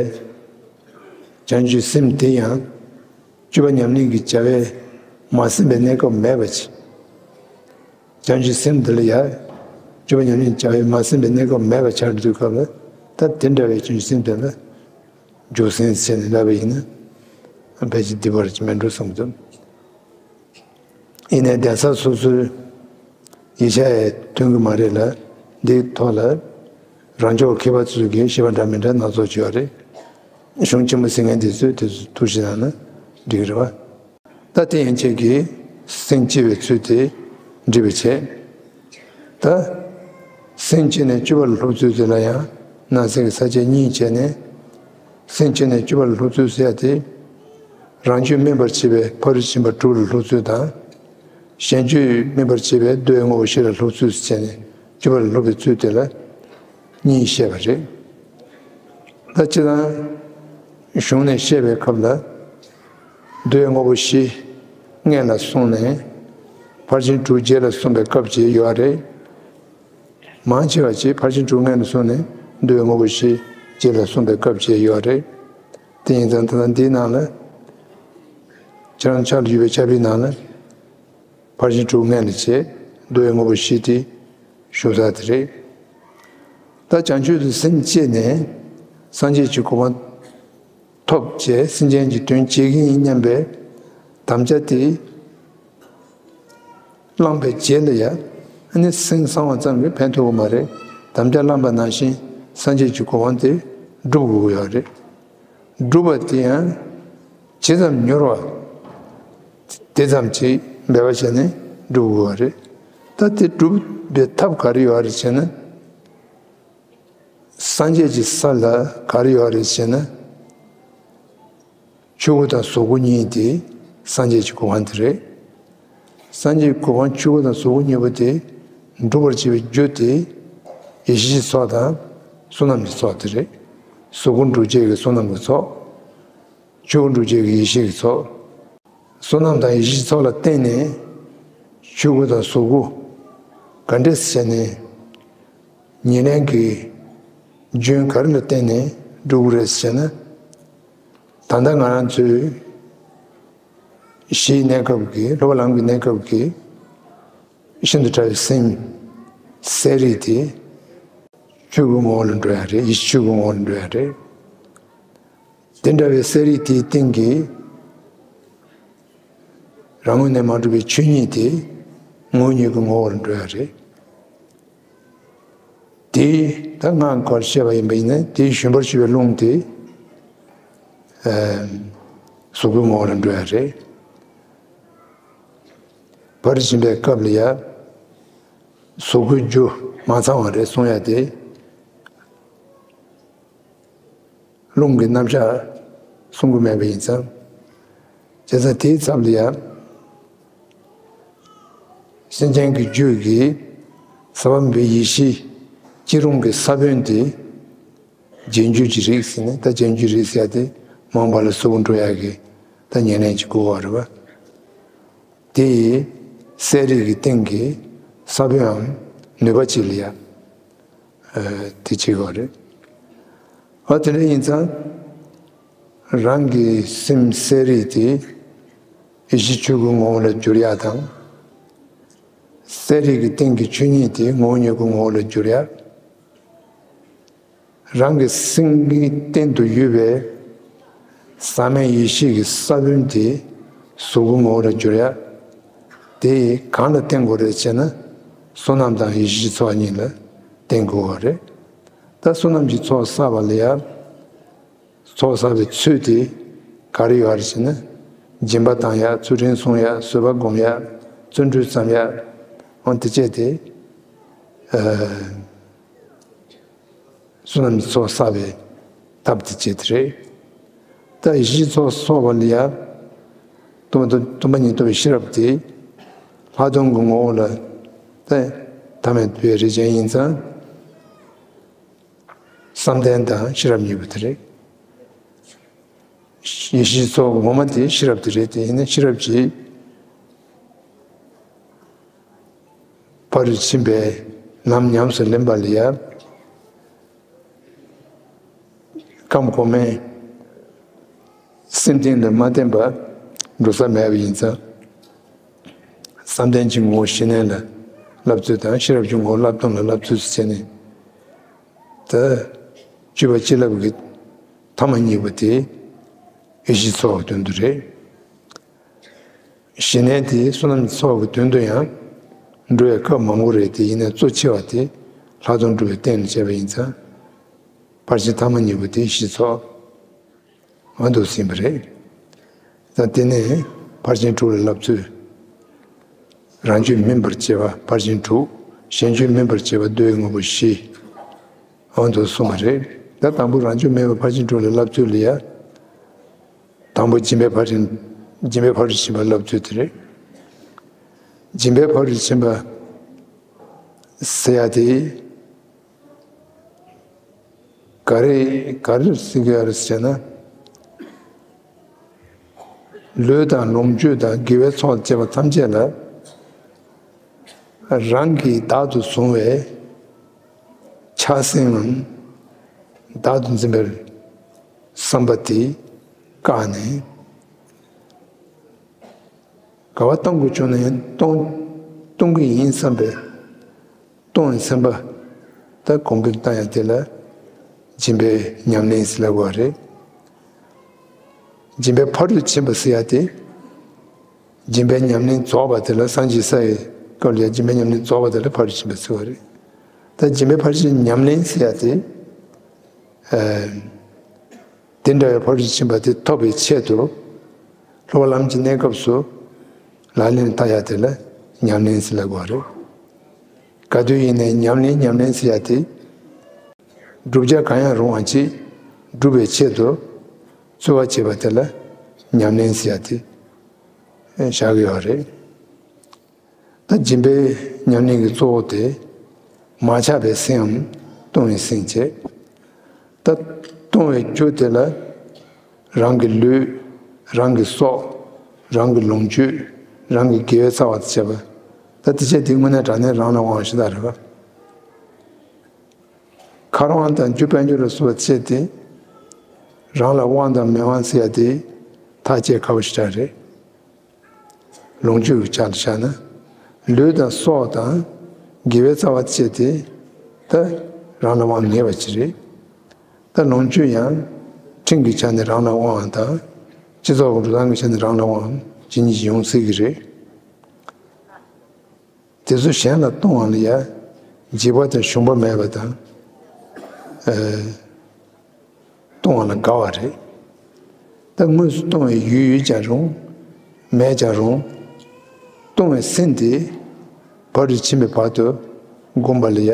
བྱང་ཆུབ་སེམས་དེ་ཡང་སྤྱོད་པ་ཉམས་ལེན་གྱི་བྱ་བས་མ་ཟིན་པའི་གནས་སྐབས་མེད་པ་ཅིག་བྱང་ཆུབ་སེམས་འདི་ལ་ཡང་སྤྱོད་པ་ཉམས་ལེན་བྱ་བས་མ་ཟིན་པའི་གནས་སྐབས་མེད་པ་ཆགས་དུས་སྐབས་ལ། ད་དེ་འདྲ་བའི་བྱང་ཆུབ་སེམས་དེ་ལ་འཇུག་སེམས་ཟེར་ནས་ལབ་པ་ཡིན་ན་ཕལ་ཆེར་བདེ་བ་རེད་ཅེས་མེད་འགྲོ་བསམ་གྱི་འདུག་ཡིན་ནའི་གདན་ས་སོ་སོའི་ཡིག་ཆ་ཡང་ཐོན་གྱི་མ་རེད་ལ། འདིའི་ཐོག་ལ་རང་ཕྱོགས་མཁས་པ་ཚོས་ཀྱིས་བཤད་པ་འདྲ་མི་འདྲ་སྣ་ཚོགས་ཡོད་རེད། གཞུང་ཆེན་མོ་ཟེར་མཁན་དེ་ཚོས་དེ་ཚོ་ཐུགས་ཞིབ་གནང་ན་འགྲིག་གི་རེད་པ། ད་དེ་ཡན་ཆད་ཀྱིས་སེམས་བསྐྱེད་པའི་ཚུལ་དེ་འགྲེལ་པར་བྱེད། ད་སེམས་བསྐྱེད་ནས་སྤྱོད་པ་ལ་སློབ་ཚུལ་དེ་ལ་ཡང་ནང་གསེས་ཀྱི་ས་བཅད་གཉིས་བྱས་ནས། སེམས་བསྐྱེད་ནས་སྤྱོད་པ་ལ་སློབ་ཚུལ་ཟེར་ཡ་དེ། རང་རྒྱུད་སྨིན་པར་བྱེད་པའི་ཕ་རོལ་ཕྱིན་པ་དྲུག་ལ་སློབ་ཚུལ་དང་། གཞན་རྒྱུད་སྨིན་པར་བྱེད་པའི་བསྡུ་བའི་དངོས་པོ་བཞི་ལ་སློབ་ཚུལ་ཟེར་བྱས་ནས་སྤྱོད་པ་ལ་སློབ་པའི་ཚུལ་དེ་ལ་གཉིས་བཤད་པ་རེད། ད་སྤྱིར་བཏང་གཞུང་ནས་བཤད་པའི་སྐབས་ལ། བསྡུ་བའི་དངོས་པོ་བཞི་སྔོན་ལ་གསུངས་ནས། ཕར་ཕྱིན་དྲུག་རྗེས་ལ་གསུངས་པའི་སྐབས་ཅིག་ཡོད་རེད། མང་ཆེ་བ་ཅིག་ཕར་ཕྱིན་དྲུག་སྔོན་ལ་གསུངས་ནས་བསྡུ་བའི་དངོས་པོ་བཞི་རྗེས་ལ་གསུངས་པའི་སྐབས་ཅིག་ཡོད་རེད། དེ་ཡིན་ཙང་ད་ལྟ་འདིའི་ནང་ལ། ཁྱེད་རང་ཕྱག་ལ་ཡོད་པའི་ཕྱག་དཔེའི་ནང་ལ། ཕར་ཕྱིན་དྲུག་སྔོན་ལ་བྱས། བསྡུ་བའི་དངོས་པོ་བཞི་དེ་ཞུ་ས་དེ་རེད། ད་བྱང་ཆུབ་ཏུ་སེམས་བསྐྱེད་ནས་སངས་རྒྱས་ཀྱི་གོ་འཕང་ཐོབ་བྱས་སེམས་ཅན་གྱི་དོན་བྱེད་ཀྱི་ཡིན་སྙམ་པའི་དམ་བཅའ་དེ་བླངས་པའི་རྗེས་ལ་ཡང་ཨ་ནི་སེམས་བཟང་བ་ཙམ་གྱིས་ཕན་ཐོགས་ཀྱི་མ་རེད། དམ་བཅའ་བླངས་པ་ནང་བཞིན་སངས་རྒྱས་ཀྱི་གོ་འཕང་དེ་སྒྲུབ་དགོས་ཀྱི་ཡོད་རེད། སྒྲུབ་པ་དེ་ཡང་ཇི་ཙམ་མྱུར་བ་དེ་ཙམ་གྱིས་འབད་པ་བྱས་ནས་སྒྲུབ་དགོས་པ་རེད། ད་དེ་སྒྲུབ་པའི་ཐབས་ག་རེ་ཡོད་རེད་ཟེར་ན། སངས་རྒྱས་ཀྱི་ས་ལ་ག་རེ་ཡོད་རེད་ཟེར་ན། ཆོས་སྐུ་དང་གཟུགས་སྐུ་གཉིས་དེ་སངས་རྒྱས་ཀྱི་གོ་འཕང་དེ་རེད། སངས་རྒྱས་ཀྱི་གོ་འཕང་ཆོས་སྐུ་དང་གཟུགས་སྐུ་གཉིས་པོ་དེ་སྒྲུབ་པར་བྱེད་པའི་རྒྱུ་དེ་ཡེ་ཤེས་ཀྱི་ཚོགས་དང་བསོད་ནམས་ཀྱི་ཚོགས་དེ་རེད། གཟུགས་སྐུ་སྒྲུབ་བྱེད་ཀྱི་བསོད་ནམས་ཀྱི་ཚོགས། ཆོས་སྐུ་སྒྲུབ་བྱེད་ཀྱི་ཡེ་ཤེས་ཀྱི་ཚོགས། བསོད་ནམས་དང་ཡེ་ཤེས་ཀྱི་ཚོགས་ལ་བརྟེན་ནས་ཆོས་སྐུ་དང་གཟུགས་སྐུ་ག་འདྲས་བྱས་ནས་ཉེར་ལེན་གྱི་རྒྱུན་ག་རེ་ལ་བརྟེན་ནས་སྒྲུབ་དགོས་རེད་ཟེར་ན། ད་ལྟ་ང་རང་ཚོའི་གཞིའི་གནས་སྐབས་ཀྱི་སློབ་པ་ལམ་གྱི་གནས་སྐབས་ཀྱི་ ཤིན་ཏུ་ཕྲ་བའི་སེམས་གསལ་རིག་དེ་ཆོས་སྐུའི་ངོ་བོ་ལ་འགྲོ་ཡ་རེད། ཡེ་ཤེས་ཆོས་སྐུའི་ངོ་བོ་ལ་འགྲོ་ཡ་རེད། དེ་འདྲ་བའི་གསལ་རིག་དེའི་སྟེང་གི་རང་ངོས་ནས་མ་གྲུབ་པའི་ཆོས་ཉིད་དེ་ངོ་བོ་ཉིད་ཀྱི་ངོ་བོ་ལ་འགྲོ་ཡ་རེད། དེ་ད་སྔགས་སྐོར་བཤད་པ་ཡིན་པ་ཡིན་ན། དེའི་ཞུན་པར་ཞུ་བའི་རླུང་དེ་གཟུགས་སྐུའི་ངོ་བོ་ལ་འགྲོ་ཡ་རེད། ཕ་རོལ་ཕྱིན་པའི་སྐབས་ལ་ཡ་གཟུགས་སྐུའི་རྒྱུ་མ་ཚང་བ་རེད་གསུང་ཡ་དེ། རླུང་གི་རྣམ་གཞག་གསུང་གི་མེད་པ་ཡིན་ཙང་། བྱས་ཙང་དེའི་ཚབ་ལ་ཡང་སེམས་ཅན་གྱི་རྒྱུད་ཀྱི་ཟབ་པ་མོས་པའི་ཡེ་ཤེས་སྐྱིད་རུང་གི་ས་བོན་དེ་རྗེས་འཇུག་གི་རིགས་ཟེར་ནས། ད་རྗེས་འཇུག་རིགས་ཟེར་ཡ་དེ་མ་འོངས་པ་ལ་གཟུགས་སྐུ་འགྲོ་ཡ་གི་ད་ཉེར་ལེན་གྱི་སྐུ་བ་རེད་བ། དེ་ཡི་གསལ་རིག་གི་སྟེང་གི་ས་བོན་འམ་ནུས་པ་ཅིག་ལ་ཡ། ཨ། དེ་བྱེད་དགོས་རེད། ཨ། དེ་འདྲ་ཡིན་ཙང་རང་གི་སེམས་གསལ་རིག་དེ་ཡེ་ཤེས་ཆོས་སྐུའི་ངོ་བོ་ལ་བསྒྱུར་ཡ་དང་། གསལ་རིག་གི་སྟེང་གི་ཆོས་ཉིད་དེ་ངོ་བོ་ཉིད་ཀྱི་ངོ་བོ་ལ་བསྒྱུར་ཡ། རང་གི་སེམས་ཀྱི་སྟེང་དུ་ཡོད་པའི་ཟག་མེད་ཡེ་ཤེས་ཀྱི་ས་བོན་དེ་གཟུགས་སྐུ་ངོ་བོ་ལ་བསྒྱུར་ཡ། དེ་གང་ལ་བརྟེན་དགོས་རེད་ཅེ་ན། བསོད་ནམས་དང་ཡེ་ཤེས་ཀྱི་ཚོགས་གཉིས་ལ་བརྟེན་དགོས་པ་རེད། ད་བསོད་ནམས་ཀྱི་ཚོགས་བསགས་པ་ལ་ཡ། ཚོགས་བསགས་པའི་ཚུལ་དེ་ག་རེ་ཡོད་རེད་ཅེ་ན། སྦྱིན་པ་བཏང་ཡ། ཚུལ་ཁྲིམས་སྲུང་ཡ། བཟོད་པ་སྒོམ་ཡ། བརྩོན་འགྲུས་བརྩམ་ཡ། འོ་དེ་བྱས་ཏེ། ཨ། བསོད་ནམས་ཀྱི་ཚོགས་བསགས་པའི་ཐབས་དེ་བྱེད་དེ་རེད། ད་ཡེ་ཤེས་ཚོགས་གསོག་པ་ལ་ཡ། སྟོང་པ་སྟོང་པ་ཉིད་རྟོགས་པའི་ཤེས་རབ་དེ་ལྷག་མཐོང་གི་ངོ་བོ་ལ་ད་ཐ་མལ་པའི་རིགས་ཅན་ཡིན་ཙང་། བསམ་གཏན་དང་ཤེས་རབ་གཉིས་པོ་དེ་རེད། ཡེ་ཤེས་ཚོགས་ངོ་མ་དེ་ཤེས་རབ་དེ་རེད། དེ་ཡིན་ན་ཤེས་རབ་ཀྱིས་ཕ་རོལ་ཕྱིན་པའི་ལམ་ཉམས་སུ་ལེན་པ་ལ་ཡ། ཁམས་གོང་མའི་སེམས་རྟེན་ལ་མ་བརྟེན་པར་འགྲོ་ས་མེད་པ་ཡིན་ཙང་། བསམ་གཏན་གྱི་ངོ་བོ་ཞི་གནས་ལ་བསླབ་ཚུལ་དང་། ཤེས་རབ་ཀྱི་ངོ་བོ་བསླབ་སྟོང་ལ་བསླབ་ཚུལ་ཟེར་བྱས་ནས། ད་སྤྱོད་པ་སྤྱི་བསླབ་ཀྱི་ཐ་མ་གཉིས་པོ་དེ་ཡེ་ཤེས་ཚོགས་ཀྱི་དོན་དུ་རེད། ཞི་གནས་དེ་བསོད་ནམས་ཚོགས་ཀྱི་དོན་དུ་ཡང་འགྲོ་བའི་སྐབས་མང་པོ་རེད། དེ་ཡིན་ན་གཙོ་ཆེ་བ་དེ་ལྷག་མཐོང་སྒྲུབ་པའི་རྟེན་ལ་བྱས་པ་ཡིན་ཙང་། ཕར་ཕྱིན་ཐ་མ་གཉིས་པོ་དེ་ཡེ་ཤེས་ཚོགས་འོ་འདུག་ཟིན་པ་རེད། ད་དེ་ནས་ཕར་ཕྱིན་དྲུག་ལ་བསླབ་ཚུལ། རང་རྒྱུད་སྨིན་པར་བྱེད་པ་ཕར་ཕྱིན་དྲུག། གཞན་རྒྱུད་སྨིན་པར་བྱེད་པ་བསྡུ་བའི་དངོས་པོ་བཞི། འོ་འདུག་གསུངས་པ་རེད། ད་དང་པོ་རང་རྒྱུད་སྨིན་པ་ཕར་ཕྱིན་དྲུག་ལ་བསླབ་ཚུལ་ལ་ཡ། དང་པོ་སྦྱིན་པའི་ཕར་ཕྱིན། སྦྱིན་པའི་ཕ་རོལ་ཕྱིན་པ་བསླབ་ཚུལ་དེ་རེད། སྦྱིན་པའི་ཕ་རོལ་ཕྱིན་པ་ཟེར་ཡ་དེ། ག་རེ་ག་རེ་ཟེར་གྱི་ཡོད་རེད་ཟེར་ན། ལུས་དང་ལོངས་སྤྱོད་དང་དགེ་བའི་ཚོགས་བཅས་པ་ཐམས་ཅད་ལ་རང་གིས་བདག་ཏུ་བཟུང་བའི་ཆགས་སེམས་ངམ་བདག་ཏུ་འཛིན་པའི་བསམ་པ་དེ་བཀག་ནས། ག་བ་གཏོང་དགོས་བྱུང་ན་ཡང་གཏོང་གཏོང་གི་ཡིན་བསམ་པའི་གཏོང་བའི་སེམས་པ་ད་གོང་འཕེལ་བཏང་ཡ་དེ་ལ་སྦྱིན་པའི་ཉམས་ལེན་ཟེར་ལབ་དགོས་པ་རེད། སྦྱིན་པའི་ཕ་རོལ་ཕྱིན་པ་ཟེར་ཡ་དེ། སྦྱིན་པའི་ཉམས་ལེན་རྫོགས་པ་དེ་ལ་སངས་རྒྱས་ས་ཡི་སྐབས་ལ་ཡ་སྦྱིན་པའི་ཉམས་ལེན་རྫོགས་པ་དེ་ལ་ཕ་རོལ་ཕྱིན་པ་ཟེར་བ་རེད། ད་སྦྱིན་པའི་ཕ་རོལ་ཕྱིན་ཉམས་ལེན་ཟེར་ཡ་དེ། ཨ། དེ་འདྲ་བའི་ཕ་རོལ་ཕྱིན་པ་དེ་ཐོབ་པའི་ཆེད་དུ། སློབ་པ་ལམ་གྱི་གནས་སྐབས་སུ་ལག་ལེན་བསྟར་ཡ་དེ་ལ་ཉམས་ལེན་ཟེར་ལབ་དགོས་པ་རེད། ག་དུས་ཡིན་ནའི་ཉམས་ལེན་ཉམས་ལེན་ཟེར་ཡ་དེ། བསྒྲུབ་བྱ་གང་ཡང་རུང་བ་ཅིག་སྒྲུབ་པའི་ཆེད་དུ་རྩོལ་བ་བྱེད་པ་དེ་ལ་ཉམས་ལེན་ཟེར་ཡ་དེ་བཞག་གི་ཡོད་རེད། ད་སྦྱིན་པའི་ཉམས་ལེན་གྱི་གཙོ་བོ་དེ། མ་ཆགས་པའི་སེམས་འམ་གཏོང་བའི་སེམས་བྱེད། ད་གཏོང་བའི་རྒྱུ་དེ་ལ་རང་གི་ལུས། རང་གི་སྲོག། རང་གི་ལོངས་སྤྱོད། རང་གི་དགེ་བའི་རྩ་བ་དང་བཅས་པ། ད་དེ་བྱས་དེ་དངོས་གནས་དྲང་གནས་རང་ལ་དབང་བ་ཞིག་ད་རེད་པ། ཁ་རང་དང་རྒྱུ་དཔལ་འབྱོར་ལ་སོགས་པ་བྱས་ཏེ། རང་ལ་དབང་དང་མི་དབང་ཟེར་ཡ་དེ་ཐག་བཅད་ཁག་པོ་ཞིག་ད་རེད། ལོངས་སྤྱོད་ཀྱི་ཆ་ལ་བཞག་ན། ལུས་དང་སྲོག་དང་དགེ་བའི་རྩ་བ་བཅད་དེ་ད་རང་ལ་དབང་ངེས་པ་ཅིག་རེད། ད་ལོངས་སྤྱོད་ཡང་ཁྲིམས་ཀྱི་ཆ་ནས་རང་ལ་དབང་བ་དང་། སྤྱི་ཚོགས་ཀྱི་འགྲོ་སྟངས་ཀྱི་ཆ་ནས་རང་ལ་དབང་བ་ཇི་སྙེད་ཅིག་ཡོང་སྲིད་ཀྱི་རེད། དེ་ཚོ་གཞན་ལ་གཏོང་བ་ལ་ཡང་འཇིགས་པ་དང་ཞུམ་པ་མེད་པ་དང་། ཨ། གཏོང་བ་ལ་དགའ་བ་རེད། ད་དངོས་སུ་གཏོང་བའི་ཡུལ་ཡོད་ཀྱང་རུང་། མེད་ཀྱང་རུང་། གཏོང་བའི་སེམས་དེ་ཕ་རོལ་ཕྱིན་པའི་བར་དུ་བསྒོམ་པ་ལ་ཡང་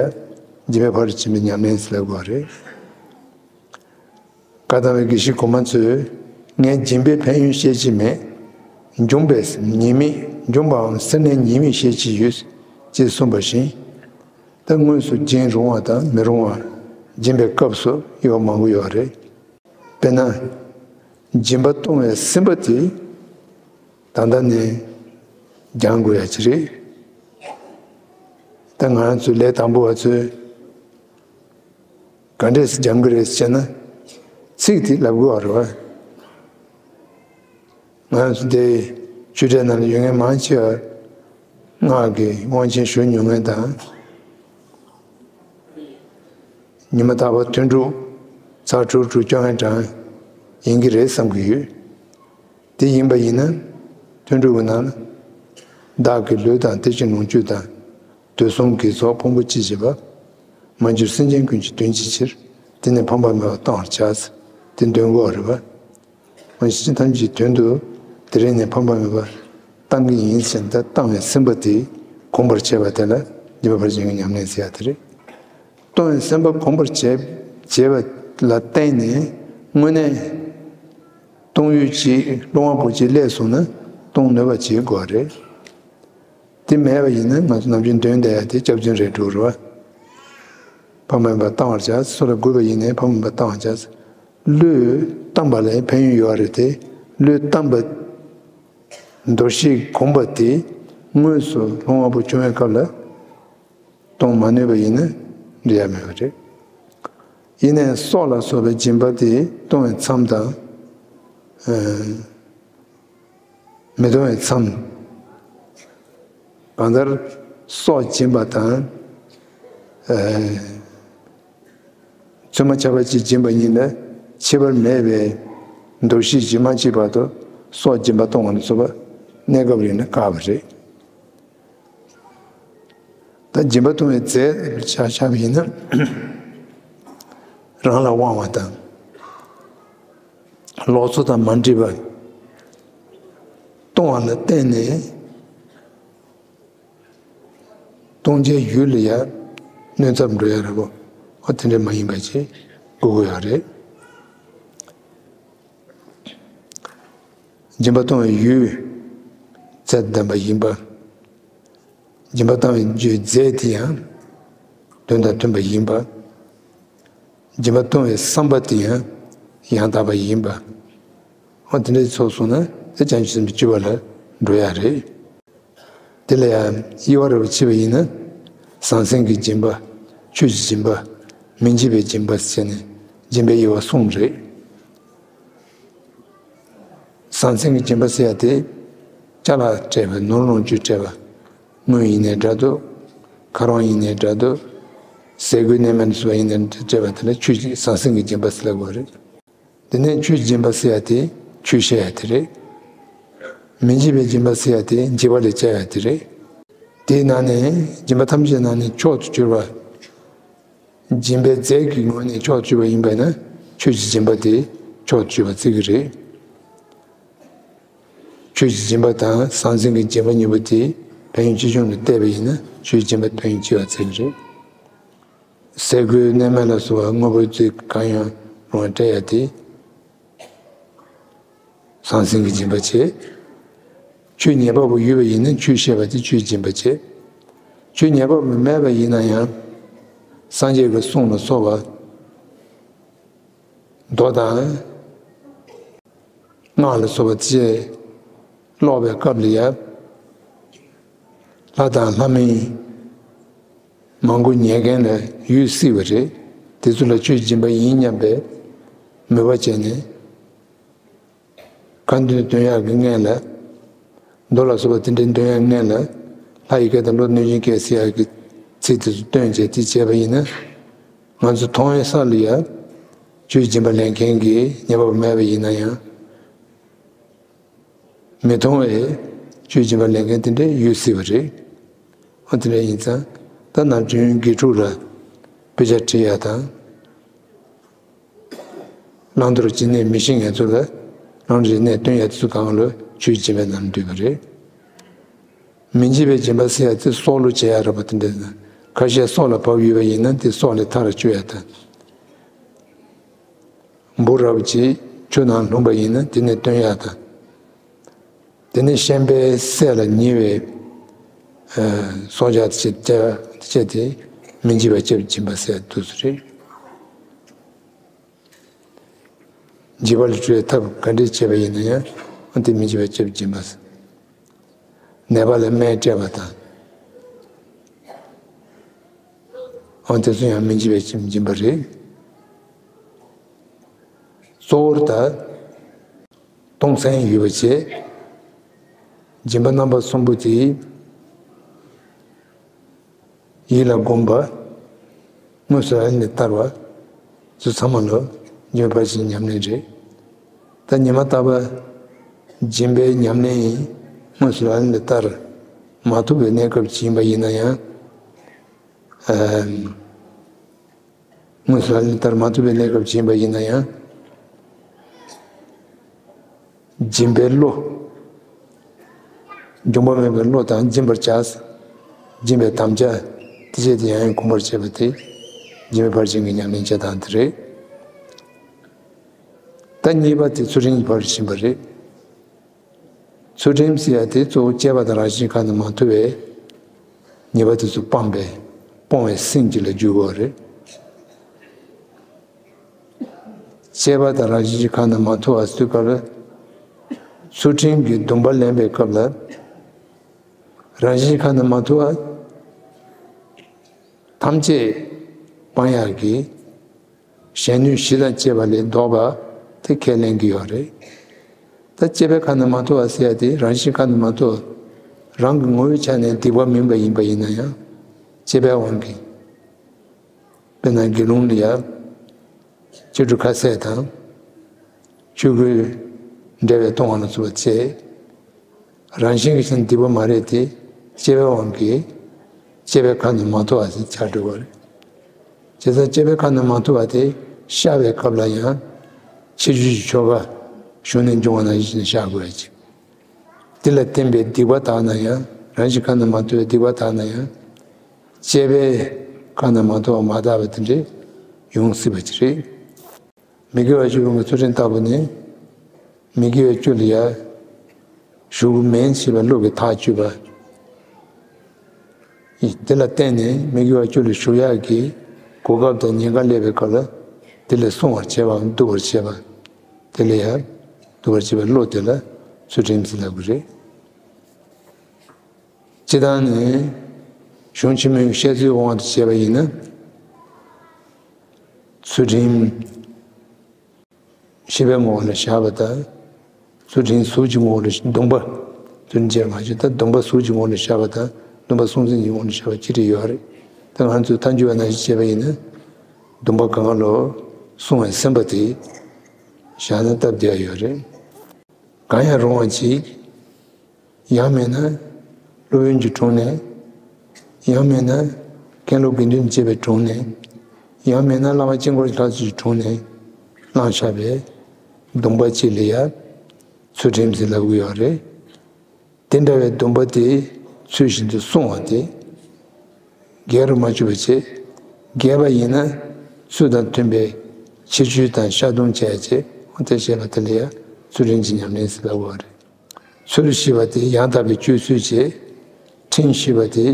སྦྱིན་པའི་ཕ་རོལ་ཕྱིན་པའི་ཉམས་ལེན་ཟེར་དགོས་པ་རེད། བཀའ་གདམས་པའི་དགེ་བཤེས་གོང་མ་ཚོས། ངས་སྦྱིན་པའི་ཕན་ཡོན་བཤད་ཀྱི་མེད། འབྱུང་བའི་ཉེས་དམིགས། འབྱུང་བའམ་སེར་སྣའི་ཉེས་དམིགས་བཤད་ཀྱི་ཡོད། ཅེས་གསུངས་པ་བཞིན། ད་དངོས་སུ་སྦྱིན་རུང་བ་དང་མི་རུང་བ། སྦྱིན་པའི་སྐབས་སུ་དབྱེ་བ་མང་པོ་ཡོད་རེད། དཔེར་ན། སྦྱིན་པ་གཏོང་བའི་སེམས་པ་དེ་ད་ལྟ་ནས་སྦྱང་དགོས་ཡ་ཅིག་རེད། ད་ང་རང་ཚོའི་ལས་དང་པོ་བ་ཚོས་ག་འདྲས་སེ་སྦྱང་གི་རེད་ཟེར་ན། ཚིག་དེ་ལབ་དགོས་པ་རེད་བ། ང་ཚོ་འདི་ཆོས་གྲྭའི་ནང་ལ་ཡོད་མཁན་མང་ཆེ་བ་སྔགས་ཀྱི་དབང་ཆེན་ཞུ་མྱོང་མཁན་དང་། ཉི་མ་རྟག་པར་ཐུན་དྲུག་ཚར་དྲུག་དྲུག་སྐྱོར་མཁན་གྲངས་ཡིན་གྱི་རེད་བསམ་གྱི་ཡོད། དེ་ཡིན་པ་ཡིན་ན། ཐུན་དྲུག་གི་ནང་ལ། བདག་གི་ལུས་དང་དེ་བཞིན་ལོངས་སྤྱོད་དང་། དུས་གསུམ་དགེ་ཚོགས་ཕུང་པོ་ཅི་མཆིས་པ། མ་གྱུར་སེམས་ཅན་ཀུན་གྱི་དོན་བྱེད་ཕྱིར། དེ་ནི་ཕངས་པ་མེད་པར་གཏོང་བར་བྱ། དེ་འདོན་དགོས་པ་རེད་པ། མ་གཞི་ཐམས་ཅད་དོན་དུ་དེ་རིང་ནས་ཕངས་པ་མེད་པར་བཏང་གི་ཡིན་ཟེར་ནས་བཏང་བའི་སེམས་པ་དེ་གོམས་པར་བྱས་པ་དེ་ལ་སྦྱིན་པ་ཕར་ཕྱིན་གྱི་ཉམས་ལེན་ཟེར་ཡ་དེ་རེད། གཏོང་བའི་སེམས་པ་གོམས་པར་བྱས་བྱས་པ་ལ་བརྟེན་ནས་དངོས་གནས་གཏོང་ཡུལ་ཅིག་སློང་བ་པོ་ཅིག་སླེབས་སོང་ན་གཏོང་ནུས་པ་ཅིག་དགོས་རེད། དེ་མེད་པ་ཡིན་ན་ང་ཚོ་ནམ་རྒྱུན་འདོན་བསྡད་ཡ་དེ་སྐྱག་རྫུན་རེད་འགྲོ་རེད་བ། ཕངས་པ་མེད་པར་བཏང་བར་བྱ། སུ་ལ་དགོས་པ་ཡིན་ནའི་ཕངས་པ་མེད་པར་བཏང་བར་བྱ། བློས་བཏང་པ་ལ་ཕན་ཡོན་ཡོད་རེད་དེ། བློས་བཏང་པ། འདུ་ཤེས་གོམས་པ་དེ་དངོས་སུ་སློང་བ་པོ་བྱུང་བའི་སྐབས་ལ་གཏོང་མ་ནུས་པ་ཡིན་ན་འགྲིག་ཡ་མེད་པ་རེད། ཡིན་ནའི་སྲོག་ལ་སོགས་པའི་སྦྱིན་པ་དེ་གཏོང་བའི་མཚམས་དང་། ཨ། མི་གཏོང་བའི་མཚམས། གང་ལྟར་སྲོག་སྦྱིན་པ་དང་། ཨ། བཙུན་མ་ཆགས་པ་ཅིག་སྦྱིན་པ་གཉིས་ལ་ཁྱད་པར་མེད་པའི་འདུ་ཤེས་ཀྱིས་མ་བཅིངས་བར་དུ་སྲོག་སྦྱིན་པ་གཏོང་བ་ལ་སོགས་པ་གནས་སྐབས་རིང་ལ་བཀག་པ་རེད། ད་སྦྱིན་པ་གཏོང་བའི་རྫས་ཆ་བཞག་པ་ཡིན་ན། རང་ལ་དབང་བ་དང་། ལོགས་སུ་དང་མ་འདྲེས་པ། གཏོང་བ་ལ་བརྟེན་ནས་གཏོང་བྱའི་ཡུལ་ལ་ཡང་གནོད་འཚེ་འགྲོ་ཡ་རེད་པ། ཨ། དེ་འདྲ་མ་ཡིན་པ་ཅིག་དགོས་ཀྱི་ཡོད་རེད། སྦྱིན་པ་གཏོང་བའི་ཡུལ་ཚད་ལྡན་པ་ཡིན་པ། སྦྱིན་པ་གཏོང་བའི་རྫས་དེ་ཡང་དོན་དང་མཐུན་པ་ཡིན་པ། སྦྱིན་པ་གཏོང་བའི་བསམ་པ་དེ་ཡང་ཡང་དག་པ་ཡིན་པ། འོ་དེ་འདྲའི་ཚོགས་སོང་ན་དེ་བྱང་ཆུབ་སེམས་ཀྱི་སྤྱོད་པ་ལ་འགྲོ་ཡ་རེད། དེ་ལ་ཡང་དབྱེ་བ་རེ་བ་ཕྱེ་བ་ཡིན་ན། ཟང་ཟིང་གི་སྦྱིན་པ། ཆོས་ཀྱི་སྦྱིན་པ། མི་འཇིགས་པའི་སྦྱིན་པ་ཟེར་ནས་སྦྱིན་པའི་དབྱེ་བ་གསུམ་རེད། ཟང་ཟིང་གི་སྦྱིན་པ་ཟེར་ཡ་དེ། ཅ་ལག་སྤྲད་པ། ནོར་ལོངས་སྤྱོད་སྤྲད་པ། དངུལ་ཡིན་ནའི་འདྲ་འདུག། ཁ་རོག་ཡིན་ནའི་འདྲ་འདུག། ཟས་གོས་གནས་མལ་སོགས་ཡིན་ནའི་འདྲ་སྤྲད་པ་དེ་ལ་ཆོས་ཀྱི་ཟང་ཟིང་གི་སྦྱིན་པ་ཟེར་ལབ་དགོས་རེད། དེ་ནས་ཆོས་སྦྱིན་པ་ཟེར་ཡ་དེ་ཆོས་བཤད་ཡ་དེ་རེད། མི་འཇིགས་པའི་སྦྱིན་པ་ཟེར་ཡ་དེ་འཇིགས་པ་ལས་བསྐྱབ་ཡ་དེ་རེད། དེའི་ནང་ནས་སྦྱིན་པ་ཐམས་ཅད་ནང་ནས་མཆོག་ཏུ་གྱུར་པ། སྦྱིན་པའི་རྫས་ཀྱི་ངོས་ནས་མཆོག་ཏུ་གྱུར་པ་ཡིན་པས་ན་ཆོས་ཀྱི་སྦྱིན་པ་དེ་མཆོག་ཏུ་གྱུར་པ་བརྩི་གི་རེད། ཆོས་ཀྱི་སྦྱིན་པ་དང་ཟང་ཟིང་གི་སྦྱིན་པ་གཉིས་པོ་དེ་ཕན་ཡོན་ཆེ་ཆུང་ལ་བལྟས་པ་ཡིན་ན་ཆོས་ཀྱི་སྦྱིན་པ་ཕན་ཡོན་ཆེ་བ་བརྩི་གི་རེད། ཟས་གོས་གནས་མལ་ལ་སོགས་པ་དངོས་པོའི་རྫས་གང་ཡང་རུང་བ་སྤྲད་ཡ་དེ་ཟང་ཟིང་གི་སྦྱིན་པ་བྱེད། ཆོས་ཉན་པ་པོ་ཡོད་པ་ཡིན་ན་ཆོས་བཤད་པ་དེ་ཆོས་སྦྱིན་པ་བྱེད། ཆོས་ཉན་པ་པོ་མེད་པ་ཡིན་ན་ཡང་སངས་རྒྱས་ཀྱི་གསུང་ལ་སོགས་པ། མདོ་དང་། སྔགས་ལ་སོགས་པ་ཅེས་ཀློག་པའི་སྐབས་ལ་ཡང་། ལྷ་དང་ལྷ་མིན་མང་པོ་ཉན་མཁན་ལ་ཡུལ་སྲིད་པ་རེད། དེ་ཚོ་ལ་ཆོས་སྦྱིན་པ་ཡིན་སྙམ་པའི་མོས་པ་བྱས་ནས། ཁ་འདོན་འདོན་ཡག་གི་སྔོན་ལ། མདོ་ལ་སོགས་པ་དེ་འདྲའི་འདོན་ཡག་སྔོན་ལ། ལྷ་ཡི་སྐད་དང་ཀླུ་གནོད་སྦྱིན་སྐད་ཟེར་ཡག་གི་ཚིག་དེ་ཚོ་བཏོན་བྱས་དེ་བྱས་པ་ཡིན་ན། ང་ཚོ་མཐོང་བའི་ས་ལ་ཡ་ཆོས་སྦྱིན་པ་ལེན་མཁན་གྱི་ཉན་པ་མེད་པ་ཡིན་ན་ཡང་། མི་མཐོང་བའི་ཆོས་སྦྱིན་པ་ལེན་མཁན་དེ་འདྲ་ཡོད་སྲིད་པ་རེད། འོ་དེ་འདྲ་ཡིན་ཙང་ད་ནམ་རྒྱུན་དགེ་ཕྲུག་ལ་དཔེ་ཆ་ཁྲིད་ཡ་དང་། བླང་དོར་ཇི་སྙེད་མི་ཤེས་མཁན་ཚོ་ལ་བླང་དོར་ཇི་སྙེད་སྟོན་ཡ་དེ་ཚོ་གང་ལ་ཆོས་སྦྱིན་པའི་ནང་འདུས་པ་རེད། མི་འཇིགས་པའི་སྦྱིན་པ་ཟེར་ཡ་དེ་སྲོག་ལ་བྱེད་ཡ་རེད་པ། དེ་འདྲ་ན་ཁ་ཤས་སྲོག་ལ་བབས་ཡོད་པ་ཡིན་ན་དེ་སྲོག་ལས་ཐར་བཅུག་ཡ་དང་། འབུ་རབ་ཅིག་ཆུ་ནང་ལྷུང་པ་ཡིན་ན་དེ་ནས་བཏོན་ཡ་དང་། དེ་ནས་ཤན་པའི་སྲས་ལ་ཉེ་བའི་སྲོག་ཆགས་དེ་བཅད་དེ་མི་འཇིགས་པ་སྐྱབས་སྦྱིན་པ་ཟེར་དུས་སུ་རེད། འཇིགས་པ་ལས་གྲོལ་བའི་ཐབས་ག་འདྲས་བྱས་པ་ཡིན་ན་ཡང་དེ་མི་འཇིགས་པ་སྐྱབས་སྦྱིན་པ་ཟེར། ནད་པ་ལ་སྨན་སྤྲད་པ་དང་། འོ་དེ་ཚོ་ཡང་མི་འཇིགས་པའི་སྦྱིན་པ་རེད། གཙོ་བོར་ད་སྟོང་སེམས་ཡོད་པ་བྱས། སྦྱིན་པ་རྣམ་པ་གསུམ་པོ་དེ་ཡིད་ལ་བསྒོམ་པ། དངོས་སུ་ལག་ལེན་ལ་བསྟར་བ། ཚོ་ཚང་མ་ལོ་སྦྱིན་པ་ཕར་ཕྱིན་ཉམས་ལེན་རེད། ད་ཉི་མ་རྟག་པར་སྦྱིན་པའི་ཉམས་ལེན་ཡིན་དངོས་སུ་ལག་ལེན་ལ་བསྟར་མ་ཐུབ་པའི་གནས་སྐབས་ཅིག་ཡིན་པ་ཡིན་ན་ཡང་། དངོས་སུ་ལག་ལེན་བསྟར་མ་ཐུབ་པའི་གནས་སྐབས་ཅིག་ཡིན་པ་ཡིན་ན་ཡང་། སྦྱིན་པའི་བློ། འབྱུང་བ་མེད་པའི་བློ་དང་སྦྱིན་པར་བྱ། སྦྱིན་པའི་དམ་བཅའ་དེ་བཅས་དེ་ཡང་ཡང་གོམས་པར་བྱེད་པ་དེ་སྦྱིན་པའི་ཕར་ཕྱིན་གྱི་ཉམས་ལེན་བྱེད་སྟངས་དེ་རེད། ད་གཉིས་པ་དེ་ཚུལ་ཁྲིམས་ཕར་ཕྱིན་པ་རེད། ཚུལ་ཁྲིམས་ཟེར་ཡ་དེ་གཙོ་བོ་སྤྱད་པ་དང་རང་བཞིན་གང་དུ་མ་ཐུབ་པའི་ཉེས་པ་དེ་ཚོ་སྤངས་པའི་སྤོང་བའི་སེམས་ཀྱི་ལ་འཇུག་དགོས་རེད། སྤྱད་པ་དང་རང་བཞིན་གྱི་ཁམས་ན་མ་ཐུབ་པ་ཟེར་སྐབས་ལ། ཚུལ་ཁྲིམས་ཀྱི་སྡོམ་པ་ལེན་པའི་སྐབས་ལ། རང་བཞིན་གྱི་ཁམས་ན་མ་ཐུབ་པ་ཐམས་ཅད་སྤང་ཡག་གི་གཞན་གནོད་གཞི་དང་བཅས་པ་ལས་ལྡོག་པ་དེ་ཁས་ལེན་གྱི་ཡོད་རེད། ད་སྤྱད་པའི་ཁམས་ན་མ་ཐུབ་པ་ཟེར་ཡ་དེ་རང་བཞིན་ཁམས་ན་མ་ཐུབ་པ། རང་གི་ངོ་བོའི་ཆ་ནས་སྡིག་པ་མིན་པ་ཡིན་པ་ཡིན་ན་ཡང་སྤྱད་པའི་དབང་གིས། དཔེར་ན་དགེ་སློང་ལ་ཡང་། སྤྱོད་འབྲས་ཁ་ཟས་དང་། ཆོས་གོས་འབྲེལ་བའི་གཏོང་བ་ལ་སོགས་པ་བྱས། རང་བཞིན་གྱི་ཆ་ནས་སྡིག་པ་མ་རེད་དེ། སྤྱད་པའི་དབང་གིས་སྤྱད་པའི་ཁམས་ན་མ་ཐུབ་པ་ཟེར་ཆགས་འགྲོ་བ་རེད། བྱས་ཙང་སྤྱད་པའི་ཁམས་ན་མ་ཐུབ་པ་དེ་བཤགས་པའི་སྐབས་ལ་ཡང་། ཕྱི་འགྱུར་གྱི་ཆོ་ག་གཞུང་ནས་འབྱུང་བ་ནང་བཞིན་བཤགས་དགོས་ཡ་ཅིག་དེ་ལ་བརྟེན་པའི་སྡིག་པ་དག་ན་ཡང་རང་བཞིན་ཁམས་ན་མ་ཐུབ་པའི་སྡིག་པ་དག་ན་ཡང་། སྤྱད་པའི་ཁམས་ན་མ་ཐུབ་པ་མ་དག་པ་དེ་འདྲ་ཡོང་སྲིད་པ་ཅིག་རེད། མི་དགེ་བ་བཅུ་སྤོང་གི་ཚུལ་ཁྲིམས་ལྟ་བུ་ནི། མི་དགེ་བ་བཅུ་ལ་ཡ། ཞུགས་མིན་ཞེས་པའི་བློ་གིས་ཐག་གཅོད་པ། དེ་ལ་བརྟེན་ནས་མི་དགེ་བ་བཅུ་ལ་ཞུགས་ཡག་གི་གོ་སྐབས་དང་ཉེན་ཁ་སླེབས་པའི་སྐབས་ལ། དེ་ལས་སྲུང་བར་བྱེད་པའམ་བསྡུ་བར་བྱེད་པ། དེ་ལ་ཡང་བསྡུ་བར་བྱེད་པའི་བློ་དེ་ལ་ཚུལ་ཁྲིམས་ཟེར་ལབ་ཀྱི་རེད། སྤྱིར་བཏང་ནས་གཞུང་ཆེན་མོའི་བཤད་ཚུལ་དབང་དུ་བྱས་པ་ཡིན་ན། ཚུལ་ཁྲིམས། ཤེས་པའི་ངོ་བོ་ལ་བཞག་པ་དང་། ཚུལ་ཁྲིམས་གཟུགས་ཀྱི་ངོ་བོ་ལ་སྡོམ་པ། ཚུལ་ཁྲིམས་ཅེས་མ་བྱས་ད་སྡོམ་པ་གཟུགས་ཀྱི་ངོ་བོ་ལ་བཞག་པ་དང་སྡོམ་པ་སྲོག་འཛིན་གྱི་ངོ་བོ་ལ་བཞག་པ་ཅི་རིགས་ཡོད་རེད། ད་ང་ཚོས་ཐལ་འགྱུར་བ་ནང་བཞིན་བྱས་པ་ཡིན་ན། སྡོམ་པ་གང་ལོ་སྲུང་བའི་སེམས་པ་དེ་བཞག་ན་སྟབས་བདེ་བ་ཡོད་རེད། གང་ཡང་རུང་བ་ཅིག་ཡང་མིན་ན། སློབ་དཔོན་གྱི་དྲུང་ནས། ཡང་མིན་ན། མཁན་སློབ་དགེ་འདུན་བཅས་པའི་དྲུང་ནས། ཡང་མིན་ན་བླ་མ་དཀྱིལ་འཁོར་ལྷ་ཚོགས་ཀྱི་དྲུང་ནས་བླངས་བཞག་པའི་སྡོམ་པ་གཅིག་ལ་ཡང་ཚུལ་ཁྲིམས་ཟེར་ལབ་ཀྱི་ཡོད་རེད། དེ་འདྲ་བའི་སྡོམ་པ་དེ་ཚུལ་བཞིན་དུ་སྲུང་བ་དེ། འགལ་རུ་མ་གྱུར་པ་བྱེད། འགལ་བ་ཡིན་ན་ཚུལ་དང་མཐུན་པའི་ཕྱིར་བཅོས་དང་བཤགས་སྡོམ་བྱས་བྱས་དེ་བྱས་པ་དེ་ལ་ཡང་ཚུལ་ཁྲིམས་ཀྱི་ཉམས་ལེན་ཟེར་ལབ་ཀྱི་ཡོད་རེད། ཚུལ་ཞེས་པ་དེ་ཡང་དག་པའི་སྤྱོད་ཚུལ་བྱས། ཁྲིམས་ཞེས་པ་དེ་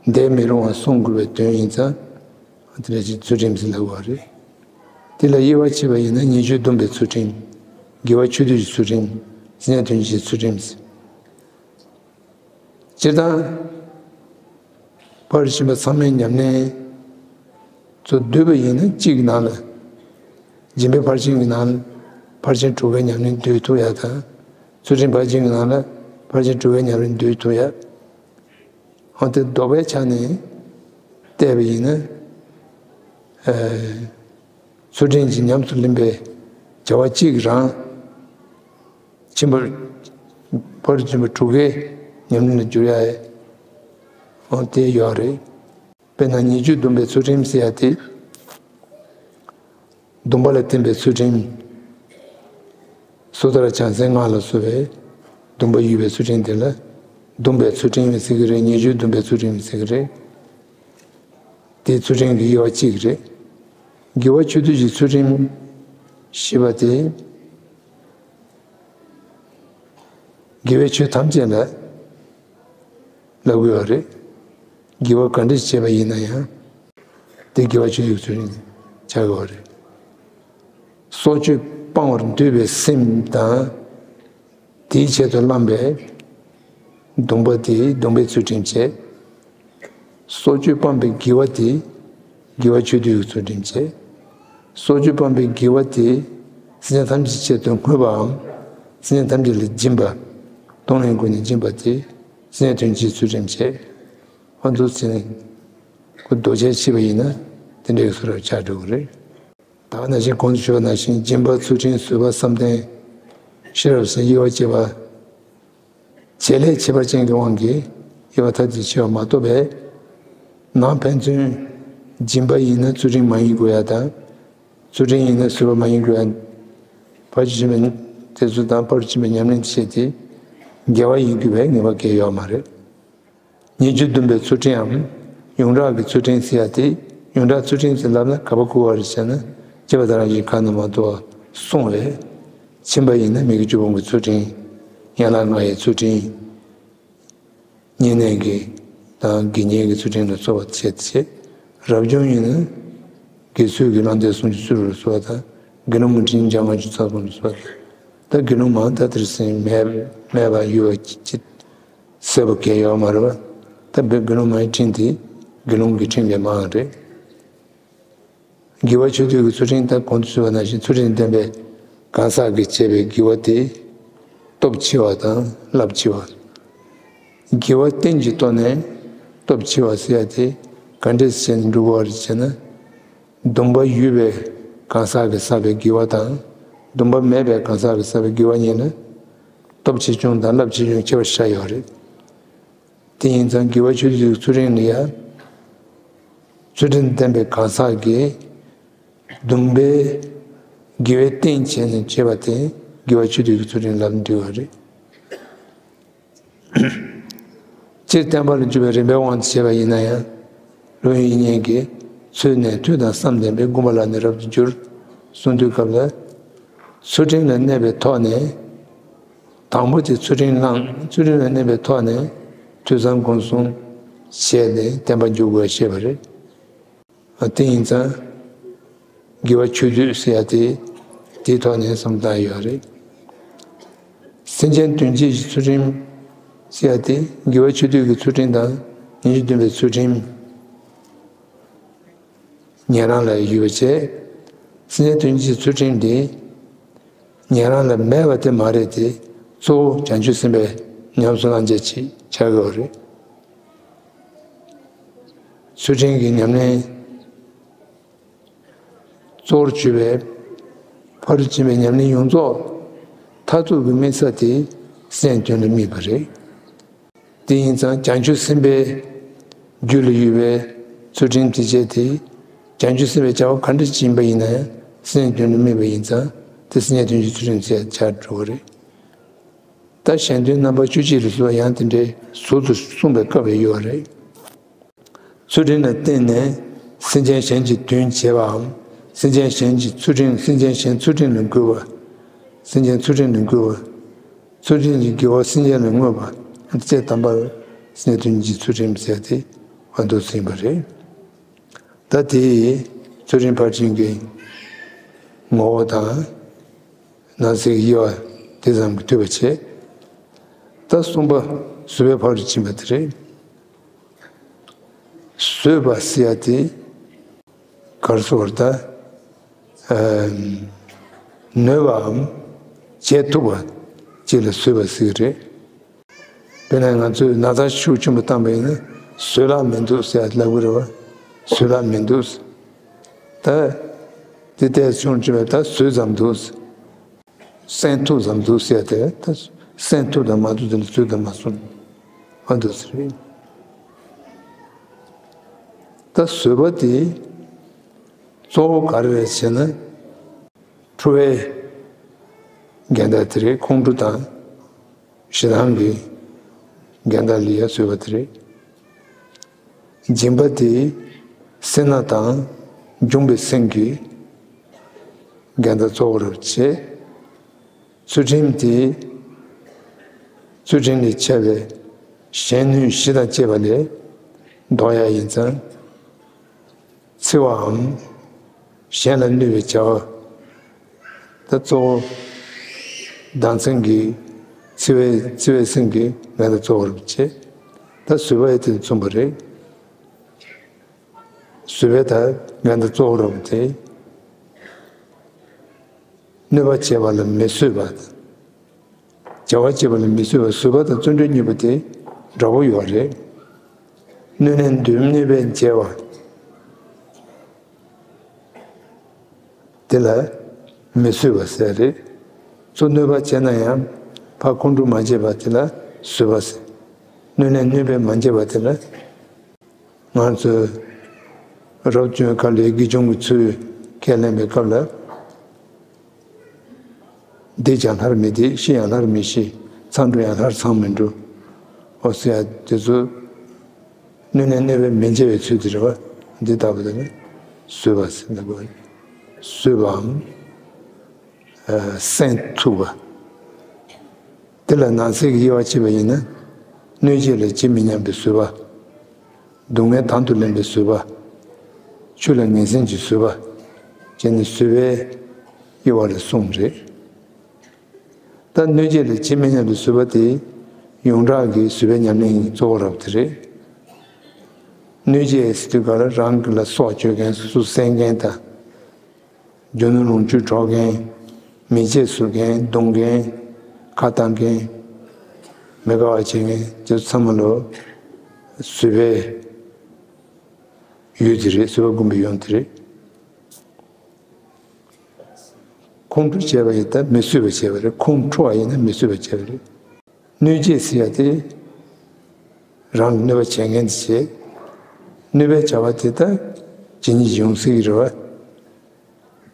འདས་མི་རུང་བ་སྲུང་དགོས་པའི་དོན་ཡིན་ཙང་། དེ་ལ་ཅིག་ཚུལ་ཁྲིམས་ཟེར་ལབ་པ་རེད། དེ་ལ་དབྱེ་བ་ཕྱེ་བ་ཡིན་ན་ཉེས་སྤྱོད་སྡོམ་པའི་ཚུལ་ཁྲིམས། དགེ་བ་ཆོས་སྡུད་ཀྱི་ཚུལ་ཁྲིམས། བྱམས་སྙིང་ལྡན་ཕྱིར་ཚུལ་ཁྲིམས། སྤྱིར་བཏང་། ཕར་ཕྱིན་པ་ཚང་མའི་ཉམས་ལེན་ཚོ་བསྡུས་པ་ཡིན་ན་གཅིག་གི་ནང་ལ། སྦྱིན་པའི་ཕར་ཕྱིན་གྱི་ནང་ལ་ཕར་ཕྱིན་དྲུག་པའི་ཉམས་ལེན་བསྡུས་ཐུབ་ཡ་དང་། ཚུལ་ཁྲིམས་ཕར་ཕྱིན་གྱི་ནང་ལ་ཕར་ཕྱིན་དྲུག་པའི་ཉམས་ལེན་བསྡུས་ཐུབ་ཡ། འོ་དེ་ལྡོག་པའི་ཆ་ནས་བལྟས་པ་ཡིན་ན། ཚུལ་ཁྲིམས་ཀྱི་ཉམས་སུ་ལེན་པའི་བྱ་བ་གཅིག་རང་ཕྱིན་པ། ཕ་རོལ་ཕྱིན་པ་དྲུག་གི་ཉམས་ལེན་ལ་འགྱུར་ཡ། འོ་དེ་ཡོད་རེད། དཔེར་ན་ཉེས་སྤྱོད་སྡོམ་པའི་ཚུལ་ཁྲིམས་ཟེར་ཡ་དེ། སྡོམ་པ་ལ་བརྟེན་པའི་ཚུལ་ཁྲིམས། སོ་ཐར་བྱང་སེམས་ལྔ་ལ་སོགས་པའི་སྡོམ་པ་ཡོད་པའི་ཚུལ་ཁྲིམས་དེ་ལ་སྡོམ་པའི་ཚུལ་ཁྲིམས་ཟེར་གྱི་རེད། ཉེས་སྤྱོད་སྡོམ་པའི་ཚུལ་ཁྲིམས་ཟེར་གྱི་རེད། དེའི་ཚུལ་ཁྲིམས་ཀྱི་དབྱེ་བ་གཅིག་རེད། དགེ་བ་ཆོས་སྡུད་ཀྱི་ཚུལ་ཁྲིམས་ཞེས་པ་དེ། དགེ་བའི་ཆོས་ཐམས་ཅད་ལ་ལབ་དགོས་པ་རེད། དགེ་བ་ག་འདྲ་བྱས་པ་ཡིན་ན་ཡང་། དེ་དགེ་བ་ཆོས་སྡུད་ཀྱི་ཚུལ་ཁྲིམས་ཆགས་དགོས་པ་རེད། སྲོག་གཅོད་སྤང་བར་འདོད་པའི་སེམས་དང་། དེའི་ཆེད་དུ་བླངས་པའི་སྡོམ་པ་དེ་སྡོམ་པའི་ཚུལ་ཁྲིམས་བྱས། སྲོག་གཅོད་སྤངས་པའི་དགེ་བ་དེ་དགེ་བ་ཆོས་སྡུད་ཀྱི་ཚུལ་ཁྲིམས་བྱས། སྲོག་གཅོད་སྤངས་པའི་དགེ་བ་དེ་སེམས་ཅན་ཐམས་ཅད་ཆེད་དུ་བསྔོས་པའམ། སེམས་ཅན་ཐམས་ཅད་ལ་སྦྱིན་པ། གཏོང་ལེན་སྒོ་ནས་སྦྱིན་པ་དེ་སེམས་ཅན་དོན་བྱེད་ཚུལ་ཁྲིམས་བྱས། ཨ་འདུག་ཟེར་ནས་ཁོ་ལྡོག་ཆ་ཕྱེ་བ་ཡིན་ན་དེ་འདྲའི་བཟོ་འདྲ་ཆགས་འགྲོ་གི་རེད། ད་ག་ནང་བཞིན་གོང་དུ་ཞུས་པ་ནང་བཞིན་སྦྱིན་པ་ཚུལ་ཁྲིམས་བཟོད་པ་བསམ་གཏན་ཤེས་རབ་ཟེར་དབྱེ་བ་ཕྱེ་བ། བྱེད་ལས་ཁྱད་པར་ཅན་གྱི་དབང་གིས་དབྱེ་བ་ཐ་དད་ཕྱེ་བ་མ་གཏོགས་པའི། ནང་ཕན་ཚུན་སྦྱིན་པ་ཡིན་ན་ཚུལ་ཁྲིམས་མ་ཡིན་དགོས་ཡ་དང་། ཚུལ་ཁྲིམས་ཡིན་ན་བཟོད་པ་མ་ཡིན་དགོས་ཡ། ཕར་ཕྱིན་པའི་དེ་ཚོ་དང་ཕར་ཕྱིན་པའི་ཉམས་ལེན་བྱེད་དེ་དགེ་བ་ཡིན་དགོས་པའི་ངེས་པ་གང་ཡང་ཡོད་མ་རེད། ཉེས་སྤྱོད་སྡོམ་པའི་ཚུལ་ཁྲིམས་འམ། ཡོངས་གྲགས་ཀྱི་ཚུལ་ཁྲིམས་ཟེར་ཡ་དེ། ཡོངས་གྲགས་ཚུལ་ཁྲིམས་ཟེར་ལབ་ན་ག་པར་གོ་བ་རེད་ཟེར་ན། སྐྱེས་པ་དང་རང་བཞིན་གང་དུ་མ་དོར་བ་སྲུང་བས། ཕྱིན་པ་ཡིན་ན་མི་དགེ་བཅུ་སྤོང་གི་ཚུལ་ཁྲིམས། ཡན་ལག་ལྔ་ཡི་ཚུལ་ཁྲིམས། བསྙེན་གནས་ཀྱི་དང་དགེ་བསྙེན་གྱི་ཚུལ་ཁྲིམས་ལ་སོགས་པ་བྱེད་ཅེས། རབ་བྱུང་ཡིན་ན་དགེ་ཚུལ་གྱི་བླང་དོར་སུམ་ཅུ་རྩ་དྲུག་ལ་སོགས་པ་དང་། དགེ་སློང་མ་ཁྲིམས་བཅོ་ལྔ་བཅུ་རྩ་གསུམ་ལ་སོགས་པ་དང་། ད་དགེ་སློང་མ་ད་དེར་སེམས་མེད་མེད་པ་ཡོད་པ་ཅི་ཟེར་བ་གང་ཡང་ཡོད་མ་རེད་པ། ད་དགེ་སློང་མའི་ཁྲིམས་དེ་དགེ་སློང་གི་ཁྲིམས་ལས་མང་བ་རེད། དགེ་བ་ཆོས་སྡུད་ཀྱི་ཚུལ་ཁྲིམས་དང་གོང་དུ་ཞུས་པ་ནང་བཞིན་ཚུལ་ཁྲིམས་ལྡན་པའི་གང་ཟག་གིས་བྱས་པའི་དགེ་བ་དེ་སྟོབས་ཆེ་བ་དང་རླབས་ཆེ་བ། དགེ་བ་རྟེན་གྱི་ཐོག་ནས་སྟོབས་ཆེ་བ་ཟེར་ཡ་དེ་ག་འདྲས་བྱས་ནས་འགྲུབ་པ་རེད་ཅེ་ན། སྡོམ་པ་ཡོད་པའི་གང་ཟག་གིས་བསགས་པའི་དགེ་བ་དང་། སྡོམ་པ་མེད་པའི་གང་ཟག་གིས་བསགས་པའི་དགེ་བ་གཉིས་ལ་སྟོབས་ཆེ་ཆུང་དང་རླབས་ཆེ་ཆུང་ཁྱད་པར་ཆགས་ཡོད་རེད། དེ་ཡིན་ཙང་དགེ་བ་ཆོས་སྡུད་ཀྱི་ཚུལ་ཁྲིམས་ལ་ཡང་། ཚུལ་ཁྲིམས་ལྡན་པའི་གང་ཟག་གིས་སྡོམ་པའི་དགེ་བའི་རྟེན་བྱས་ནས་བྱས་པ་དེ་དགེ་བ་ཆོས་སྡུད་ཀྱི་ཚུལ་ཁྲིམས་ལ་འདུས་པ་རེད། སྤྱིར་བསྟན་པ་ལ་འཇུག་པའི་རིམ་པའི་དབང་དུ་བྱས་པ་ཡིན་ན་ཡང་། བློ་ཡིས་བསྙེན་གྱི་ཚུལ་ནི་ཐོས་དང་བསམ་ལྡན་པས། བསྒོམ་པ་ལ་ནི་རབ་ཏུ་འགྱུར། གསུངས་དུས་སྐབས་ལ། ཚུལ་ཁྲིམས་ལ་གནས་པའི་ཐོག་ནས། དང་པོ་དེ་ཚུལ་ཁྲིམས་བླངས། ཚུལ་ཁྲིམས་ལ་གནས་པའི་ཐོག་ནས་ཐོས་བསམ་སྒོམ་གསུམ་བྱས་ནས་བསྟན་པ་འཇུག་དགོས་ཞེས་པ་རེད། དེ་ཡིན་ཙང་དགེ་བ་ཆོས་སྡུད་ཟེར་ཡ་དེ་དེའི་ཐོག་ནས་བསམ་བཏང་ཡོད་རེད། སེམས་ཅན་དོན་བྱེད་ཀྱི་ཚུལ་ཁྲིམས་ཟེར་ཡ་དེ་དགེ་བ་ཆོས་སྡུད་ཀྱི་ཚུལ་ཁྲིམས་དང་ཉེས་སྤྱོད་སྡོམ་པའི་ཚུལ་ཁྲིམས། ཉན་རང་ལ་ཡོད་པ་བྱས། སེམས་ཅན་དོན་བྱེད་ཀྱི་ཚུལ་ཁྲིམས་དེ་ཉན་རང་ལ་མེད་པ་དེ་མ་རེད་དེ། གཙོ་བོ་བྱང་ཆུབ་སེམས་དཔའི་ཉམས་སུ་བླང་བྱ་ཅིག་ཆགས་ཡོད་རེད། ཚུལ་ཁྲིམས་ཀྱི་ཉམས་ལེན་གཙོ་བོར་གྱུར་པའི་ཕ་རོལ་ཕྱིན་པའི་ཉམས་ལེན་ཡོངས་རྫོགས་མཐར་ཐུག་གི་དམིགས་ས་དེ་སེམས་དོན་ལ་དམིགས་པ་རེད། དེ་ཡིན་ཙང་བྱང་ཆུབ་སེམས་དཔའི་རྒྱུད་ལ་ཡོད་པའི་ཚུལ་ཁྲིམས་དེ་བྱས་ཏེ། བྱང་ཆུབ་སེམས་དཔའི་བྱ་བ་ག་འདྲ་ཅིག་ཡིན་པ་ཡིན་ན་ཡང་སེམས་དོན་ལ་དམིགས་པ་ཡིན་ཙང་དེ་སེམས་ཉིད་དོན་གྱི་ཚུལ་ཁྲིམས་ཟེར་ཆགས་འགྲོ་གི་རེད། ད་གཞན་དོན་རྣམ་པ་བཅུ་གཅིག་ལ་སོགས་ཡང་དེ་འདྲའི་ཟུར་དུ་གསུངས་པའི་སྐབས་ཡོད་རེད། ཚུལ་ཁྲིམས་ལ་བརྟེན་ནས་སེམས་ཅན་གཞན་གྱི་དོན་བྱེད་པའམ། སེམས་ཅན་གཞན་གྱི་ཚུལ་ཁྲིམས། སེམས་ཅན་གཞན་ཚུལ་ཁྲིམས་ལ་འགོད་པ། སེམས་ཅན་ཚུལ་ཁྲིམས་ལ་འགོད་པ། ཚུལ་ཁྲིམས་ཀྱི་དགེ་བ་སེམས་ཅན་ལ་བསྔོ་བ། དེ་དམ་པར་སེམས་ཅན་དོན་གྱི་ཚུལ་ཁྲིམས་ཟེར་ཏེ་བར་དུ་ཟིན་པ་རེད། ད་དེ་ཚུལ་ཁྲིམས་ཕར་ཕྱིན་གྱི་ངོ་བོ་དང་། ནང་གསེས་ཀྱི་དབྱེ་བ་དེ་ཙམ་གྱིས་ཐུབ་པ་བྱས། ད་གསུམ་པ་བཟོད་པའི་ཕ་རོལ་ཕྱིན་པ་དེ་རེད། བཟོད་པ་ཟེར་ཡ་དེ་ག་རེ་ཟེར་དགོས་རེད་ད། ཨ་ནུས་པའམ་བྱེད་ཐུབ་པ་ཅིག་ལ་བཟོད་པ་ཟེར་གྱི་རེད། དཔེར་ན་ང་ཚོས་ན་ཚ་ཤུགས་ཆེན་པོ་བཏང་པ་ཡིན་ན། བཟོད་གླགས་མི་འདུག་ཟེར་ལབ་གི་རེད་བ། བཟོད་གླགས་མི་འདུག་ད་དེ་ལྟས་བྱུང་བྱས་པས་ད་བཟོད་ཙམ་འདུག་གསན་ཐུབ་ཙམ་འདུག་ཟེར་ཏེ་ད་གསན་ཐུབ་དང་མ་ཐུབ་དེ་ལ་བཟོད་དང་མ་གསུངས་པ་འདུག་ཟེར། ད་བཟོད་པ་དེ་གཙོ་བོ་ག་རེ་རེད་ཟེར་ན། ཁྲོ་བའི་འགལ་ཟླ་དེ་རེད། ཁོང་ཁྲོ་དང་ཞེ་སྡང་གི་འགལ་ཟླ་ལ་ཡ་བཟོད་པ་དེ་རེད། སྦྱིན་པ་དེ་སེར་སྣ་དང་འབྱུང་བའི་སེམས་ཀྱི་འགལ་ཟླ་གཙོ་བོ་རུ་བྱེད། ཚུལ་ཁྲིམས་དེ་ཚུལ་ཁྲིམས་ལས་ཆད་པའི་གཞན་གནོད་གཞི་དང་བཅས་པ་ལས་ལྡོག་ཡ་ཡིན་ཙང་། འཚེ་བའམ་གཞན་ལ་གནོད་པའི་བྱ་བ། ད་གཙོ་བོ་སྡང་སེམས་ཀྱི་འཚེ་བའི་འཚེ་བའི་སེམས་ཀྱི་ངན་ལ་གཙོ་བོར་བྱེད། ད་བཟོད་པ་ཡི་དེ་མཚུངས་པ་རེད། བཟོད་པའི་ད་ངན་ལ་གཙོ་བོར་བྱེད། གནོད་པ་བྱས་པ་ལ་མི་བཟོད་པ། བྱ་བ་བྱེད་པ་ལ་མི་བཟོད་པ། བཟོད་པ་དང་བརྩོན་འགྲུས་གཉིས་པོ་དེ་འདྲ་པོ་ཡོད་རེད། གནོད་ལན་འདོན་གནོད་པས་འཇལ་བ། དེ་ལ་མི་བཟོད་པ་ཟེར་རེད། ཚུར་གནོད་པ་བྱས་ན་ཡང་ཕར་ཁོང་ཁྲོ་མ་བྱེད་པ་དེ་ལ་བཟོད་པ་ཟེར། གནོད་ལན་གནོད་པས་མ་འཇལ་བ་དེ་ལ། ང་ཚོས་རབ་བྱུང་སྐབས་ལ་དགེ་སྦྱོང་གི་ཚུལ་ཁས་ལེན་པའི་སྐབས་ལ། བདེ་ཀྱང་སླར་མི་བདེ། ཤི་ཡང་སླར་མི་ཤི། མཚང་འབྲུ་ཡང་སླར་མཚང་མི་འབྲུ། འོ་ཟེར་ཡ་དེ་ཚོ་གནོད་ནས་གནོད་པས་མི་འཇལ་བའི་ཚུལ་དེ་རེད་བ། འདི་ལྟ་བུ་དེ་ནི་བཟོད་པ་ཟེར་འདུག་གོ། བཟོད་པའམ་གསན་ཐུབ་པ། དེ་ལ་ནང་གསེས་ཀྱི་དབྱེ་བ་ཕྱེ་བ་ཡིན་ན། གནོད་བྱེད་ལ་ཇི་མི་སྙམ་པའི་བཟོད་པ། སྡུག་བསྔལ་དང་དུ་ལེན་པའི་བཟོད་པ། ཆོས་ལ་ངན་སེམས་ཀྱི་བཟོད་པ། བཅས་ནི་བཟོད་པའི་དབྱེ་བ་ལ་གསུམ་རེད། ད་གནོད་བྱེད་ལ་ཇི་མི་སྙམ་པའི་བཟོད་པ་དེ་ཡོངས་གྲགས་ཀྱི་བཟོད་པའི་ཉམས་ལེན་གཙོ་བོ་རབ་དེ་རེད། གནོད་བྱེད་ཟེར་དུས་ག་ལ་རང་གི་ལ་སྲོག་གཅོད་མཁན། སོ་སོ་བསད་མཁན་དང་། རྒྱུ་ནོར་ལོངས་སྤྱོད་འཕྲོག་མཁན། མི་ཚེ་ཟུར་མཁན། རྡུང་མཁན། ཁ་བཏང་མཁན། མི་དགའ་བ་བྱེད་མཁན་དེ་ཚོ་ཚང་མ་ལོ་བཟོད་པའི་ཡུལ་དེ་རེད། བཟོད་པ་སྒོམ་པའི་ཡུལ་དེ་རེད། ཁོང་ཁྲོ་བྱས་པ་ཡིན་ན་མི་བཟོད་པ་བྱས་པ་རེད། ཁོང་ཁྲོ་བ་ཡིན་ན་མི་བཟོད་པ་བྱས་པ་རེད། གནོད་བྱེད་ཟེར་ཡ་དེ་རང་ལ་གནོད་པ་བྱེད་མཁན་དེ་བྱེད། གནོད་པའི་བྱ་བ་དེ་ད་ཇི་སྙེད་ཡོང་སྲིད་ཀྱི་རེད་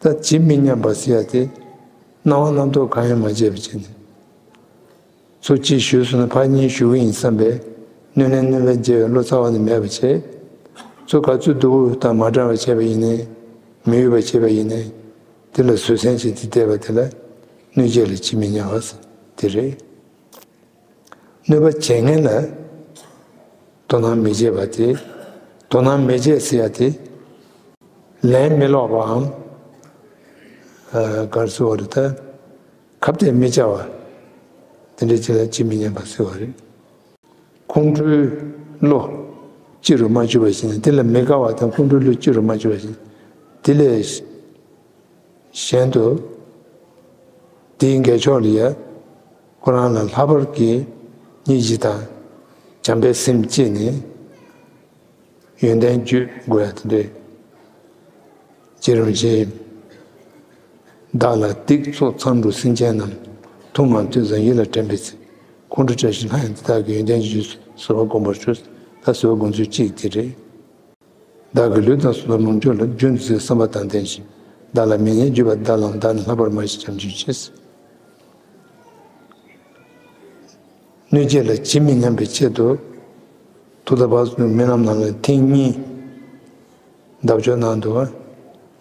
བ། ད་ཇི་མི་སྙམ་པ་ཟེར་ཡ་དེ་སྣང་བ་རྣམ་རྟོག་གང་ཡང་མ་བྱས་པ་བྱས་ནས། ཚུར་གཅིག་ཞུས་སོང་ན་ཕར་གཉིས་ཞུ་གི་ཡིན་བསམ་པའི་གནོད་ལན་གནོད་པ་འཇལ་བའི་བློ་རྩ་བ་ནས་མེད་པ་བྱས། ཚུར་ག་ཚོད་སྡུག་དང་མ་འདྲ་བ་བྱས་པ་ཡིན་ནའི། མི་འོས་པ་བྱས་པ་ཡིན་ནའི། དེ་ལ་བཟོད་བསྲན་བྱས་ཏེ་བསྡད་པ་དེ་ལ་གནོད་བྱེད་ལ་ཇི་མི་སྙམ་པ་ཟེར་དེ་རེད། གནོད་པ་བྱེད་མཁན་ལ་དོ་སྣང་མི་བྱེད་པ་དེ། དོ་སྣང་མི་བྱེད་ཟེར་ཡ་དེ་ལན་མི་སློག་པའམ། ཨ། ག་རེ་ཟེར་བ་རེད་ད། ཁ་གཏད་མི་བཅག་པ། དེ་འདྲའི་ཅིག་ལ་ཇི་མི་སྙམ་པ་ཟེར་བ་རེད། ཁོང་ཁྲོའི་བློ་ཅི་རུ་མ་གྱུར་པ་ཞིག་ནས། དེ་ལ་མི་དགའ་བ་དང་ཁོང་ཁྲོའི་བློ་ཅི་རུ་མ་གྱུར་པ་ཞིག་དེ་ལས་གཞན་དུ་དེའི་འགལ་ཕྱོགས་ལ་ཡ་ཁོ་རང་ལ་ལྷག་པར་གྱི་སྙིང་རྗེ་དང་བྱམས་པའི་སེམས་བསྐྱེད་ནས། ཡོན་ཏན་བརྗོད་དགོས་ཡ་དེ་འདྲས། རྗེ་རིན་པོ་ཆེས། བདག་ལ་སྡིག་ཚོགས་མཚང་འབྲུ་སེམས་ཅན་རྣམས། ཐུབ་རྣམས་ཐོས་བསམ་ཡིད་ལ་དྲན་པའི་ཚེ། ཁོང་ཁྲོ་བྱ་ཞིང་སླར་ཡང་འདི་དག་གི། ཡོན་ཏན་ཅི་བརྗོད་བཟོད་པ་བསྒོམ་པར་ཞུ། ད་བཟོད་པ་སྒོམ་ཚུལ་གཅིག་དེ་རེད། བདག་གི་ལུས་དང་སྲོག་དང་ལོངས་སྤྱོད་ལ། རྒྱུ་འདི་ཚེ་བསམ་པ་དང་ལྡན་ཞིང་། བདག་ལ་མི་སྙན་བརྗོད་པ་དག་ལའང་། བདག་ནི་ལྷག་པར་སྨྲ་ཞིང་བྱམས་སྤྱོད་བྱེད། གནོད་བྱེད་ལ་ཇི་མི་སྙམ་པའི་ཆེད་དུ། ཐུགས་དམ་པ་ཚོས་རྨི་ལམ་ནང་ལ་ཐེངས་གཉིས་བཟླས་བརྗོད་གནང་འདུག་པ།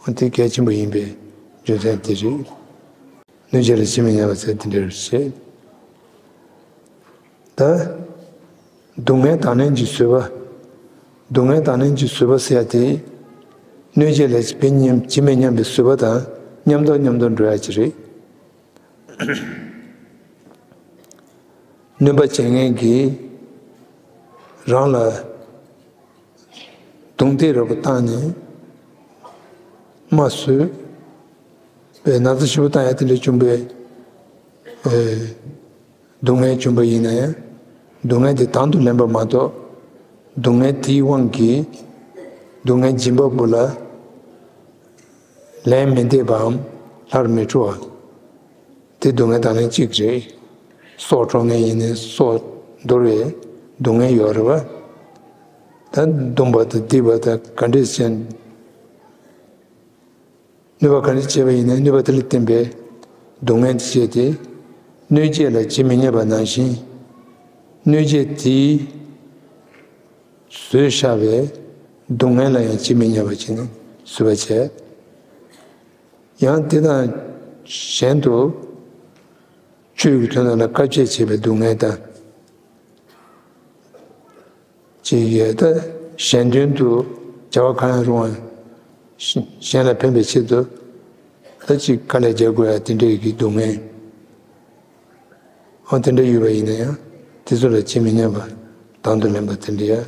འོ་དེ་གལ་ཆེན་པོ་ཡིན་པའི་རྒྱུ་མཚན་དེ་རེད། གནོད་བྱེད་ལ་ཇི་མི་སྙམ་པ་ཟེར་དེ་འདྲ་རེད་བྱེད། ད་སྡུག་བསྔལ་དང་ལེན་གྱི་བཟོད་པ། སྡུག་བསྔལ་དང་ལེན་གྱི་བཟོད་པ་ཟེར་ཡ་དེ། གནོད་བྱེད་ལ་ཇི་མི་སྙམ་ཇི་མི་སྙམ་པའི་བཟོད་པ་དང་མཉམ་དུ་མཉམ་དུ་འགྲོ་ཡ་ཅིག་རེད། གནོད་པ་བྱེད་མཁན་གྱིས་རང་ལ་རྡུང་རྡེག་རེ་བ་བཏང་ནས་རྨ་གསོས་པའི་ན་ཚ་ཞེ་པོ་བཏང་ཡ་དེ་ལས་བྱུང་བའི་ཨེ་སྡུག་བསྔལ་བྱུང་བ་ཡིན་ན་ཡང་། སྡུག་བསྔལ་དེ་དང་དུ་ལེན་པ་མ་གཏོགས། སྡུག་བསྔལ་དེའི་དབང་གིས་སྡུག་བསྔལ་འབྱིན་པ་པོ་ལ་ལན་མི་འདེབས་པའམ་སླར་མི་སྤྲོ་བ། དེ་སྡུག་བསྔལ་དང་ལེན་གཅིག་རེད། སྲོག་འཕྲོག་མཁན་ཡིན་ནའི་སྲོག་འདོར་བའི་སྡུག་བསྔལ་ཡོད་རེད་བ། ད་བརྡུངས་པ་དང་བརྡིབས་པ་དང་ག་འདྲས་བྱས། གནོད་པ་ག་འདྲ་བྱས་པ་ཡིན་ན་གནོད་པ་དེ་ལ་བརྟེན་པའི་སྡུག་བསྔལ་དེ་བྱས་ཏེ། གནོད་བྱེད་ལ་ཇི་མི་སྙམ་པ་ནང་བཞིན། གནོད་བྱེད་དེས་བཟོས་བཞག་པའི་སྡུག་བསྔལ་ལ་ཡང་ཇི་མི་སྙམ་པ་བྱས་ནས་བཟོད་པ་བྱས། ཡང་དེ་དང་གཞན་དུ་ཆོས་ཀྱི་དོན་དག་ལ་དཀའ་སྤྱད་བྱེད་པའི་སྡུག་བསྔལ་དང་། ཅིག་ཡོད་ད། གཞན་དོན་དུ་བྱ་བ་གང་ཡང་རུང་བ། གཞན་ལ་ཕན་པའི་ཆེད་དུ་ད་ཅིག་དཀའ་ལས་རྒྱག་དགོས་ཡ་དེ་འདྲའི་གི་སྡུག་བསྔལ། འོ་དེ་འདྲ་ཡོད་པ་ཡིན་ན་ཡང་དེ་ཚོ་ལ་ཇི་མི་སྙམ་པ་དང་དུ་ལེན་པ་དེ་འདྲ་ཡ་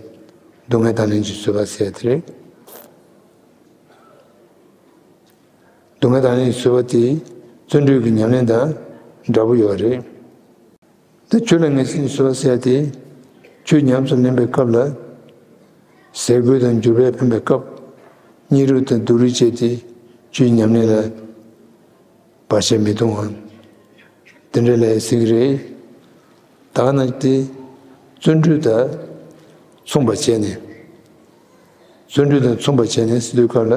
སྡུག་བསྔལ་དང་ལེན་གྱི་བཟོད་པ་ཟེར་ཡ་དེ་རེད། སྡུག་བསྔལ་དང་ལེན་གྱི་བཟོད་པ་དེ་བརྩོན་འགྲུས་ཀྱི་ཉམས་ལེན་དང་འདྲ་པོ་ཡོད་རེད། ད་ཆོས་ལ་ངེས་འཛིན་གྱི་བཟོད་པ་ཟེར་ཡ་དེ། ཆོས་ཉམས་སུ་ལེན་པའི་སྐབས་ལ། ཟས་གོས་དང་འགྱུར་བས་ཕན་པའི་སྐབས། གཉིད་རུས་དང་སྡུག་རུས་བཅས་ཏེ་ཆོས་ཉམས་ལེན་ལ་བར་ཆད་མི་གཏོང་བ། དེ་འདྲ་ལ་ཟེར་གྱི་རེད། ད་ག་ནང་དེ་བརྩོན་འགྲུས་དང་མཚུངས་པ་བྱས་ནས། བརྩོན་འགྲུས་དང་མཚུངས་པ་བྱས་ནས་ཟེར་དུས་སྐབས་ལ།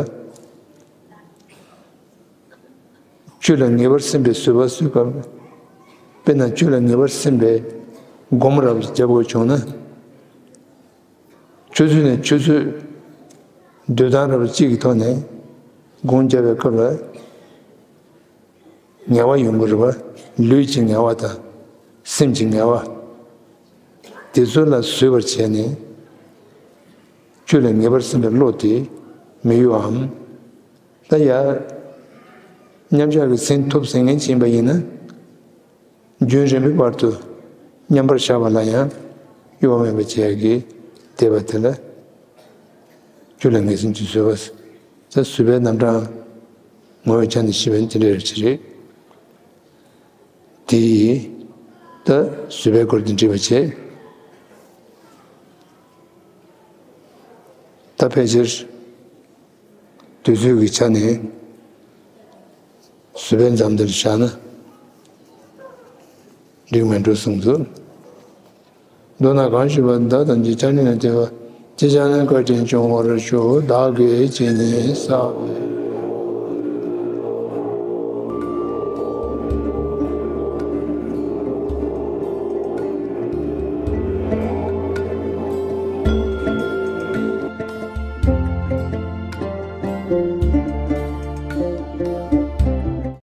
ཆོས་ལ་ངེས་པར་སེམས་པའི་བཟོད་པ་བཟོད་པ། དཔེར་ན་ཆོས་ལ་ངེས་པར་སེམས་པའི་སྒོམ་རབ་རྒྱབ་དགོས་བྱུང་ན། ཆུ་ཚོད་ནས་ཆུ་ཚོད་སྡོད་སྟངས་རབ་གཅིག་གི་ཐོག་ནས་སྒོམ་རྒྱབ་པའི་སྐབས་ལ་ངལ་བ་ཡོང་གི་རེད་བ། ལུས་ཀྱི་ངལ་བ་དང་སེམས་ཀྱི་ངལ་བ། དེ་ཚོ་ལ་བཟོད་པར་བྱས་ནས་ཆོས་ལ་ངེས་པར་སེམས་པའི་བློ་དེ་མི་གཡོ་འམ། ད་ཡ། མཉམ་བཞག་གི་སེམས་ཐོབ་ཟིན་མཁན་ཅིག་ཡིན་པ་ཡིན་ན། རྒྱུན་རིང་པོའི་བར་དུ་མཉམ་པར་བཞག་པ་ལ་ཡང་གཡོ་བ་མེད་པ་བྱེད་ཡག་གི་བསྡད་པ་དེ་ལ་ཆོས་ལ་ངེས་འཛིན་གྱི་བཟོད་པ། ད་བཟོད་པའི་རྣམ་གྲངས་ངོ་བོའི་ཆ་ནས་ཤེས་པ་ནི་དེ་འདྲ་རེད་ཅེས་རེད། དེ་ཡིས་ད་བཟོད་པའི་སྐོར་དུ་འདྲི་བ་བྱེད། ད་ཕལ་ཆེར་དུས་ཚོད་ཀྱི་ཆ་ནས་བཟོད་པའི་མཚམས་འདིར་བཞག་ན་འགྲིག་མེད་འགྲོ་གསུངས་འདུག། མདོར་ན་གང་ཞུས་པ་བདག་ཐམས་ཅད་སྐྱབས་གནས་ལ་བརྟེན་པ་ཅི་བྱ་ན་བཀའ་དྲིན་སྐྱོང་བར་ཤོག། བདག་གིས་ཇི་སྙེད་བསགས་པའི།